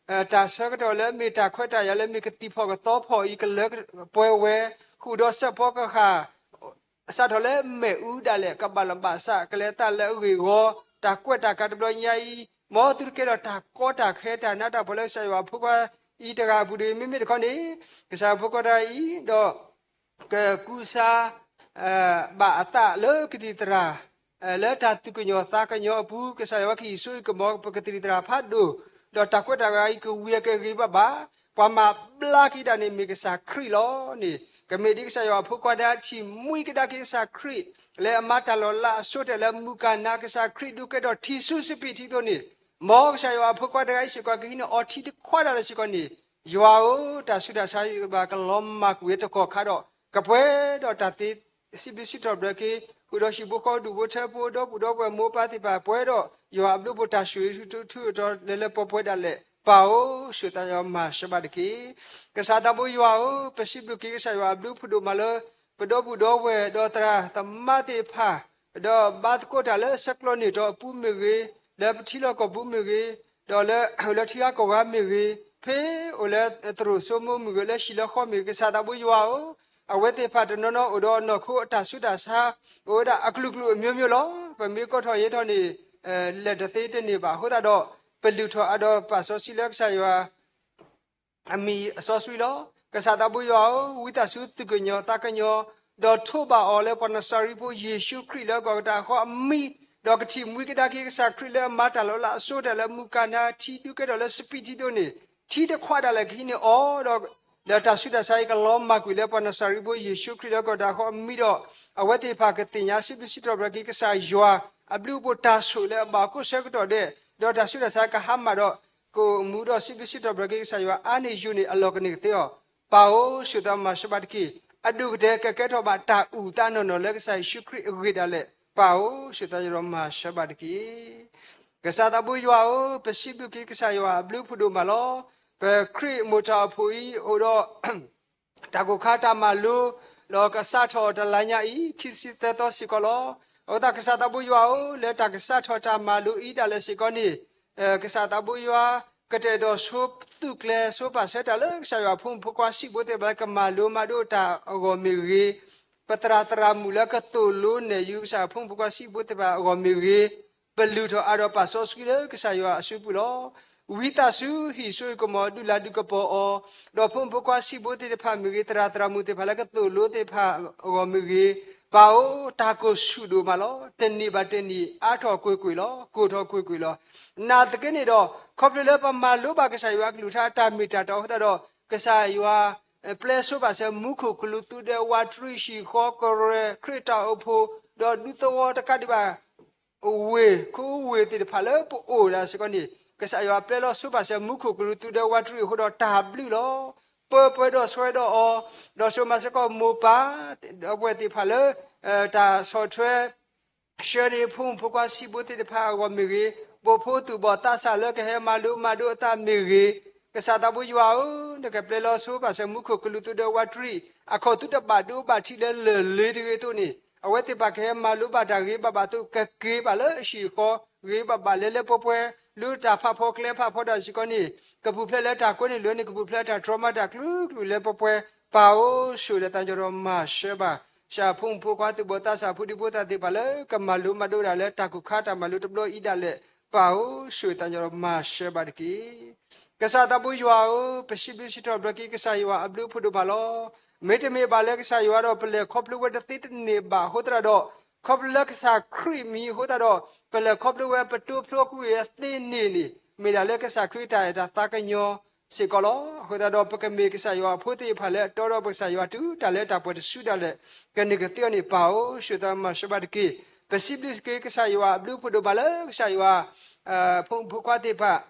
တၢ်ဆၢကတီၢ်လၢမ့ၢ်တၢ်ခွဲးတၢ်ယာ်လၢမ့ၢ်ကသံၣ်ဖီၣ်ကသီဖီၣ်အံၤကလၢပှဲၤဝဲ ဃုာ်ဒီးစဲးဖီကဟၣ် စးထီၣ်လၢမ့ၣ်အူဒၣ်လဲာ် ကဘၣ်လီၤဘၣ်စး ကလဲၤသးလၢအဂ့ၢ်အဂီၢ် တၢ်ကွဲးတၢ်ကၤတဘျီညါအံၤ မ်သုတကဲထီၣ်တၢ်ကီတၢ်ခဲတၢ်နးတၢ်ဖှီၣ်လၢကစၢ်ယွၤအဖိခွါအံၤတဂၤအပူၤတဂ့ၤ မ့မ့ၢ်တခီန့ၣ် ကစၢ်ယွၤအဖိခွါတဂၤအံၤ ဒီး ကကူစါ ဘၣ်အသးလၢကသံၣ်သရၣ် လၢတၢ်သူၣ်ကညီၤသးကညီၤအပူၤ ကစၢ်ယွၤကဟံးစိဟံးကမီၤ ပကသံၣ်သရၣ်ဖးဒိၣ် ဒီးတၢ်ကွဲးတၢ်ကၤအံၤကဝံၤအကဂ့ၤဘၣ်ဘၣ် ပှၤမၤဘျါက့ၤဒၣ်န့ၣ် မ့ၢ်ကစၢ်ခရံာ်လီၤန့ၣ် ကမ့ၢ်ဒ်ကစၢ်ယွၤအဖိခွါဒၣ်ထံၣ်မှံကဒါက့ၤကစၢ်ခရံာ် လၢအမၤတၢ်လီၤလးအဆိတၢ်လၢမုၣ်ကၤနါ ကစၢ်ခရံာ်ဒုးကဲထီၣ်ထံဆူစပံးထံအသိးန့ၣ် မ်ကစၢ်ယွၤအဖိခွါတဂၤအံၤစ့ၢ်ကီး ကဟံးန့ၢ်အီၤထံတခွးဒၣ်လဲာ်စ့ၢ်ကီးန့ၣ် ယွၤဧၢ, တၢ်ဆူးတၢ်ဆါဘၣ်ကလီၤမၢ်ကွံာ်ဝဲတကီၢ်ခါဒီး ကပှဲၤဒီးတၢ်သ့ စံးဘျုးစံးထီၣ်ပတြၢၤက့ၤ ဃုာ်ဒီးဟံၣ်ဖိဃီဖိဒူၣ်ဖိထၢဖိဒီပုၢ်ဒီဝဲၢ်မိၢ်ပၢ်သ့ၣ်တဖၣ် ပှဲၤဒီးယွၤအဘျုးအဖှိၣ်တၢ်ဆိၣ်ဂ့ၤဆူထူထူအတီၤလၢလၢပှဲၤပှဲၤဒၣ်လဲာ် ပၢ်ဧၢ, ဆိၣ်သးယွၤမၤစၢၤဘၣ်တက့ၢ်. ကစၢ်သးဘိယွၤဧၢ, ပစံးဘျုးက့ၤကစၢ်ယွၤအဘျုးအဖှိၣ်ဒိၣ်မးလၢ ပဒီပုၢ်ဒီဝဲၢ်ဒီးသရၣ်သမါသ့ၣ်တဖၣ် ဒီးဘါသကိးတၢ်လၢဆဲးကျိးန့ၢ်တီအပူၤမ့ၢ်ဂ့ၤ, လၢပထံလီၢ်ကီၢ်ပူၤမ့ၢ်ဂ့ၤ, ဒီးလၢ လၢထံဂၤကီၢ်ဂၤမ့ၢ်ဂ့ၤ, ဖဲအိၣ်လၢသရိာ်စိမိၢ်မ့ၢ်ဂ့ၤ, လၢဟံၣ်လၢဃီမ့ၢ်ဂ့ၤ, ကစၢ်သးဘိယွၤဧၢ, အဝဲသ့ၣ်တဖၣ်တနီၤနီၤအိၣ်ဒီးနီၢ်ခိအတၢ်ဆူးတၢ်ဆါ, အိၣ်ဝဲဒၣ်အကလုာ်ကလုာ်အမျိုးမျိုးလီၤ. ပမ့ၢ်ကိးထီၣ်ယဲထီၣ်န့ၣ် လဲၣ်တသ့တန့ၢ်ဘၣ်. အဃိသတးဒီး ပလုၢ်ထီၣ်အဒီးပာ်စီဆှံလၢကစၢ်ယွၤ အမံၤအစီဆှံလီၤ. ကစၢ်သးဘိယွၤဧၢ, ဝံသးစူၤသူၣ်ကညီၤသးကညီၤ, ဒီးထိးဘၣ်အီၤလၢပှၤနစၤရ့းဖိယ့ၣ်ၡူးခရံာ်လၢကီၢ်ကတၢ်ဃီအမံၤ, ဒီးကထံၣ်မှံကဒါက့ၤကစၢ်ခရံာ်လၢအမၤတၢ်လီၤလးအဆိတၢ်လၢမုၣ်ကၤနါထံဒုးကဲထီၣ်လၢစပံးထံသိးန့ၣ်, ထံတခွးဒၣ်လဲာ်ကဟံးန့ၢ်အီၤဒီး လၢတၢ်ဆူးတၢ်ဆါအံၤကလီၤမၢ်ကွံာ်လၢပှၤနစၤရ့းဖိယ့ၣ်ၡူးခရံာ်လၢကီၢ်ကတၢ်ဃီအမံၤဒီး အဝဲသ့ၣ်တဖၣ်ကသ့ၣ်ညါစံးဘျုးစံးထီၣ်ပတြၢၤက့ၤကစၢ်ယွၤ အဘျုးအဖှိၣ်တၢ်ဆိၣ်လၢအဘၣ်အခိၣ်ဆၢကတီၢ်ဒဲး, ဒီးတၢ်ဆူးတၢ်ဆါကဟါမၢ်ဒီး ကအိၣ်မူဒီးစံးဘျုးစံးထီၣ်ပတြၢၤက့ၤကစၢ်ယွၤအါန့ၢ်ယိာ်န့ၢ်အလီၢ်ကန့ၢ်ကသ့အီၤ. ပၢ်ဧၢ, ဆိၣ်သးမၤစၢၤဘၣ်တက့ၢ်. အဒိၣ်ကတၢၢ်ကကဲထီၣ်ဘၣ်တၢ်အုၣ်သးနီၢ်နီၢ်လၢကစၢ်ယ့ၣ်ၡူးခရံာ်အဂ့ၢ်ဒၣ်လဲာ် ပၢ်ဧၢ, ဆိၣ်သးညီဒီးမၤစၢၤဘၣ်တက့ၢ်. ကစၢ်သးဘိယွၤဧၢ, ပစံးဘျုးက့ၤကစၢ်ယွၤအဘျုးဖးဒိၣ်မးလီၤ. ပခရံာ်မိၢ်ထီၣ်အဖိအံၤအိၣ်ဒီး တၢ်ကိၢ်ခါတၢ်မၤလိ, ဒီးကစးထီၣ်တလါညါအံၤ ခံဆံသၢသီစ့ၢ်ကီးလီၤ. အဃိသတးကစၢ်သးဘိယွၤဧၢ, လၢတၢ်ကစးထီၣ်တၢ်မၤလိအံၤဒၣ်လဲာ်စ့ၢ်ကီးန့ၣ်, ကစၢ်သးဘိယွၤ ကတဲာ်ဒီးဆိသူၣ်ကျဲၤဆိပာ်စၢၤတၢ်လၢကစၢ်ယွၤအဖိမုၣ်ဖိခွါစံးဘိသ့ၣ်တဖၣ်လၢ ကမၤလိမၤဒိးတၢ်အဂီၢ်မ့ၢ်ဂ့ၤ, ပသရၣ်သရၣ်မုၣ်လၢကသိၣ်လိနဲၣ်ယူၤကစၢ်ယွၤအဖိမုၣ်ဖိခွါစံးဘိသ့ၣ်တဖၣ်အဂီၢ်မ့ၢ်ဂ့ၤ, ပလုၢ်ထီၣ်အါဒီးပာ်စီဆှံလၢကစၢ်ယွၤအစုပူၤလီၤ. ဝံသးစူၤဟံးစိဟံးကမီၤဒုးလၤဒုးကပီၤအီၤ, ဒီးဖိမုၣ်ဖိခွါစံးဘိသ့ၣ်တဖၣ်မ့ၢ်ဂ့ၤ, သရၣ်သရၣ်မုၣ်သ့ၣ်တဖၣ်လၢကသိၣ်လိသ့ၣ်တဖၣ်အဂီၢ်မ့ၢ်ဂ့ၤ, ပၢ်ဧၢ, တၢ်ကိၢ်ဆူၣ်ဒိၣ်မးလီၤ. တနံၤဘၣ်တနံၤ အါထီၣ်ကွ့ၢ်ကွ့ၢ်လီၤ, ကိၢ်ထီၣ်ကွ့ၢ်ကွ့ၢ်လီၤ. နာ်သက့န့ၣ်ဒီး ခီဖျိလၢပမၤလိဘၣ်ကစၢ်ယွၤအကလုၢ်ကထါတၢ်မ့ၢ်တၢ်တီအဃိသတးဒီး ကစၢ်ယွၤ ပျဲဆိပာ်စၢၤမူခိၣ်ကလူးသုဒဲဝးတရံးဟံၣ်ဃီကရၢ ခရံာ်တၢ်အိၣ်ဖှိၣ် ဒီးဒူသဝီတကးဒံးဘၣ် ဝ့ၢ်ခိဝ့ၢ်သ့ၣ်တဖၣ်လၢပအိၣ်ဒၣ်စ့ၢ်ကီးန့ၣ် ကစၢ်ယွၤပျဲလီၤဆိပာ်စၢၤမူခိၣ်ကလူးသုဒဲဝးတရံးအဃိဒီးတၢ်ဘျုးလီၤ. ပၢပှဲၤဒီးဆှၢဒီးအီၤ, ဒီးဆိမၤစ့ၢ်ကီးမိၢ်ပၢ် ဒီပုၢ်ဝဲၢ်သ့ၣ်တဖၣ်လၢ တၢ်ဆီၣ်ထွဲ ဆှၢန့ၢ်ဖိမုၣ်ဖိခွါစံးဘိသ့ၣ်တဖၣ်အဂီၢ်မ့ၢ်ဂ့ၤ, ဘိၣ်ဖိသူၣ်ဘီၣ်သးစၢ်လၢကဟဲမၤလိမၤဒိးအသးမ့ၢ်ဂ့ၤ, ကစၢ်သးဘိယွၤဧၢ, နကပျဲလီၤဆိပာ်စၢၤမူခိၣ်ကလူးသုဒဲဝးတရံး အခီၣ်သုတဘၣ်ဒိဘၣ်ထံးလၢလၢၢ်လ့တဂ့ၤအသိးန့ၣ်, အဝဲသ့ၣ်တဖၣ်ကဟဲမၤလိဘၣ်တၢ်ဂ့ၤဘၣ်ဘၣ်အသိး ကက့ၤဘၣ်လၢအဟံၣ်အဃီ ဂ့ၤဘၣ်ဘၣ်လၢလၢပှဲၤပှဲၤ, လၢတၢ်ဖးဖီကျဲဖးဖီတၢ်စ့ၢ်ကီးန့ၣ် ကပူၤဖျဲးလၢတၢ်ကွဲန့ၣ်လၢန့ၣ် ကပူၤဖျဲးတၢ်တြီမးတၢ်ကျူၤကျူၤလၢပှဲၤပှဲၤ, ပၢ်ဧၢ, ဆိၣ်ဒီးသးညီဒီးမၤစၢၤဘၣ် ကစၢ်ဖိမုၣ်ဖိခွါသုးဘီၣ်သးစၢ်ဖိဒံဖိသၣ်သ့ၣ်တဖၣ်လၢ ကမၤလိမၤဒိးဒၣ်လၢတၢ်ကိၢ်ခါတၢ်မၤလိတဘျီအံၤဒၣ်လဲာ်, ပၢ်ဧၢ, ဆိၣ်ဒီးသးညီဒီးမၤစၢၤဘၣ်တက့ၢ်. ကစၢ်သးဘိယွၤဧၢ, ပစံးဘျုးစံးထီၣ်ပတြၢၤက့ၤကစၢ်ယွၤအဘျုးဖးဒိၣ်မးလီၤ. မ့တမ့ၢ်ဘၣ်လၢကစၢ်ယွၤဒီး ပလဲၤခီဖျိဝဲတသ့တန့ၢ်ဘၣ်အဃိသတးဒီး, ခီဖျိလၢကစၢ်ခရံာ်မံၤအဃိသတးဒီး, ပလဲၤခီဖျိဝဲပတိဖျိကွံာ်အသ့န့ၣ်န့ၣ် မ့ၢ်ဒၣ်လၢကစၢ်ခရံာ်တၢ်အဲၣ်တၢ်သးကညီၤစ့ၢ်ကီးလီၤ. အဃိသတးဒီး ပကမ့ၢ်ကစၢ်ယွၤအဖိသ့ၣ်တဖၣ်လၢအတီဒီးပကစၢ်ယွၤတုၤတၢ်လၢတၢ်ပှဲၤတစုဒၣ်လဲာ် ကန့ၢ်ကသ့အီၤန့ၣ် ပၢ်ဧၢ, ဆိၣ်သးမၤစၢၤဘၣ်တက့ၢ်. ပစံးဘျုးက့ၤကစၢ်ယွၤအဘျုးဖးဒိၣ်မးလၢကစၢ်ယွၤ ဖိမုၣ်ဖိခွါသ့ၣ်တဖၣ်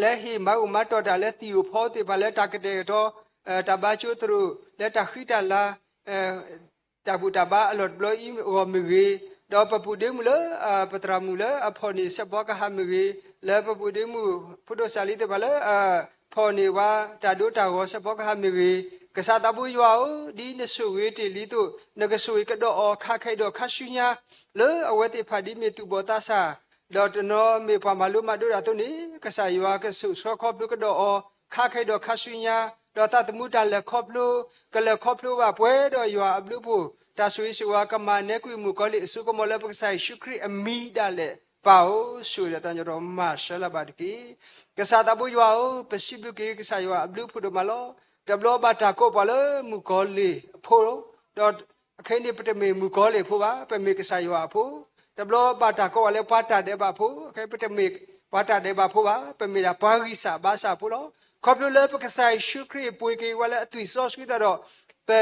လၢဟ့ၣ်မၤအိၣ်မၤတီၢ်တၢ်လၢသံၣ်ဧိၤဖီသ့ၣ်တဖၣ်လၢတၢ်ကတဲာ်ကတီၤ တၢ်ဘါကၠိသရိာ် လၢတၢ်ဃံတၢ်လၤ တၢ်ဘူၣ်တၢ်ဘါအလီၢ်တဘျီအံၤအဂီၢ်မ့ၢ်ဂ့ၤ, ဒီးပပုၢ်ဒ့မုၣ်လၢ ပသရၣ်မုၣ်လၢအဖီၣ်န့ၢ်စဲးဖီကဟၣ်မ့ၢ်ဂ့ၤ, လၢပပုၢ်ဒ့မုၣ် ဖိဒိၣ်စၢ်လံသ့ၣ်တဖၣ်လၢ ဖီၣ်န့ၢ်ဝဲတၢ်ဒိတၢ်ဂီၤစဲးဖီကဟၣ်မ့ၢ်ဂ့ၤ, ကစၢ်သးဘိယွၤဧၢ, ဒ်နဆိၣ်ဂ့ၤတ့ၢ်လံအသိး နကဆိၣ်ဂ့ၤကဒီးအီၤခါခဲအံၤဒီးခါဆူညါ လၢအဝဲသ့ၣ်တဖၣ်ဒ်မ့ၢ်သူၣ်ဘီၣ်သးစၢ် ဒီးတနီၤမ့ၢ်ပှၤမၤလိမၤဒိးတၢ်အသိးန့ၣ် ကစၢ်ယွၤကဆိၣ်ဆှၢခီဖျိကဒီးအီၤ ခါခဲအံၤဒီးခါဆူညါ, ဒီးသးသမူတၢ်လဲၤခီဖျိ ကလဲၤခီဖျိဘၣ်ပှဲၤဒီးယွၤအဘျုးအဖှိၣ် တၢ်ဆိၣ်ဂ့ၤဆိၣ်ဝါကမၤနဲကွံာ်မုၣ်ကီၤလံၢ်အစိကမီၤလၢပကစၢ်ယ့ၣ်ၡူးခရံာ်အမံၤဒၣ်လဲာ် ပၢ်ဧၢ, ဆိၣ်ဒီးသးညီဒီးမၤစၢၤလၢၤဘၣ်တက့ၢ်. ကစၢ်သးဘိယွၤဧၢ, ပစံးဘျုးက့ၤကစၢ်ယွၤအဘျုးဖးဒိၣ်မးလီၤ. တဘျီဘၣ်တၢ်ကိးပှၤလၢမုၣ်ကီၤလံၢ်အဖိ ဒီး ခဲအံၤန့ၣ် ပတမ့ၢ်မုၣ်ကီၤလံၢ်အဖိဘၣ်, ပမ့ၢ်ကစၢ်ယွၤအဖိ, တဘျီဘၣ်တၢ်ကိးပှၤလၢပှၤတၢ်ဒဲးဘးဖိ, ခဲအံၤပတမ့ၢ်ပှၤတၢ်ဒဲးဘးဖိဘၣ်, ပမ့ၢ်ဒၣ်ပှၤဂံၢ်စၢ်ဘါစၢ်ဖိလီၤ. ခီဖျိလၢပကစၢ်ယ့ၣ်ၡူးခရံာ်ပှ့ၤက့ၤဝဲလၢအသွံၣ်စီဆှံသတးဒီး ပ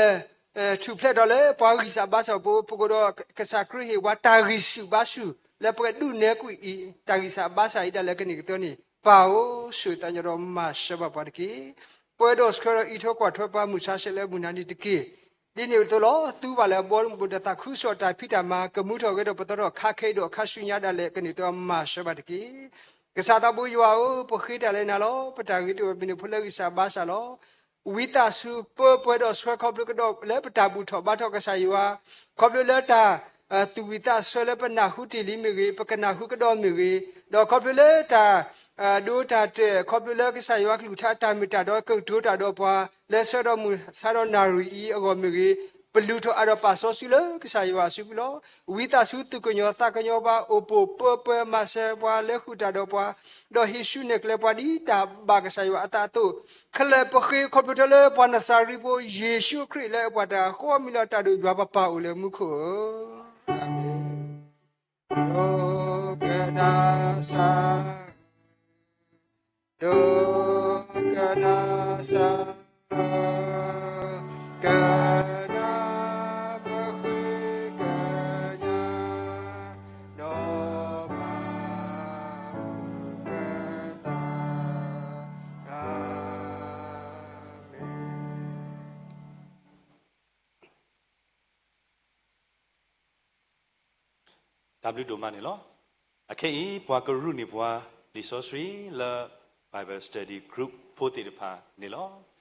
ထူၣ်ဖျဲးထီၣ်လၢပှၤဂံၢ်စၢ်ဘါစၢ်ဖိ ပကိးဒီးကစၢ်ခရံာ်ဟ့ၣ်ပှၤတၢ်ဂံၢ်ဆူၣ်ဘါဆူၣ် လၢပကဒုးနဲကွံာ်အံၤ တၢ်ဂံၢ်စၢ်ဘါစၢ်အံၤဒၣ်လဲာ်ကန့ၢ်ကသ့န့ၣ် ပၢ်ဧၢ, ဆိၣ်သးညီဒီးမၤစၢၤဘၣ်ပှၤတက့ၢ်. ပှဲၤဒီးဆှၢဒီးအံးထွဲကွၢ်ထွဲပှၤမုၢ်ဆါဆဲးလၢမုၢ်နၤန့ၣ်တက့ၢ်. ဒ်န့ၣ်အသိးလီၤ, သူဘၣ်လၢအဘီမုၢ်ဒီးသးခုကစီၣ်တၢ်ဖံးတၢ်မၤ ကမူထီၣ်ဂဲၤဒီးပသးထီၣ်ခါခဲအံၤဒီးခါဆူညါဒၣ်လဲာ်ကန့ၢ်ကသ့မၤစၢၤဘၣ်တက့ၢ်. ကစၢ်သးဘိယွၤဧၢ, ပဃ့တၢ်လၢနၤလီၤ. ပတၢ်ဂ့ၤတအိၣ်ဘၣ်ပမ့ၢ်ဖိလၢဂံၢ်စၢ်ဘါစၢ်လီၤ. ဝံသးစူၤပၢပှဲၤဒီးဆှၢခီဖျိကဒီးလၢပတၢ်ဘူၣ်ထီၣ်ဘါထီၣ်ကစၢ်ယွၤ, ခီဖျိလၢတၢ် သူၣ်ဝံၣ်သးဆၢလၢပနၢ်ဟူတ့ၢ်လံမ့ၢ်ဂ့ၤ, ပကနၢ်ဟူကဒီးမ့ၢ်ဂ့ၤ, ဒီးခီဖျိလၢတၢ် ဒိတၢ်တဲာ် ခီဖျိလၢကစၢ်ယွၤကလုၢ်ကထါတၢ်မ့ၢ်တၢ်တီကကတိၤတၢ်ဒီးပှၤ လၢဆၢဒီးမုၢ်ဆါဒီးနၣ်ရံၣ်အံၤအဂီၢ်မ့ၢ်ဂ့ၤ, ပလုၢ်ထီၣ်အါဒီးပာ်စီဆှံလၢကစၢ်ယွၤအစုပူၤလီၤ. ဝံသးစူၤသူၣ်ကညီၤသးကညီၤပှၤ အိၣ်ပိာ်ပၢပှဲၤမၤစၢၤပှၤ လဲၤဃုာ်တၢ်ဒီးပှၤ ဒီးဟံးစုနဲၣ်ကျဲပှၤဒ်တၢ်ဘၣ်ကစၢ်ယွၤအသးအသိး, ခဲလၢာ်ပဃ့ခီဖျိထၢလၢပှၤနစၤရ့းဖိ ယ့ၣ်ၡူးခရံာ်လၢပှၤတၢ်ဃီမံၤလီၤတၢ်ဒိၣ်ယွၤပပၢ်အိၣ်လၢမူခိၣ်ဧၢ, အၤမ့ၣ်. ဒိကနၣ်စၢ် ဒိကနၣ်စၢ် ကနၣ်ပဃ့ကညး ဒီးမၤမုာ်ပသး, အၤမ့ၣ်. တၢ်ဘျုးဒိၣ်မးန့ၣ်လီၤ. အခဲအံၤ ပှၤကရူၢ်န့ၢ်ပှၤလံာ်စီဆှံလၢ Bible Study Group ဖိသ့ၣ်တဖၣ်န့ၣ်လီၤ.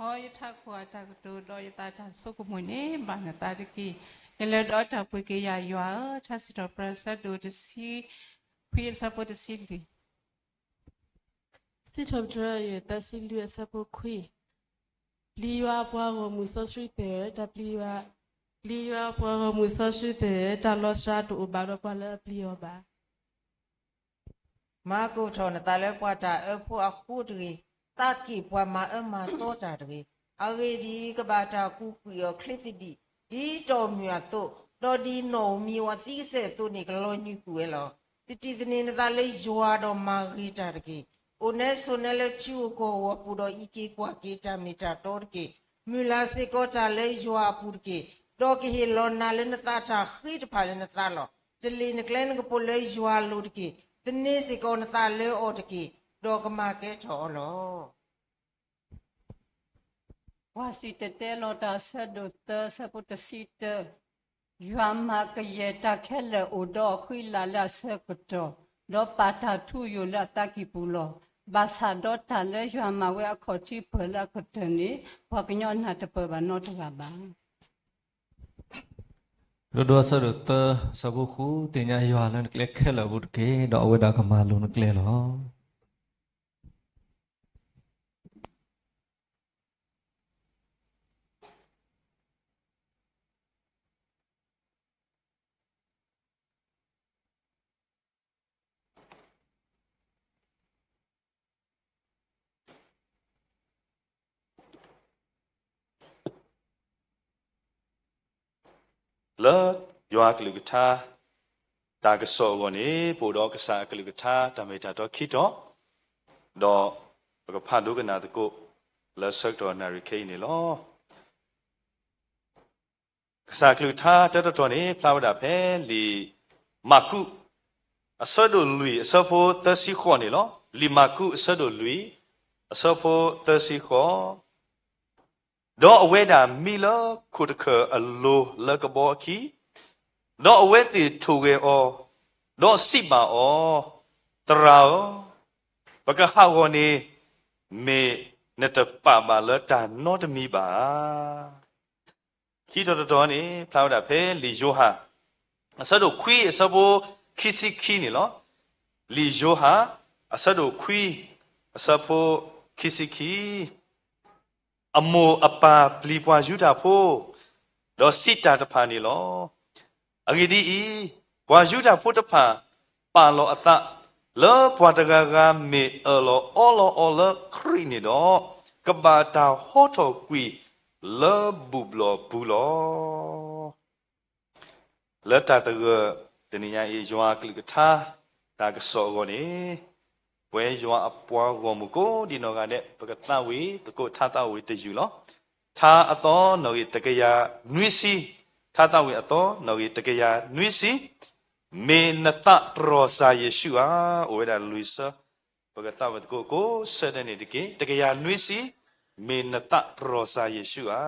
မ်ယထးခိၣ်အတၢ်ကတိၤဒီးယသးတၢ်ဆိကမိၣ်န့ၣ် ဘၣ်နသးတက့ၢ်. ယလဲၤဒီးတၢ်ပှ့ၤက့ၤယၤယွၤဧၢ, ထါစံးထီၣ်ပတြၢၤအဆၢဒိၣ်တဆံခွံအဆၢဖိတဆံလွံၢ်, စံးထီၣ်ပတြၢၤအဆၢဒိၣ်တဆံလွံၢ်အဆၢဖိခွံ, ပျံၤယွၤအပှၤဂီၢ်မုၢ်စီဆှံသ့ၣ်ဧၢ, တၢ်ပျံၤယွၤ, ပျံၤယွၤအပှၤဂီၢ်မုၢ်စီဆှံသ့ၣ်ဧၢ, တၢ်လီၤစှၤတအိၣ်ဘၣ်ဒီးပှၤလၢအပျံၤအီၤဘၣ်. မၤကိၢ်ထီၣ်နသးလၢပှၤတၢ်အၢဖိအဃိတဂ့ၤ, သးက့ၣ်ပှၤမၤအၢမၤသီတၢ်တဂ့ၤ. အဂ့ၢ်ဒ်အံၤ, ကဘၣ်တၢ်ကူးကွံာ်အီၤချ့သဒံး, ဒ်တီၢ်မုၢ်အသိး, ဒီးဒ်နီၣ်ဧိၤမံၤဧိၤအသံကစဲးအသိးန့ၣ် ကလီၤညွံးကွံာ်ဝဲလီၤ. သတံၢ်သန့ၤနသးလၢယွၤဒီးမၤဂ့ၤတၢ်တက့ၢ်. အိၣ်နဲဆိးနဲလၢထံဧိၤကီၢ်ဧိၤအပူၤ ဒီးအံးက့ၤကွၢ်က့ၤတၢ်မ့ၢ်တၢ်တီတက့ၢ်. မုၢ်လၢ်စ့ၢ်ကီးတၢ်လၢယွၤအပူၤတက့ၢ်. ဒီးကဟ့ၣ်လီၤနၤလၢနသးတၢ်ဃ့တဖၣ်လၢနသးလီၤ. တလ့ၣ်နကျဲနကပိာ်လၢယွၤအလိၤတက့ၢ်. သန့ၤစ့ၢ်ကီးနသးလၢအီၤတက့ၢ်, ဒီးကမၤကဲထီၣ်အီၤလီၤ. ပှၤစံၣ်တဲၤတဲလီၤတၢ်အဆၢဒိၣ်သၢ အဆၢဖိတဆံတၢ, ယွၤမၤကယဲၢ်တၢ်ခဲလၢာ်အိၣ်ဒီးအဃံအလၤလၢအဆၢကတီၢ်, ဒီးပာ်တၢ်ထူယိာ်လၢအသးကံၢ်ပူၤလီၤ. ဘၣ်ဆၣ်ဒီးတၢ်လၢယွၤမၤဝဲအခီၣ်ထံးပၢၢ်လၢအကတၢၢ်န့ၣ် ပှၤကညီနၢ်တပၢၢ်ဘၣ်နီတဂၤဘၣ်. ဒိဒိအဆၢဒိၣ်သၢ အဆၢဖိဃု, သ့ၣ်ညါယွၤလၢနကျဲခဲလၢာ်အပူၤတက့ၢ်, ဒီးအဝဲဒၣ်ကမၤလိၤနကျဲလီၤ. လၢယွၤအကလုၢ်ကထါ တၢ်ကစီၣ်အဂီၢ်န့ၣ် ပအိၣ်ဒီးကစၢ်အကလုၢ်ကထါ တၢ်မ့ၢ်တၢ်တီခံတီၤ, ဒီးပကဖးဒိကနၣ်သကိး လၢဆၢကတီၢ်နၣ်ရံၣ်ခဲအံၤန့ၣ်လီၤ. ကစၢ်အကလုၢ်ကထါတၢတတီၤန့ၣ် ဖျါဝဲဒၣ်ဖဲလံာ်မၢ်ကူး အဆၢဒိၣ်လွံၢ် အဆၢဖိသၢဆံဃိးန့ၣ်လီၤ. လံာ်မၢ်ကူး အဆၢဒိၣ်လွံၢ် အဆၢဖိသၢဆံဃိး, ဒီးအဝဲဒၣ်မံလၢခိၣ်တခၢၣ်အလိၤလၢကဘီအခံ, ဒီးအဝဲသ့ၣ်ထိၣ်ဂဲၤအီၤ, ဒီးစံးဘၣ်အီၤ, သရၣ်ဧၢ, ပကဟးဂီၤန့ၣ် မ့ၢ်နတပာ်ဘၣ်လၢတၢ်နီတမံၤဘၣ်. ခံတီၤတတီၤန့ၣ် ဖျါဝဲဒၣ်ဖဲလံာ်ယိၤဟၣ် အဆၢဒိၣ်ခွံ အဆၢဖိခံဆံခံန့ၣ်လီၤ. လံာ်ယိၤဟၣ် အဆၢဒိၣ်ခွံ အဆၢဖိခံဆံခံ, အမိၢ်အပၢ်ပျံၤပှၤယူဒၤဖိ, ဒီးစံးတၢ်တဖၣ်န့ၣ်လီၤ. အဂ့ၢ်ဒ်အံၤ, ပှၤယူဒၤဖိတဖၣ် ပာ်လီၤအသး လၢပှၤတဂၤဂၤမ့ၢ်အၢၣ်လီၤအီလီၤအီၤလၢခရံာ်န့ၣ်ဒီး, ကဘၣ်တၢ်ဟီထီၣ်ကွံာ်လၢဘူၣ်ဘျီၣ်ပူၤလီၤ. လၢတၢ်သဂၢၢ်တနံၤညါအံၤ ယွၤအကလုၢ်ကထါ တၢ်ကစီၣ်အဂီၢ်န့ၣ်, ပဝဲယွၤအပှၤဂီၢ်မုၢ်ကိးဒံနီၢ်ဂၤဒဲး ပကသးဝံၣ်သကိးထါသးဝံၣ်တယုၢ်လီၤ. ထါအသီနီၣ်ဂံၢ်တကယၤနွံဆံ, ထါသးဝံၣ်အသီနီၣ်ဂံၢ်တကယၤနွံဆံ, မ့ၢ်နသးတရီၢ်စၢ်ယ့ၣ်ၡူးဧါ. အိၣ်ဝဲဒၣ်လွံၢ်ဆၢ, ပကသးဝံၣ်သကိးကိးဆၢဒဲးန့ၣ်တက့ၢ်. တကယၤနွံဆံ, မ့ၢ်နသးတရီၢ်စၢ်ယ့ၣ်ၡူးဧါ.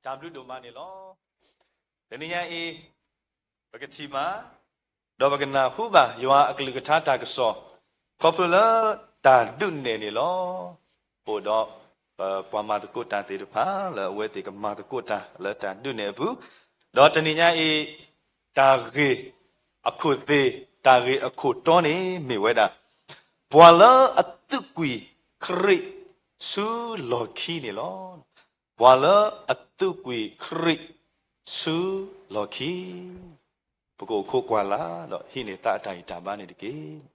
တၢ်ဘျုးဒိၣ်မးန့ၣ်လီၤ. တနံၤညါအံၤ ပကထံၣ်ဘၣ် ဒီးပကနၢ်ဟူဘၣ်ယွၤအကလုၢ်ကထါတၢ်ကစီၣ် ခီဖျိလၢတၢ်ဒုးနဲၣ်န့ၣ်လီၤ. အိၣ်ဒီးပှၤမၤသကိးတၢ်သ့ၣ်တဖၣ် လၢအဝဲသ့ၣ်ကမၤသကိးတၢ်လၢတၢ်ဒုးနဲၣ်အပူၤ, ဒီးတနံၤညါအံၤ တၢ်ဂ့ၢ်အခိၣ်သ့ၣ် တၢ်ဂ့ၢ်အခိၣ်တီန့ၣ်မ့ၢ်ဝဲဒၣ် ပှၤလၢအသူးကွံာ်ခရံာ်ဆူလီၢ်ခံန့ၣ်လီၤ. ပှၤလၢအသူးကွံာ်ခရံာ်ဆူလီၢ်ခံ, ပကအိၣ်ခိးကွၢ်လၢ် ဒီးဟံးန့ၢ်သးအတၢ်ဂံၢ်တၢ်ဘါန့ၣ်တက့ၢ်.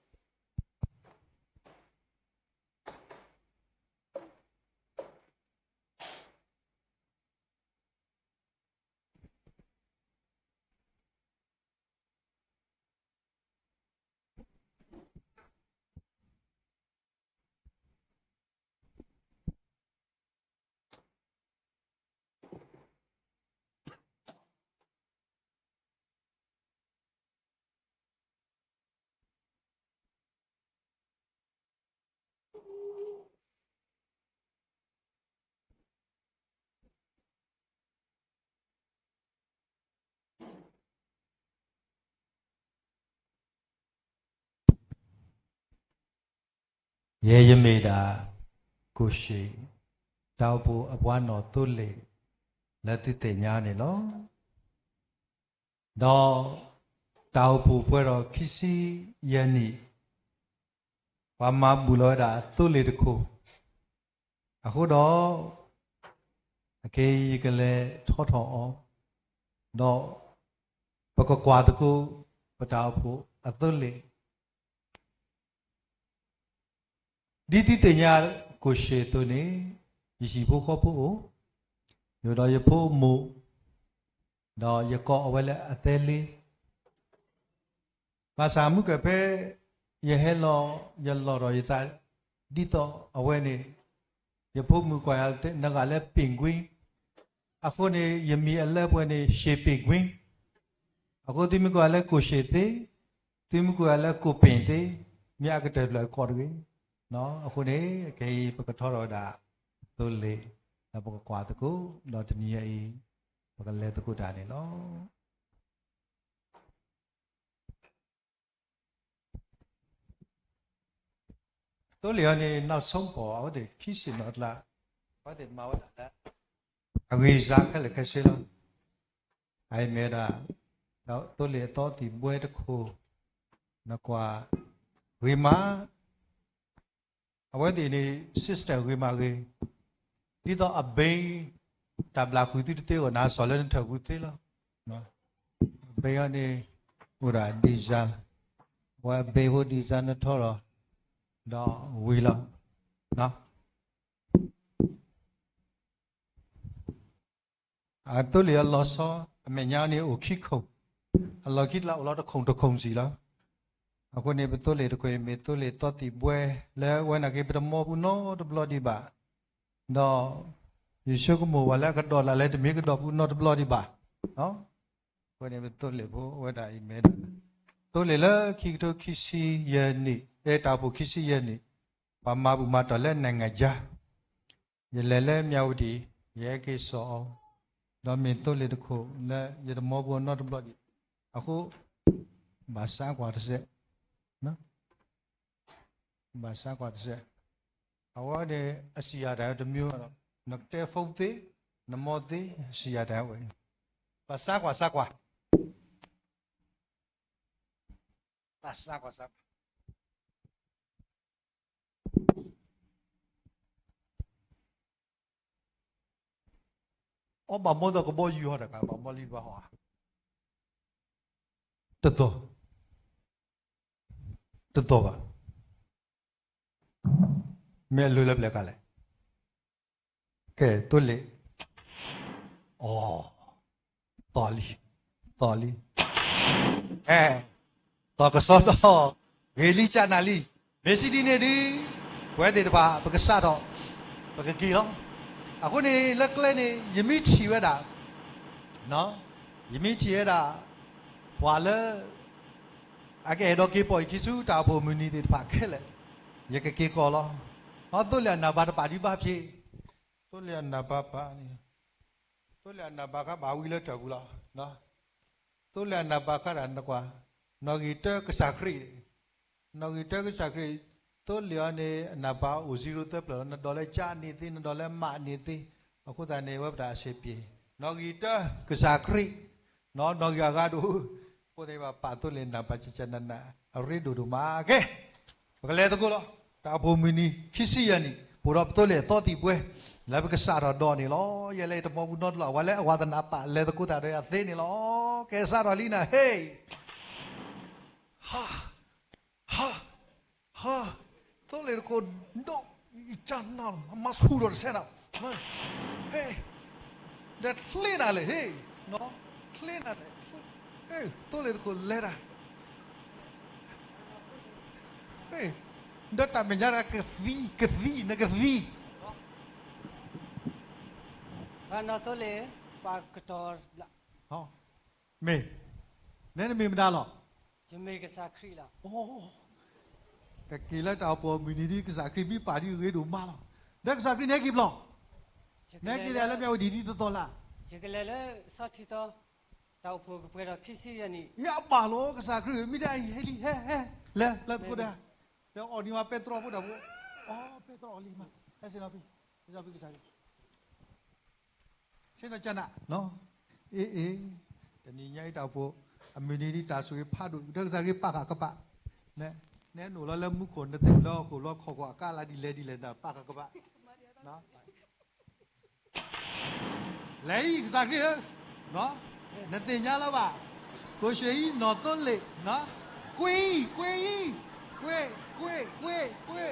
ယဲယမ့ၢ်ဒၣ် ကိၣ်ၡ့ၣ် တၢ်အိၣ်ဖှိၣ်အပှၤနီၢ်သိလ့ၣ် လၢသုသ့ၣ်ညါန့ၣ်လီၤ. ဒီးတၢ်အိၣ်ဖှိၣ်ပှဲၤထီၣ်ခံဆံယဲၢ်နံၣ် ပှၤမၤဘူၣ်လီၤဝဲဒၣ်အသိလ့ၣ်တခိၣ်, အဃိဒီး အခဲအံၤယကလဲၤထီထီၣ်အီၤ, ဒီးပကကွၢ်သကိး ပတၢ်အိၣ်ဖှိၣ်အသိလ့ၣ် ဒ်သုသ့ၣ်ညါကိၣ်ၡ့ၣ်အသိးန့ၣ်, ယဟံၣ်ဖိဃီဖိအိၣ်, ယအိၣ်ဒီးယဖိအမိၢ်, ဒီးယကိးအဝဲလၢအသဲလ့, ဘၣ်ဆၣ်မုၢ်ကဖဲ ယဟဲလီၤ ယလီၤဒီးယသး ဒ်သိးအဝဲန့ၣ်, ယဖိမုၣ်ကွၢ်ယၤ နဂၤလၢပ့ၣ်ကွံ, အဃိန့ၣ် ယမံၤအလၢပှဲၤန့ၣ် ၡ့ၣ်ပ့ၣ်ကွံ, အဃိသုမ့ၢ်ကိးယၤလၢကိၣ်ၡ့ၣ်သ့, သုမ့ၢ်ကိးယၤလၢကိၣ်ပ့ၣ်သ့, မ့ၢ်အကတၢၢ်တဖျၢၣ်ကိးတဂ့ၤ. အဃိန့ၣ် ခဲအံၤပကထီထီၣ်ဝဲဒၣ်သိလ့ၣ်, ဒီးပကကွၢ်သကိး ဒီးတနံၤညါအံၤ ပကလဲၤသကိးတၢ်န့ၣ်လီၤ. သိလ့ၣ်အံၤန့ၣ် နီၢ်ဆိကမိၣ် အဝဲသ့ၣ်ခံဆံနီၤကျါ, အဝဲသ့ၣ်မၤဝဲဒၣ်လၢ အဂံၢ်စၢ်ခဲလၢာ်ခဲဆ့လီၤ. အအံၤမ့ၢ်ဝဲဒၣ် သိလ့ၣ်အသီသံၣ်ဘှဲတခိၣ်, နကွၢ် ဂ့ၤမး အဝဲသ့ၣ်န့ၣ် system ဂ့ၤမးဂ့ၤ, ဒ်သိးအဘ့ၣ် တၢ်ဘျၣ်ဃုာ်သုတသ့အဂီၢ် နဟးစိာ်လၢနထၢၣ်ပူၤသ့လီၤ. အဘ့ၣ်အံၤန့ၣ် အိၣ်ဒၣ် design, အဝဲအဘ့ၣ်ဖိ design နထီၣ်ဒီး ဒီးဝံၤလီၤ. အသိလ့ၣ်အလီၤဆီ အမဲာ်ညါန့ၣ်အိၣ်ခံခိၣ်, အလီၢ်ခံတလါအိၣ်လီၤတခိၣ်တခိၣ်စံၣ်လီၤ. အဃိန့ၣ် ပသိလ့ၣ်တခိၣ်အံၤမ့ၢ်သိလ့ၣ်သီသံၣ်ဘှဲ လၢဝဲနာ်က့ ပတမီပူၤနီတဘျီဒံးဘၣ်, ဒီး ယဆိကမိၣ်ပှၤလၢအကဒီးတၢ်လၢတမ့ၢ်ကဒီးပူၤနီတဘျီဒံးဘၣ်. အဃိန့ၣ် ပသိလ့ၣ်ဖိဝဲဒၣ်အံၤမ့ၢ်ဒၣ် သိလ့ၣ်လၢခံကထိခံဆံယဲၢ်နံၣ်, တၢ်အိၣ်ဖှိၣ်ခံဆံယဲၢ်နံၣ်, ပှၤမၤဘူၣ်မၤတီၢ်လၢ နိုင်ငံခြား, ယလဲၤလၢ မြဝတီ, ယဟဲက့ၤစိာ်အီၤ, ဒီးမ့ၢ်သိလ့ၣ်တခိၣ်လၢယတမီပူၤနီတဘျီဒံး, အဃိ ဘၣ်ဆါကွၢ်တစဲး, ဘၣ်ဆါကွၢ်တစဲး, အဝဲန့ၣ် အစံၣ်ယၤတၢ်တမံၤဘၣ်ဒီး နကတဲ phone သ့, နမီသ့, စံၣ်ယၤတၢ်ဝဲ, ဘၣ်ဆါကွၢ်ဆါကွၢ်, ဘၣ်ဆါကွၢ်ဆါကွၢ် အီၣ်ဘၣ်မီသီကဘီယူၤဟီၣ်တကး ဘၣ်မီလံတဘၣ်ဟီၣ်ဧါ, တသီၣ်, တသီၣ်ဘၣ်, မ့ၢ်အလိၤလၢပျၢၤကါလဲၣ်, ကဲ သိလ့ၣ်, အီ, သီၣ်လံ, သီၣ်လံ, အဲ, သီၣ်ကစီဒီ, ဂ့ၤလံကနၣ်လံ, မ့ၢ်စံးဒ်န့ၣ်ဒုး ပဝဲသ့ၣ်တဖၣ် ပကစးထီၣ်, ပကက့ၤလီၤ. အဃိန့ၣ် လၢကျဲန့ၣ် ယမ့ၢ်ထံၣ်ဝဲဒၣ်, ယမ့ၢ်ထံၣ်ဝဲဒၣ် ပှၤလၢ အကအဲၣ်ဒိးက့ၤပိာ်ယခံဆူတၢ်အိၣ်ဖှိၣ်မုၢ်နံၤသ့ၣ်တဖၣ်ခဲလၢာ်, ယကက့ၤကီးလီၤ. အသိလ့ၣ်အနံၣ်ဘၣ်တပာ်ဒံးဘၣ်ဖဲ, သိလ့ၣ်အနံၣ်ဘၣ်ပာ်န့ၣ်, သိလ့ၣ်အနံပါတ်ခါဘၣ်ဝံလၢတၢ်ပူၤလီၤ. သိလ့ၣ်အနံပါတ်ခါတၢ်နကွၢ်, နီၣ်ဂံၢ်တၢကစၢ်ခရံာ်, နီၣ်ဂံၢ်တၢကစၢ်ခရံာ်, သိလ့ၣ်အီၤန့ၣ် အနံပါတ်အိၣ် zero သၢဖျၢၣ်လီၤ. နဒိးလၢကၠၢန့ၢ်သ့, နဒိးလၢမးန့ၢ်သ့, အဃိသတးန့ၣ် ဝဲပတၢ်အဆဲးပ့ၤ, နီၣ်ဂံၢ်တၢကစၢ်ခရံာ်, နီၣ်ဂံၢ်အဂၤဒိၣ်, အဃိသတး ဘၣ်ပာ်သိလ့ၣ်နံပါတ် ကကနန အရ့ဒိၣ်ဒိၣ်မးကဲ ပကလဲၤသကိးလီၤ. တၢ်အိၣ်ဖှိၣ်မုၢ်နံၤ ခံဆံယဲၢ်နံၣ် ပအိၣ်ဒီးပသိလ့ၣ်အသီသံၣ်ပှဲၤ လၢပကစးထီၣ်ဒီးန့ၣ်လီၤ. ယဲလၢယတမီပူၤနီတဘျီ ပှၤလၢအဝၤသနာ်ပာ်လဲၤသကိးတၢ်ဒီးယၤသ့န့ၣ်လီၤ. ကဲစးထီၣ်လံနၤ ဟ့ၣ်, ဟါ, ဟါ, ဟါ, သိလ့ၣ်တခိၣ်ဒိၣ်, ကၠၢနၤလီၤ မၤဆူၣ်ထီၣ်တဆဲးနၤ, ဟ့ၣ် ဒီးချ့နၤလဲၣ် ဟ့ၣ်, ချ့နၤလဲၣ်, သိလ့ၣ်တခိၣ်လဲၤတၢ်, ဒီးတၢ်မဲာ်ညါကသံ, ကသံ, နကသံ, ပှၤနီၢ်သိလ့ၣ် ပှၤကတီၤ, မ့ၢ်, နဲနမ့ၢ်မတၤလီၤ, ယမ့ၢ်ကစၢ်ခရံာ်လီၤ. တက့ၤလၢတၢ်အိၣ်ဖှိၣ်မုၢ်နံၤဒ်ကစၢ်ခရံာ်မ့ၢ်ပာ်ဒ်အဂ့ၤဒိၣ်မးလီၤ. ဒီးကစၢ်ခရံာ်န့ၣ်ဟဲက့ၤဘျီ, နဲက့ၤဒ်လၢမ့ၢ်ဝဲဒ်ဒ်သိးသိးလၢ, ယကလဲၤလၢဆီထံသီ, တၢ်အိၣ်ဖှိၣ်ကပှဲၤထီၣ်ခံဆံယဲၢ်နံၣ်, ယဘၣ်လီၤကစၢ်ခရံာ် မ့ၢ်ဒ်အံၤဟဲလံ ဟဲ, ဟဲ, လဲၤ, လဲၤသကိးဒၣ်, ဒီးအီၣ်န့ၢ်ဝဲပဲတြီဖိတၢ်ဖိ, အီ ပဲတြီအီၣ်လံမး, ဟဲဆ့ၣ်နီၤဖဲ, ဆ့ၣ်နီၤဖဲကစၢ်ခရံာ် ဆ့ၣ်နီၤကနၣ်, အ့ အ့, တနံၤညါအံၤတၢ်အိၣ်ဖှိၣ်, အမုၢ်နံၤဒ်တၢ်ဆိၣ်ဂ့ၤဖးဒိၣ် ဒီးကစၢ်ခရံာ်ပာ်ဃာ်ကပာ်, နဲနအိၣ်လီၤလၢမူခိၣ် နသ့ၣ်လၢဟီၣ်ခိၣ်လီၤ ခီၣ်ကီၢ်အကါလၢဒ်လဲၣ်ဒ်လဲၣ် နပာ်ဃာ်ကပာ် လဲၤအံၤ ကစၢ်ခရံာ်ဧၢ, နသ့ၣ်ညါလၢၤဘၣ်, ကိၣ်ရှ့အံၤနီၢ်သိလ့ၣ်, ကွ့အံၤ, ကွ့အံၤ, ကွ့, ကွ့, ကွ့, ကွ့,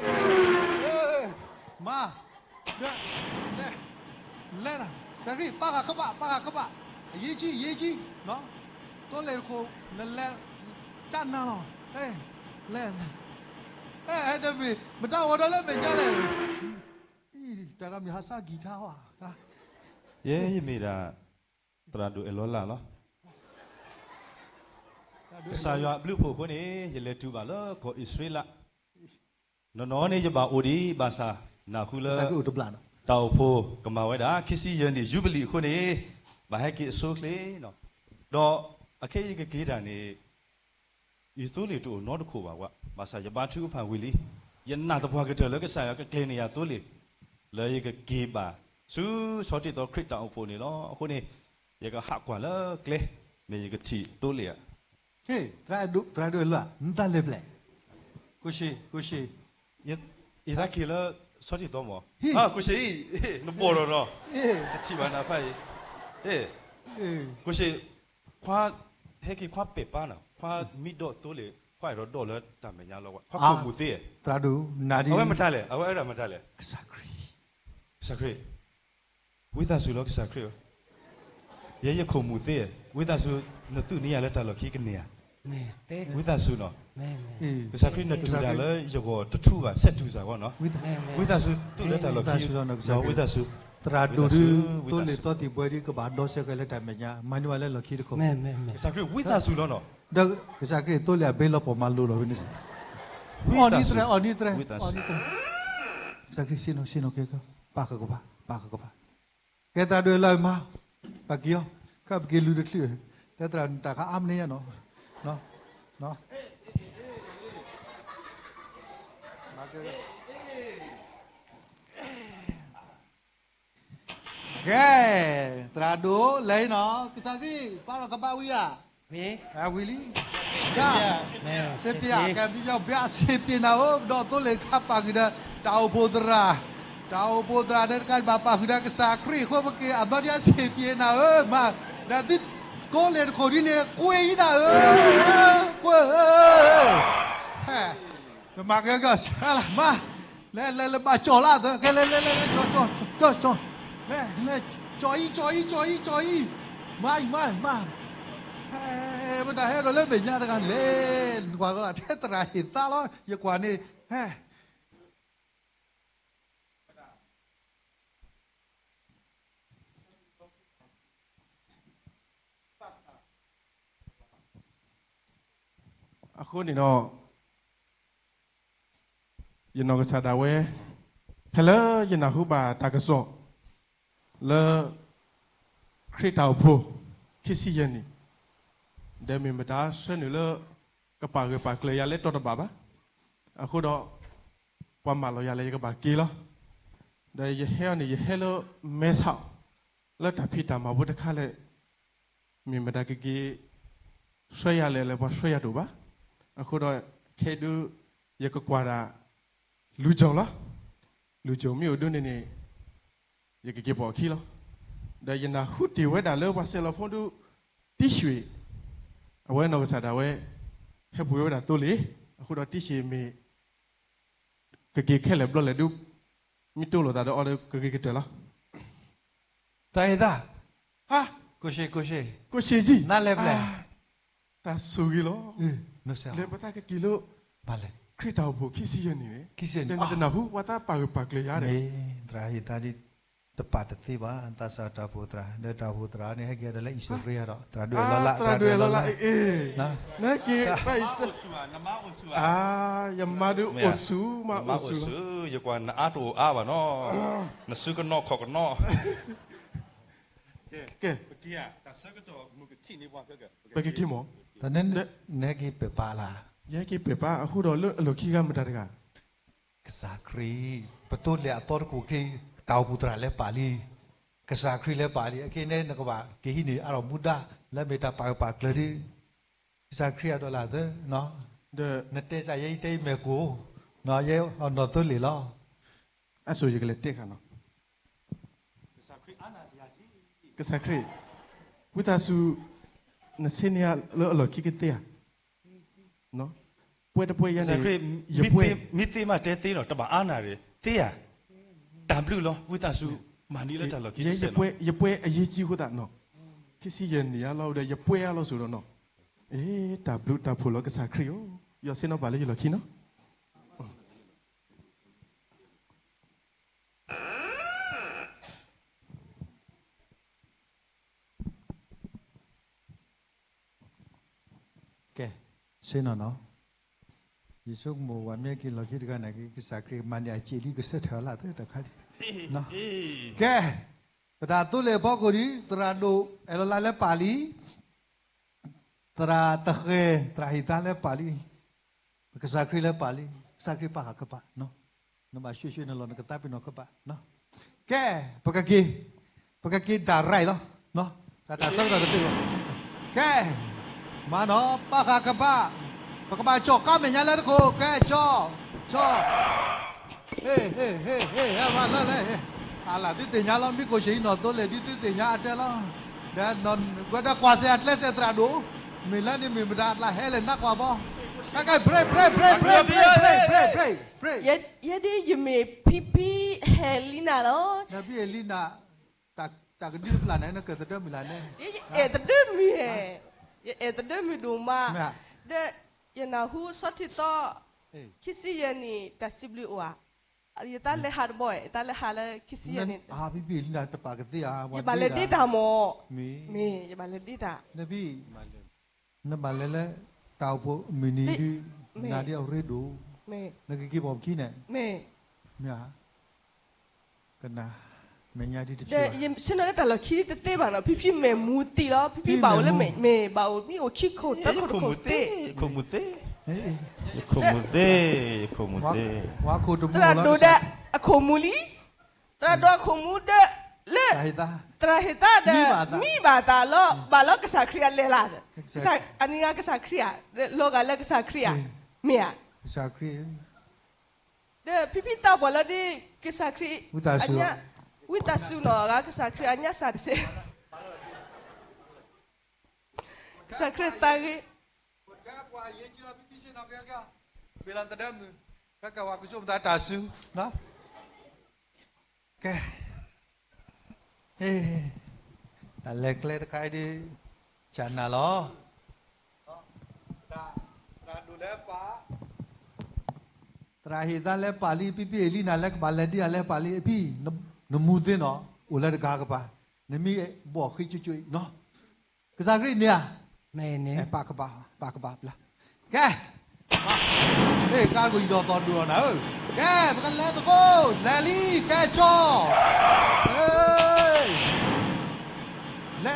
မၤ, လဲၤ, လဲၤ, ကစၢ်ခရံာ် ပာ်ဃာ်ကပာ်, ပာ်ဃာ်ကပာ်, အရေးကြီး, အရေးကြီး, သိလ့ၣ်တခိၣ် နလဲၤ, ကၠၢနၤလီၤ, လဲၤ, လဲၤ, တမ့ၢ် မတၤအိၣ်ဒီးလၢမဲာ်ညါလဲၣ်, တၢ်ဂၤမ့ၢ်ဟးဆါကံၢ်ထါဝဲ, ယဲယမ့ၢ်ဒၣ် သရၣ်ဒိၣ်အဲၣ်လီၤလၢ်လီၤ. ကစၢ်ယွၤအဘျုးအဖှိၣ်အဃိန့ၣ် ယလဲၤတုၤဘၣ်လၢကီၢ်အံၣ်စရ့လး, နီၢ်နီၢ်န့ၣ် ယဘၣ်အိၣ်ဒံးဘၣ်ဆၣ် နၢ်ဟူလၢ တၢ်အိၣ်ဖှိၣ်ကမၤဝဲဒၣ် ခံဆံယဲၢ်နံၣ်ယူဘလံၤအဃိန့ၣ် ဘၣ်ဟဲက့ၤအဆိအချ့, ဒီးအခဲအံၤယကက့ၤတၢ်န့ၣ် ယသိလ့ၣ်တအိၣ်နီတခိၣ်ဘၣ်ဝဲ, ဘၣ်ဆၣ်ယဘါထုကဖၣ်ဝံၤလံ, ယနာ်သပှၢ်ကတၢၢ်လၢကစၢ်ယွၤကကျဲၤန့ၢ်ယၤသိလ့ၣ်, လၢယကက့ၤဘၣ်ဆူဆီထံသီခရံာ်တၢ်အိၣ်ဖှိၣ်န့ၣ်လီၤ. အဃိန့ၣ် ယကဟးကွၢ်လၢကျဲ, မ့ၢ်ယကထံၣ်သိလ့ၣ်ဧါ. သရၣ်ဒိၣ်လၢ နတၢ်လဲၤပျဲၣ်, ကိၣ်ရှ့, ကိၣ်ရှ့, ယသးက့ၤလၢဆီထံသီမး, ကိၣ်ရှ့အံၤ, နဘီၣ်ဒီးဒီး, တထံၣ်ဘၣ်နၤဖးအံၤ, ကိၣ်ရှ့, ခွါ, ဟဲက့ၤခွါပဲာ်ပါနၤ, ခွါမံဒီးသိလ့ၣ်, ခွါအဲၣ်ဒိးဒီးလၢတၢ်မဲာ်ညါလီၤ, ခွါခိၣ်မူၢ်သ့, အဝဲမတၤလဲၣ်, အဝဲအဲၣ်ဒိးမတၤလဲၣ်, ကစၢ်ခရံာ်, ဝံသးစူၤလီၤကစၢ်ခရံာ်ဧၢ, ယဲယခိၣ်မူၢ်သ့, ဝံသးစူၤ နသူၣ်န့ၢ်ယၤလၢတၢ်လီၢ်ခံကန့ၢ်ဧါ, ဝံသးစူၤနီၤ, ကစၢ်ခရံာ်နတူၢ်တၢ်လၢယဂီၢ်တထူဘၣ် ဆဲးတူၢ်စၢ်ဂီၢ်နီၤ, ဝံသးစူၤသူၣ်လၢတၢ်လီၢ်ခံ, ဝံသးစူၤ, သရၣ်ဒိၣ်ဒုး, သိလ့ၣ်သီသံၣ်ဘှဲဒ်ကဘၣ်ဒီစဲဃဲၤလၢတၢ်မဲာ်ညါ မၤန့ၢ်ဝဲလၢလီၢ်ခံတခီ, ကစၢ်ခရံာ်ဝံသးစူၤလီၤနီၤ, ဒီးကစၢ်ခရံာ်သိလ့ၣ်အဘ့လီၤပှီၢ်မၤလိလီၤဝဲန့ၣ်, အီၣ်နံၣ်သရၣ်, အီၣ်နံၣ်သရၣ်, ကစၢ်ခရံာ်ဆ့ၣ်နီၤဆ့ၣ်နီၤကဲ, ပာ်ဃာ်ကပာ်, ပာ်ဃာ်ကပာ် ကဲသရၣ်ဒိၣ်လၢမၤ, ပက့ၤအီၤ, ခါပက့ၤလူၤတချုး, တသရၣ်တၢ်ခါအါမနုၤညါနီၤ, ကဲ, သရၣ်ဒိၣ်လဲၤအံၤနီၤ, ကစၢ်ခရံာ် ပာ်လီၤကပာ်ဝံၤဧါ ဝံၤလံ, စ့ပ့ၤဧါ, ကဲ ပယီၤဘျါစ့ပ့ၤနၤဧၢ, ဒီးသိလ့ၣ်ခါပာ်ဃုာ်ဒီး တၢ်အိၣ်ဖှိၣ်သရၣ်, တၢ်အိၣ်ဖှိၣ်သရၣ်ဒီးတကးဘၣ်ပာ်ဃုာ်ဒီးကစၢ်ခရံာ်အဃိ ပက့ၤအဘျီဒ်စ့ပ့ၤနၤဧၢ, မၤ, ဒီးသုကိးလ့ၣ်တခိၣ်ဒ်န့ၣ် ကွ့အံၤနၤဧၢ, ကွ့ဧၢ, မၤကဲကစၢ်လၢမၤ, လဲၤလဲၤလဲၤဘၣ်ကၠီၣ်လၢသၢ, ကဲလဲၤလဲၤလဲၤလဲၤကၠီၣ်ကၠီၣ်ကၠီၣ်ကၠီၣ်, လဲၤလဲၤ, ကၠီၣ်အံၤကၠီၣ်အံၤကၠီၣ်အံၤကၠီၣ်အံၤ, မၤအံၤမၤအံၤမၤ, ဟဲ, မတၤဟဲဒီးလၢမဲာ်ညါတဂၤလဲၣ်, နကွၢ်ကလၢထဲသရၣ်ဟ့ၣ်သါလီၤ, ယကွၢ်န့ၣ်, ဟဲ အဃိန့ၣ်ဒီး ယနီၢ်ကစၢ်ဒၣ်ဝဲ ဖဲလၢယနၢ်ဟူဘၣ်တၢ်ကစီၣ် လၢ ခရံာ်တၢ်အိၣ်ဖှိၣ် ခံဆံယဲၢ်နံၣ်, ဒီးမ့ၢ်မတၤဆှၢနုာ်လၢ ကပာ်ဂၢၢ်ပာ်ကျၢၤယၤလၢတီၤတဘၣ်ဘၣ်. အဃိဒီး ပှၤမၢလီၤယၤလၢ ယကဘၣ်က့ၤလီၤ. ဒီးယဟဲအီၤန့ၣ် ယဟဲလၢမဲဆီး လၢတၢ်ဖံးတၢ်မၤဖိတခါလၢ မ့ၢ်မတၤကက့ၤဆှၢယၤလဲၣ် လၢပှၤဆှၢယၤတအိၣ်ဘၣ်. အဃိဒီး ခဲအံၤဒုး ယကကွၢ်ဒၣ် လူၤကၠိၤလီၤ. လူၤကၠိၤမ့ၢ်အိၣ်ဒုးန့ၣ်န့ၣ် ယကက့ၤပိာ်အခံလီၤ. ဒီးယနၢ်ဟူတ့ၢ်ဝဲဒၣ်လၢပှၤစဲးလီၤဖိဒုး တံၢ်ဆှံၣ်, အဝဲနီၢ်ကစၢ်ဒၣ်ဝဲ ဟဲပှ့ၤဝဲဒၣ်သိလ့ၣ်, အဃိဒီးတံၢ်ဆှံၣ်မ့ၢ် ကက့ၤခဲလၢာ်ဘျီလဲၣ်ဒုး မ့ၢ်တိလိာ်သးဒီးအီၤဒီးကဂ့ၤကတၢၢ်လီၤ. တၢ်အံၤသၣ်, ဟါ, ကိၣ်ဆ့ၣ်, ကိၣ်ဆ့ၣ်, နလဲၤဖဲလဲၣ်, တၢ်ဆိၣ်ဂ့ၤလီၤ. လဲၤပသးကက့ၤလၢ ခရံာ်တၢ်အိၣ်ဖှိၣ်ခံဆံယဲၢ်နံၣ်န့ၣ်, ဒီးနတနၢ်ဟူပှၤသးပာ်ဂၢၢ်ပာ်ကျၢၤယၤဒီး သရၣ်ဟ့ၣ်သါဒ် တပာ်တသ့ဘၣ်, သးစၢ်တၢ်အိၣ်ဖှိၣ်သရၣ်, ဒီးတၢ်အိၣ်ဖှိၣ်သရၣ်န့ၣ် ဟဲက့ၤဒီးလၢအံၣ်စရ့လးဒီး သရၣ်ဒိၣ်အဲၣ်လီၤလး, သရၣ်ဒိၣ်အဲၣ်လီၤလး, နက့ၤ, ယမါဒုးအိၣ်ဆူၣ်မးအိၣ်ဆူၣ်လီၤ. ယကွၢ်နအါတအိၣ်အါဘၣ်နီၤ, နစုကနီၣ်ခီၣ်ကနီၣ်, ကဲ, ပကက့ၤမး, နဟဲက့ၤပဲာ်ပာ်လၢ်, ယဟဲက့ၤပဲာ်ပာ်အဃိဒီးလၢအလီၢ်ခံဂၤမတၤတဂၤ ကစၢ်ခရံာ်, ပသိလ့ၣ်အသီတခိၣ်ခ့, တၢ်အိၣ်ဖှိၣ်သရၣ်လဲၤပာ်လံ, ကစၢ်ခရံာ်လဲၤပာ်လံ, အခဲအံၤန့ၣ် နကဘၣ်က့ၤဟံးန့ၢ်အါထီၣ်မူဒါ လၢအမ့ၢ်တၢ်ပာ်ဂၢၢ်ပာ်ကျၢၤဒ် ကစၢ်ခရံာ်အဒိးလၢ်သၢ, နတဲစ့ၢ်ယဲအံၤတဲအံၤမဲာ်ကိၣ်, ယဲနီၢ်သိလ့ၣ်လီၤ. အဆိယကလဲၤတဲဃာ်နီၤ, ကစၢ်ခရံာ်, ဝံသးစူၤ, နဆ့န့ၢ်လၢအလီၢ်ခံကသ့ဧါ, ပှဲၤတပှဲၤယၤန့ၣ်, မ့ၢ်သ့မးတဲသ့လီၤ, တဘၣ်အါနၤရ့ၣ်, သ့ဧါ, တၢ်ဘျုးလီၤ, ဝံသးစူၤ, မၤန့ၢ်လၢတၢ်လီၢ်ခံ, ယပှဲၤအရေးကြီးအဃိသတးနီၤ, ခံဆံယဲၢ်နံၣ်အါလီၤဒီး ယပှဲၤအါလီၤစိၤဒီးနီၤ, တၢ်ဘျုးတၢ်ဖှိၣ်လီၤကစၢ်ခရံာ်ဧၢ, ယွၤဆ့ၣ်နီၤပာ်လၢယလီၢ်ခံနီၤ. ကဲ, ဆ့ၣ်နီၤနီၤ, ယဆိကမိၣ်ဝဲမ့ၢ်က့ၤလီၢ်ခံတဂၤန့ၣ် ကစၢ်ခရံာ်မၤန့ၢ်အစ့ၣ်လံကဆၢထၢၣ်လၢ်သၢတခါဒံး, ကဲ, ပတၢ်သိလ့ၣ်အဖီခိၣ်ဒံး သရၣ်ဒိၣ်အဲၣ်လီၤလးလဲၤပာ်လံ, သရၣ်တဃဲၤ သရၣ်ဟ့ၣ်သါလဲၤပာ်လံ, ကစၢ်ခရံာ်လဲၤပာ်လံ, ကစၢ်ခရံာ်ပာ်ဃာ်ကပာ်, နဘၣ်ဆှၢဆှၢနလီၢ် နကသးပ့ၤနီၣ်ကပာ်, ကဲ, ပကက့ၤ, ပကက့ၤဒၣ်ရဲၣ်လီၤ, တၢ်ဆၢကတီၢ်တသ့ဘၣ်, ကဲ, မၤနီၤ ပာ်ဃာ်ကပာ်, ပကဘၣ်ကၠီၣ်ကါမဲာ်ညါလၢတခိၣ်, ကဲ, ကၠီ, ကၠီ ဟ့ၣ်, ဟ့ၣ်, ဟ့ၣ်, ဟ့ၣ်, ဟဲမၤလၢလဲၣ်, အလၢ်သုသ့ၣ်ညါလီၤ, မ့ၢ်ကိၣ်ဆ့ၣ်အံၤနီၢ်သိလ့ၣ်ဒ် သုသ့ၣ်ညါအတဲလီၤ, ဒီးကွၢ်စ့ၢ်အကျဲစ့ၢ်သရၣ်ဒိၣ်, မ့ၢ်လၢန့ၣ်မ့ၢ်မတၤအကျါဟဲလဲၣ်နးကွၢ်ဘီ, ကဲ, break break break break break break break, ယဲဒၣ်ယမ့ၢ်ဖံဖံဟဲလံနၤလီၤ, ဖံဖံဟဲလံနၤ, တၢ်ကဒုတပျၢ်န့ၣ် နကဲသဒၢမုၢ်လၢ်န့ၣ်, ယအဲၣ်သဒၢမုၢ်ဧါ, ယအဲၣ်သဒၢမုၢ်ဒိၣ်မး, ဒီးယနၢ်ဟူဆီထံသီ, ခံဆံယဲၢ်နံၣ် တၢ်စံးဘျုးအိၣ်ဧါ, ယတၢ်လဲၤဟးတဘီ, ယတၢ်လဲၤဟးလၢခံဆံယဲၢ်နံၣ်, ဖံဖံလံနၤတပာ်ကသ့ဧါ, ယဘၣ်လဲၤဒ့တၢ်မး, မ့ၢ်ယဘၣ်လဲၤဒ့တၢ်, နဘၣ်လဲၤလၢ တၢ်အိၣ်ဖှိၣ်မုၢ်နံၤဒုး, နၤဒ်အရ့ဒိၣ်, နကက့ၤပိာ်ပခံန့ၣ်, မ့ၢ်ဧါ, ကနၣ်, မဲာ်ညါဒ်တဖျါ, ဆ့ၣ်နီၤလၢတၢ်လီၢ်ခံတသ့ဘၣ်နီၤ, ဖံဖံမဲာ်မူသံလီၤ, ဖံဖံဘၣ်အိၣ်လၢမဲာ်, မ့ၢ်ဘၣ်အိၣ်မ့ၢ်အိၣ်ခံခိၣ်သၢခိၣ်တခိၣ်သ့, ယခိၣ်မူသ့, ယခိၣ်မူသ့, ယခိၣ်မူသ့, သရၣ်ဒိၣ်ဒီးအခိၣ်မူလံ, သရၣ်ဒိၣ်အခိၣ်မူဒီးလၢ သရၣ်ဟ့ၣ်သါဒီး မံဘၣ်သးလီၤ, ဘၣ်လီၤကစၢ်ခရံာ်အလဲၤလၢ်, အနံၤဂၤကစၢ်ခရံာ်ဧါ, လီၤဂာ်လၢကစၢ်ခရံာ်ဧါ, မ့ၢ်ဧါ, ဒီးဖံဖံသးပှၢ်လီၤဒ် ကစၢ်ခရံာ်, ဝံသးစူၤနီၤ ဂၤကစၢ်ခရံာ်အညၣ်စၢ်တစဲး, ကစၢ်ခရံာ်သးဂ့ၤ ကဲ, တၢ်လဲၤကျဲတခါအံၤဒ် ကနၣ်လီၤ, သရၣ်ဒိၣ်လဲၤပာ်, သရၣ်ဟ့ၣ်သါလဲၤပာ်လံ, ဖံဖံအ့လံနၤလဲၤကဘၣ်လဲၤဒ်အလဲၤပာ်လံ, အဖံ, နမူသ့နီၤ, အိၣ်လၢတဂၤကပၤ, နမ့ၢ်ဘီၣ်ဃ့ကၠိကၠိအံၤနီၤ ကစၢ်ခရံာ်န့ၣ်ဧါ, ပာ်ကပၤ, ပာ်ကပၤ, ကဲ, မ့ၢ်ကါတခိၣ်အံၤဒီးသီၣ်ဒိၣ်အီၤနၤဧၢ, ကဲ, ပကလဲၤသကိး, လဲၤလံ, ကဲကၠီ, လဲၤ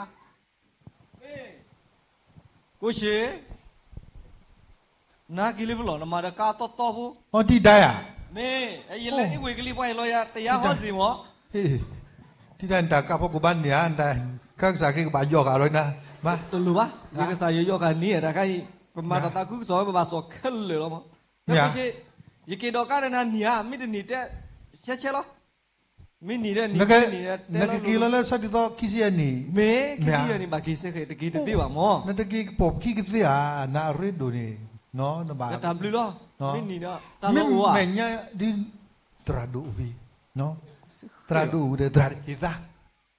ကိၣ်ဆ့, နက့ၤလၢပလီၢ် နမၤဒီးကါတီတီဖိ, အီတံၢ်ဒၢယၤ, မ့ၢ်, ယလဲၤအ့ၣ်ဝ့ၤကလံၤပှၤအံၤလီၤယၤ တယါဟီၣ်စ့ၢ်မီၤ, တံၢ်ဒၢ နတၢ်ကါဖိကဘၣ်န့ၢ်ဧါ, နတၢ်ကါကစၢ်ခရံာ်ကဘၣ်ယီၢ်ဃာ်လီၤနၤ, တလိၣ်ဘၣ်, ယကစၢ်ယွၤယီၢ်ဃာ်န့ၢ်တၢ်ခါအံၤ, ပမၤတၢ်သးခုကစီၣ်ဝဲ ပဘၣ်စီၣ်ခဲလၢာ်လီၤမီၤ, မ့ၢ်ဧါ, ယက့ၤဒီးကါဒီးနၤန့ၢ်ဧါ, မ့ၢ်တန့ၢ်တဲ, ဆဲးဆဲးလီၤ မ့ၢ်နံၤဒီးနံၤ, နကက့ၤလီၤလၢ ဆီဒံသီ ခံဆံယဲၢ်နံၣ်, မ့ၢ်ခံဆံယဲၢ်နံၣ် ဘၣ်က့ၤစ့ၢ်ကီး တက့ၤတသ့ဘၣ်မီၤ, နတက့ၤကပိာ်ခံကသ့ဧါ, နအရ့ဒိၣ်န့ၣ်, နဘၣ်, တၢ်ဘျုးလီၤ, မ့ၢ်နံၤဒီးတၢ်လီၤအိၣ်ဧါ, မ့ၢ်မဲာ်ညါဒ်, သရၣ်ဒိၣ်အိၣ်ဘှံး, သရၣ်ဒိၣ်အိၣ်ဒီးသရၣ်တက့ၤသါ,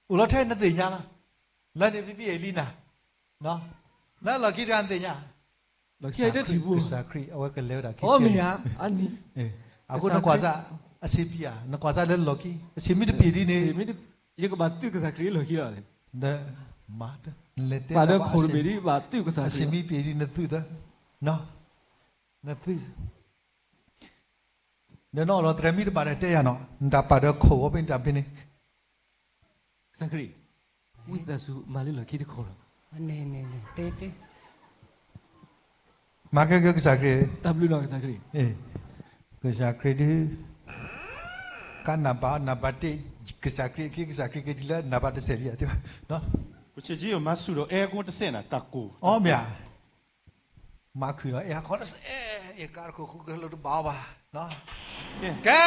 အိၣ်လီၤထဲနသ့ၣ်ညါလီၤ, လၢန့ၣ် ပပ့ၢ်အ့လံနၤ, လၢလီၢ်ခံတဂၤနသ့ၣ်ညါ လီၢ်ခံတထံၣ်ပူၤ, ကစၢ်ခရံာ်အဝဲကလဲၤဝဲဒၣ်ခံဆံယဲၢ်နံၣ်, အဃိနကွၢ်စၢ်, အဆံးပံၤဧါ, နကွၢ်စၢ်လၢလီၢ်ခံ, အဆံးမ့ၢ်တပံၤဒ်န့ၣ်, ယကဘၣ်သုးကစၢ်ခရံာ်လီၢ်ခံလီၤ, ဒီး, ပာ်ဒီးခိၣ်တဘ့ၣ်ဒ်ဘၣ်သုးကစၢ်ခရံာ်, အဆံးမ့ၢ်ပံၤဒ်နသုးသၢ, နသုး ဒီးနီၢ်လီၤတြဲၤမံတဘၣ်ဒီးတဲယၤနီၤ, နတၢ်ပာ်ဒီးခိၣ်ဝဲဖဲန့ၣ်တၢ်ဖဲန့ၣ်, ကစၢ်ခရံာ်, ဝံသးစူၤမၤလၢလီၢ်ခံတခိၣ်လီၤ, မၤကဲကဲကစၢ်ခရံာ်, တၢ်ဘျုးလီၤကစၢ်ခရံာ်, ကစၢ်ခရံာ်ဒုး, ကနၢ်ဘၣ်နၢ်ဘၣ်တ့ၢ်, ကစၢ်ခရံာ်အခ့ကစၢ်ခရံာ်က့ၤတုၤလၢနၢ်ဘၣ်တစဲးလံဧါ, ပဆ့ကမၤဆူၣ်ဒီးအဲၣ်ကိတစဲးနၤတၢ်ကိၢ်, အီမ့ၢ်ဧါ မၤခုၣ်ဒီးအဲၣ်ဟးခီတစဲး, ယကါတခိၣ်ဃုကလိတဘၣ်အီၤဘၣ်, ကဲ,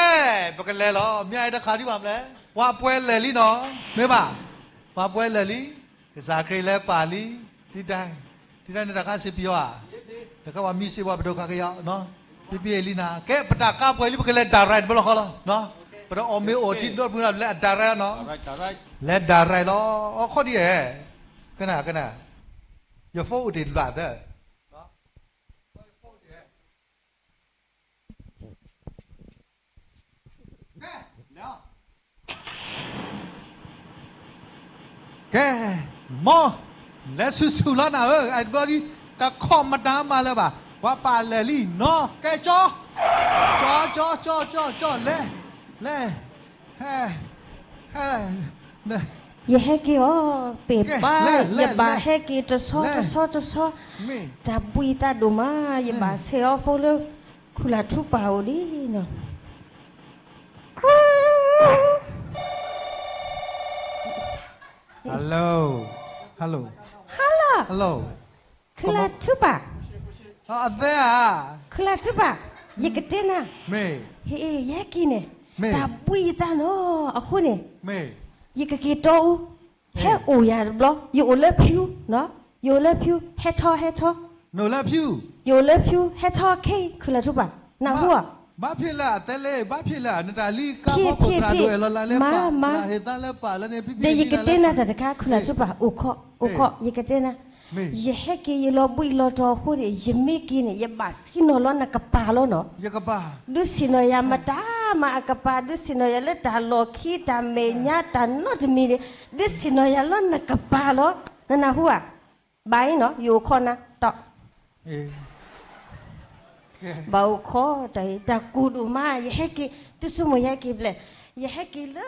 ပကလဲၤလီၤ, မ့ၢ်အဲၣ်တခါဒံးဘၣ်မလဲၣ်, ပှၤပှဲၤလဲၤလံနီၤ, မ့ၢ်ဘၣ်, ပှၤပှဲၤလဲၤလံ, ကစၢ်ခရံာ်လဲၤပာ်လံ, တံၢ်ဒၢ, တံၢ်ဒၢန့ၣ်တၢ်ခါစံးပယီၤဧါ, တခါပှၤမံစ့ပှၤပဒိၣ်ခါကယီ, ပပ့ၢ်အ့လံနၤ, ကဲ ပတၢ်ကါပှဲၤလံ ပကလဲၤ direct တဘျီဃီလီၤ, ပတအီၣ်မ့ၤအိၣ်ထံဒိၣ်ပှၤလၢအ direct လီၤနီၤ, လဲၤ direct လီၤ, အခီဒ်ဧဲ, ကနၣ် ကနၣ်, ယ phone အိၣ်တ့ၢ်တဘျၣ်သၢ ကဲ, မ်, လဲၤဆူၣ်ဆူၣ်လီၤနၤဧၢ, အဘျီဒ်, တခီမတၤမၤလၢၤဘၣ်, ပှၤပာ်လဲၤလံနီၤ, ကဲကၠီ, ကၠီ, ကၠီ, ကၠီ, ကၠီ, ကၠီ, လဲၤ, လဲၤ, ဟဲ, ဟဲ, ယဟဲက့ၤအီၤ, ပ့ၢ်ပၢ်, ယဘၣ်ဟဲက့ၤတဆီတဆီတဆီ, တၢ်ဘှံးသးဒိၣ်မး, ယဘၣ်ဆဲးအီၤ phone လၢ ခူၣ်လၢ်ထူပၢ်အိၣ်လံနီၤ Hello, hello, hello, hello, ခူၣ်လၢ်ထူပၢ်, အသဲဧါ, ခူၣ်လၢ်ထူပၢ်, ယကတဲနၤ, ဟ့ၣ်, ယဟဲက့ၤန့ၣ်, တၢ်ဘှံးသးနီၤ, အဃိန့ၣ်, ယကက့ၤတီအူ, ဟဲအိၣ်ယၤတဘျီ, ယအိၣ်လၢဖၠူ, ယအိၣ်လၢဖၠူ, ဟဲထီၣ် ဟဲထီၣ်, ယအိၣ်လၢဖၠူ, ဟဲထီၣ်ခဲအံၤ ခူၣ်လၢ်ထူပၢ်, နၢ်ဟူဧါ, ဘၣ်ဖဲလဲၣ်အသဲလဲၣ်, ဘၣ်ဖဲလဲၣ်, နတၢ်လံကါဖီခိၣ်သရၣ်ဒိၣ်အဲၣ်လီၤလၢပၢ်, သရၣ်ဟ့ၣ်သါလၢပၢ်လၢန့ၣ်, ဒီးယကတဲနၤတၢ်တခါ ခူၣ်လၢ်ထူပၢ်, အိၣ်ခိး, အိၣ်ခိး, ယကတဲနၤ, ယဟဲက့ၤယလီၤဘှံးလီၤတီၤအဃိန့ၣ် ယမ့ၢ်က့ၤန့ၣ် ယဘၣ်ဆ့ၣ်နီၤလီၤနကပၤလီၤနီၤ, ဒုးဆ့ၣ်နီၤယၤမတၤမးအကပၤ, ဒုးဆ့ၣ်နီၤယၤလၢတၢ်လီၢ်ခံ တၢ်မဲာ်ညါ တၢ်နီတမံၤန့ၣ်, ဒုးဆ့ၣ်နီၤယၤလၢနကပၤလီၤ, နနၢ်ဟူဧါ, ဘၣ်အံၤနီၤ ယအိၣ်ခိးနၤ, တီၢ် ဘၣ်အိၣ်ခိးတၢ်အံၤ တၢ်ကိၢ်ဒိၣ်မး ယဟဲက့ၤ, သုဆိကမိၣ်ယဟဲက့ၤဖဲလဲၣ်, ယဟဲက့ၤလၢ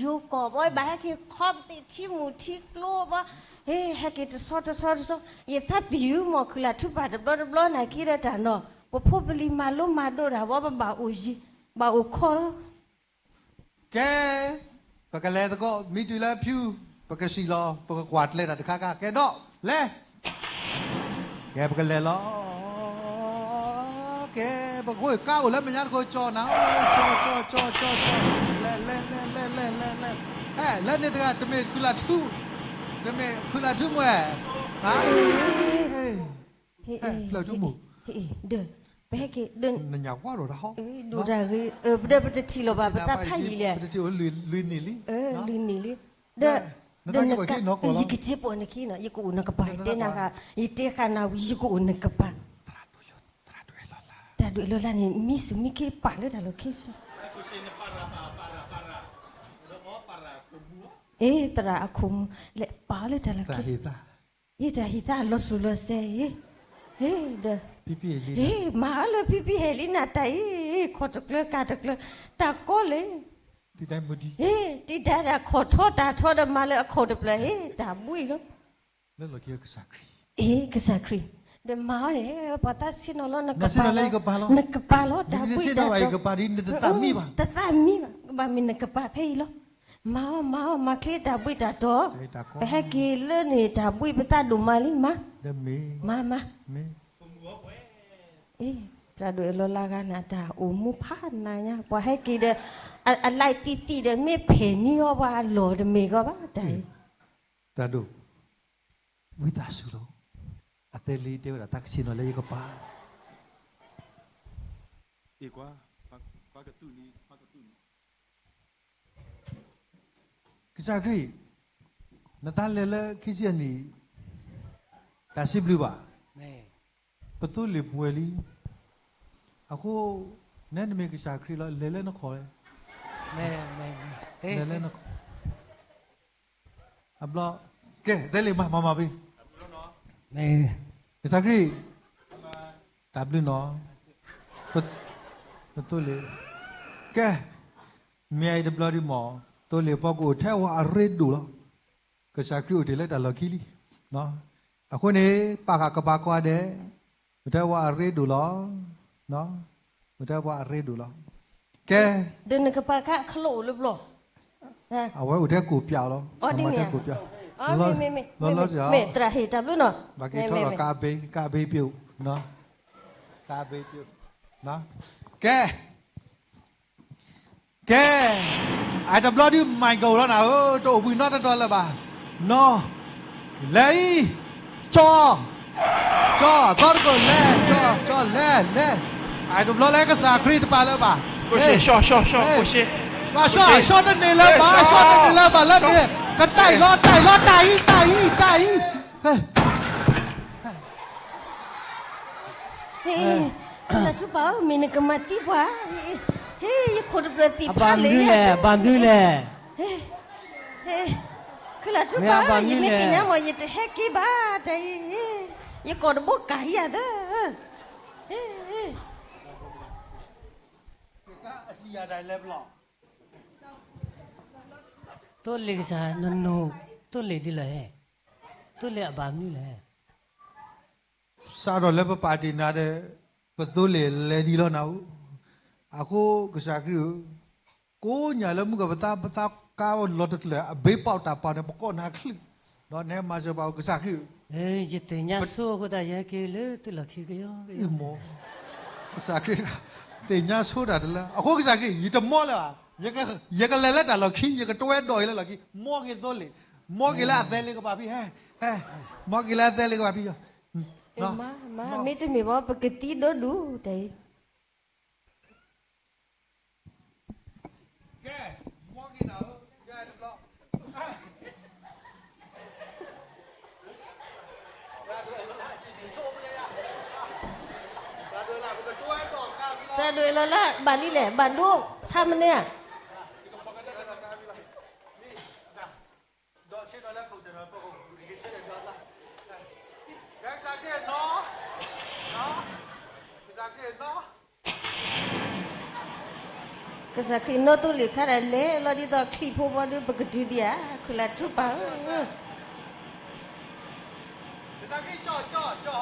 ယိၤကီၢ်ဘီ ဘၣ်ဟဲက့ၤခီပတ့ၢ်ထံမူၣ်ထံကျိဘီ, ဟဲက့ၤတဆီတဆီတဆီ, ယသးသယုၢ်မီၢ် ခူၣ်လၢ်ထူပၢ်တဘျီတဘျီနာ်က့ဒီးတၢ်နီၤ, ပဖိပလံၤမၤလိမၤဒိးတၢ်ဘီ ပဘၣ်အိၣ်ယံၤ, ဘၣ်အိၣ်ခိးလီၤ ကဲ, ပကလဲၤသကိး မ့ၢ်တုၤလၢဖၠူ, ပကစံၣ်လီၤ ပကကွၢ်ကျဲတၢ်တခါခါ ကဲဒီး လဲၤ, ကဲ ပကလဲၤလီၤ, ကဲ, ပကဃိကါအိၣ်လၢမဲာ်ညါတခိၣ် ကၠီနၤ, ကၠီ, ကၠီ, ကၠီ, ကၠီ, ကၠီ, လဲၤ, လဲၤ, လဲၤ, လဲၤ, လဲၤ, လဲၤ, လဲၤ, ဟဲ, လၢန့ၣ်တဂၤ တမ့ၢ်ခူၣ်လၢ်ထူ, တမ့ၢ်ခူၣ်လၢ်ထူမ့ၢ်, ဟဲ, ဖျၢၣ်ထူမူ, ဒီး ပဟဲက့ၤ နညၣ်ကွၢ်ဒီးတၢ်ဟီ, ဒိၣ်တၢ်ဂ့ၤ, ပဒီးပတထံၣ်လီၤဘၣ် ပသးဖးယံာ်လံ, လွံၢ်နံၣ်လံ, လွံၢ်နံၣ်လံ, ဒီး ယကစ့ပိာ်နခံနီၤ ယကအိၣ်နကပၤ ယတဲနၤဃါ, ယတဲဃါနၤဝံၤ ယကအိၣ်နကပၤ, တၢ်ဒွဲၣ်လီၤလၢ်န့ၣ် မံဆူၣ်မံခ့ပာ်လၢတၢ်လီၢ်ခံဆူ အ့ သရၣ်အခိၣ်မူ လဲၤပာ်လၢတၢ်လီၢ်ခံ, ယတၢ်ဟ့ၣ်သါလီၤစၢၤလီၤစဲအံၤ, ဟ့ၣ်ဒီး, ဟ့ၣ်မၤအီၤလၢဖံဖံဟဲလံနၤတၢ်အံၤ, ခိးတကျၢၤကၤတကျၢၤ, တၢ်ကီလံ, ဟ့ၣ် တံၤဒါတၢ်ခိးထီၣ်တၢ်ထီဒီးမၤလၢအခိၣ်တဖျၢၣ်, ဟ့ၣ် တၢ်ဘှံးလီၤ. အ့ ကစၢ်ခရံာ်, ဒီးမၤအီၤန့ၣ် ပှၤသးဆ့ၣ်နီၤလီၤ နကပၤလီၤ, နကပၤလီၤ တၢ်ဘှံးတၢ်တီၤ, တသးမံဘၣ်, ကဘၣ်မ့ၢ်နကပၤဖဲအံၤလီၤ. မၤအီၤ မၤအီၤ မၤချ့တၢ်ဘှံးတၢ်တီၤ, ပဟဲက့ၤလၢန့ၣ် တၢ်ဘှံးပသးဒိၣ်မးလံ မၤ, မၤ, မၤ, တၢ်ဒိၣ်အလီၤလၢဂၤန့ၣ် တၢ်အိၣ်မူဖးနးညါ, ပှၤဟဲက့ၤဒီး အလဲၤသံသံဒီး မ့ၢ်ဖဲးနံၤအီၤ ပှၤအလီၢ်တမ့ၢ်ဂီၢ်ဘၣ်တၢ်အံၤ, တၢ်ဒိၣ်, ဝံသးစူၤလီၤ, အသဲလံတဲဝဲဒၣ် သးကဆ့ၣ်နီၤလၢယကပၤ ကစၢ်ခရံာ်, နသးလဲၤလၢခံဆံအနံၣ်, တၢ်စံးဘျုးဘၣ်, ပသိလ့ၣ်ပှဲၤလံ, အဃိ, နဲနမ့ၢ်ကစၢ်ခရံာ်လီၤ လဲၤလၢနခီၣ်, လဲၤလၢနခီၣ်, အဘျီ, ကဲ သဲလ့ၣ်မၤမၤမၤဖဲ ကစၢ်ခရံာ်, တၢ်ဘျုးနီၤ, ပသိလ့ၣ်, ကဲ, မ့ၢ်အံၤတဘျီဒံးမ့ၢ်, သိလ့ၣ်ပှၤကအိၣ်ထဲဝဲအရ့ဒိၣ်လီၤ, ကစၢ်ခရံာ်အိၣ်တ့ၢ်လၢတၢ်လီၢ်ခံလံ, အဃိန့ၣ်, ပာ်ဃာ်ကပာ်ကွၢ်ဒဲး, အိၣ်ထဲဝဲအရ့ဒိၣ်လီၤ, အိၣ်ထဲဝဲအရ့ဒိၣ်လီၤ, ကဲ, ဒီးနကပာ်ခါခလိအိၣ်လၢဘျီ အဝဲအိၣ်ထဲကိၣ်ပၠးလီၤ, အိၣ်ထဲကိၣ်ပၠး, လီၤလီၤစ့ၢ်, မ့ၢ်သရၣ်ဟ့ၣ်တၢ်ဘျုးနီၤ, ဘၣ်က့ၤထီၣ်ဒီးကါဘ့, ကါဘ့ပျိ, ကါဘ့ပျိ, ကဲ, ကဲ, အတဘျီဒုး မၤကအိၣ်လီၤနၤဧၢ, တအိၣ်ဘှံးနီတတီၤလၢၤဘၣ်, နီၤ, လဲၤအံၤ, ကၠီ, ကၠီ, သီတကိးလဲၤ, ကၠီ, ကၠီလဲၤ, လဲၤ, အတဘျီလၢကစၢ်ခရံာ်တပာ်လၢၤဘၣ်, ကၠီ, ကၠီတန့ၢ်လၢၤဘၣ်, ကၠီတန့ၢ်လၢၤဘၣ်လၢန့ၣ်, ကတၢ်အံၤလီၤ, တၢ်အံၤလီၤ, တၢ်အံၤ, တၢ်အံၤ, တၢ်အံၤ, ဟ့ၣ်, လၢထူပာ်ဧၢ, မ့ၢ်နကမၤသံပှၤ, ဟ့ၣ်, ယခိၣ်တဖျၢၣ်သံဖးလဲၣ်, ဘၣ်မနုၤလဲၣ်, ဘၣ်မနုၤလဲၣ်, ဟ့ၣ်, လၢထူပာ်ဧၢ, ယမ့ၢ်သ့ၣ်ညါမး ယတဟဲက့ၤဘၣ်တၢ်အံၤ, ယကိာ်တဘိကၤဟံးယၤသၢ, ဟ့ၣ်, သိလ့ၣ်ကစၢ်, နနိၣ်သိလ့ၣ်ဒ်လဲၣ်, သိလ့ၣ်အဘၣ်မနုၤလဲၣ် စးထီၣ်လၢပပာ်တ့ၢ်နၤဒီး, ပသိလ့ၣ်လဲၤဒံးလီၤနၤဧၢ, အဃိကစၢ်ခရံာ်ဧၢ, ကိးညၣ်လၢမုၢ်ကီၢ်ပသး, ပသးကါလီၤတကျၢၤ အဘ့ပီးတၢ်ပီးန့ၣ် ပကိးနၤချုး, ဒီးနဟဲမၤစၢၤပှၤဧၢ ကစၢ်ခရံာ်ဧၢ, ယသ့ၣ်ညါဆိအဃိသတး ယဟဲက့ၤလၢသုလီၢ်ခံကယီကယီ, ကစၢ်ခရံာ်, သ့ၣ်ညါဆိတၢ်တလၢ, အဃိကစၢ်ခရံာ် ယတမီလၢၤဘၣ်, ယကလဲၤလၢတၢ်လီၢ်ခံ, ယကတဝဲဒီးအံၤလၢလီၢ်ခံ, မီက့ၤသိလ့ၣ်, မီက့ၤလၢအသဲလ့ကပၤဖံ, ဟဲ, ဟဲ, မီက့ၤလၢအသဲလ့ကပၤဖံ, မ့တမ့ၢ်ဘၣ် ပကသံဒိၣ်ဒူၣ်တၢ်အံၤ ကဲ, မီက့ၤနၤဧၢ, ကဲတဘျီ, သရၣ်ဒိၣ်လီၤလၢဘၣ်လံလဲၣ်, ဘၣ်ဒိဆါမနုၤဧါ, ဒီးဆ့ၣ်နီၤလၢခိၣ်စ့ၣ်နီၤ, ကစၢ်ခရံာ်နီၤ, ကစၢ်ခရံာ်နီၤ ကစၢ်ခရံာ်နီၢ်သိလ့ၣ်ခါဒီးလဲၤလီၤဒ်သိးချံၣ်ဖိဘီဒုး ပကတုၤဒံးဧါ, ခုလၢထူပာ်ဧၢ, ကစၢ်ခရံာ်ကၠီ, က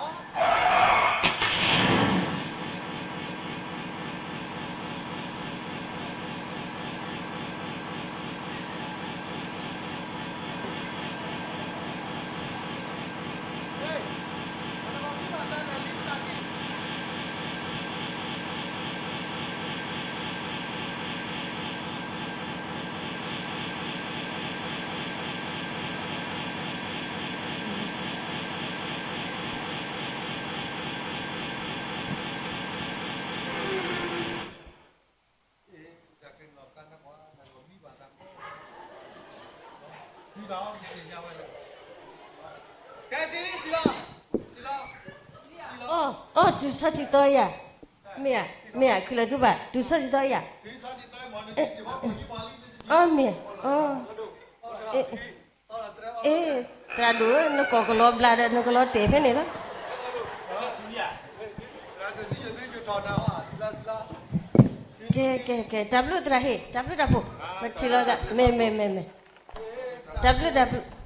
ၠီ, ကၠီ အိၣ် အိၣ် တုၤဆီထံသီယၤ, မ့ၢ်ဧါ, မ့ၢ်ဧါ, ခုလၢထူပာ် တုၤဆီထံသီယၤ, အမ့ၢ်, အ့, သရၣ်ဒိၣ်ဧၢ, နကိာ်ကလီဘျးဒီး နကလီတဲာ်ဖဲန့ၣ်လီၤ. ကဲ ကဲ ကဲ တၢ်ဘျုးသရၣ်ဟ့ၣ် တၢ်ဘျုးတၢ်ဖှိၣ် ပထံၣ်လိာ်သး မ့ၢ် မ့ၢ် မ့ၢ် မ့ၢ် တၢ်ဘျုး တၢ်ဘျုး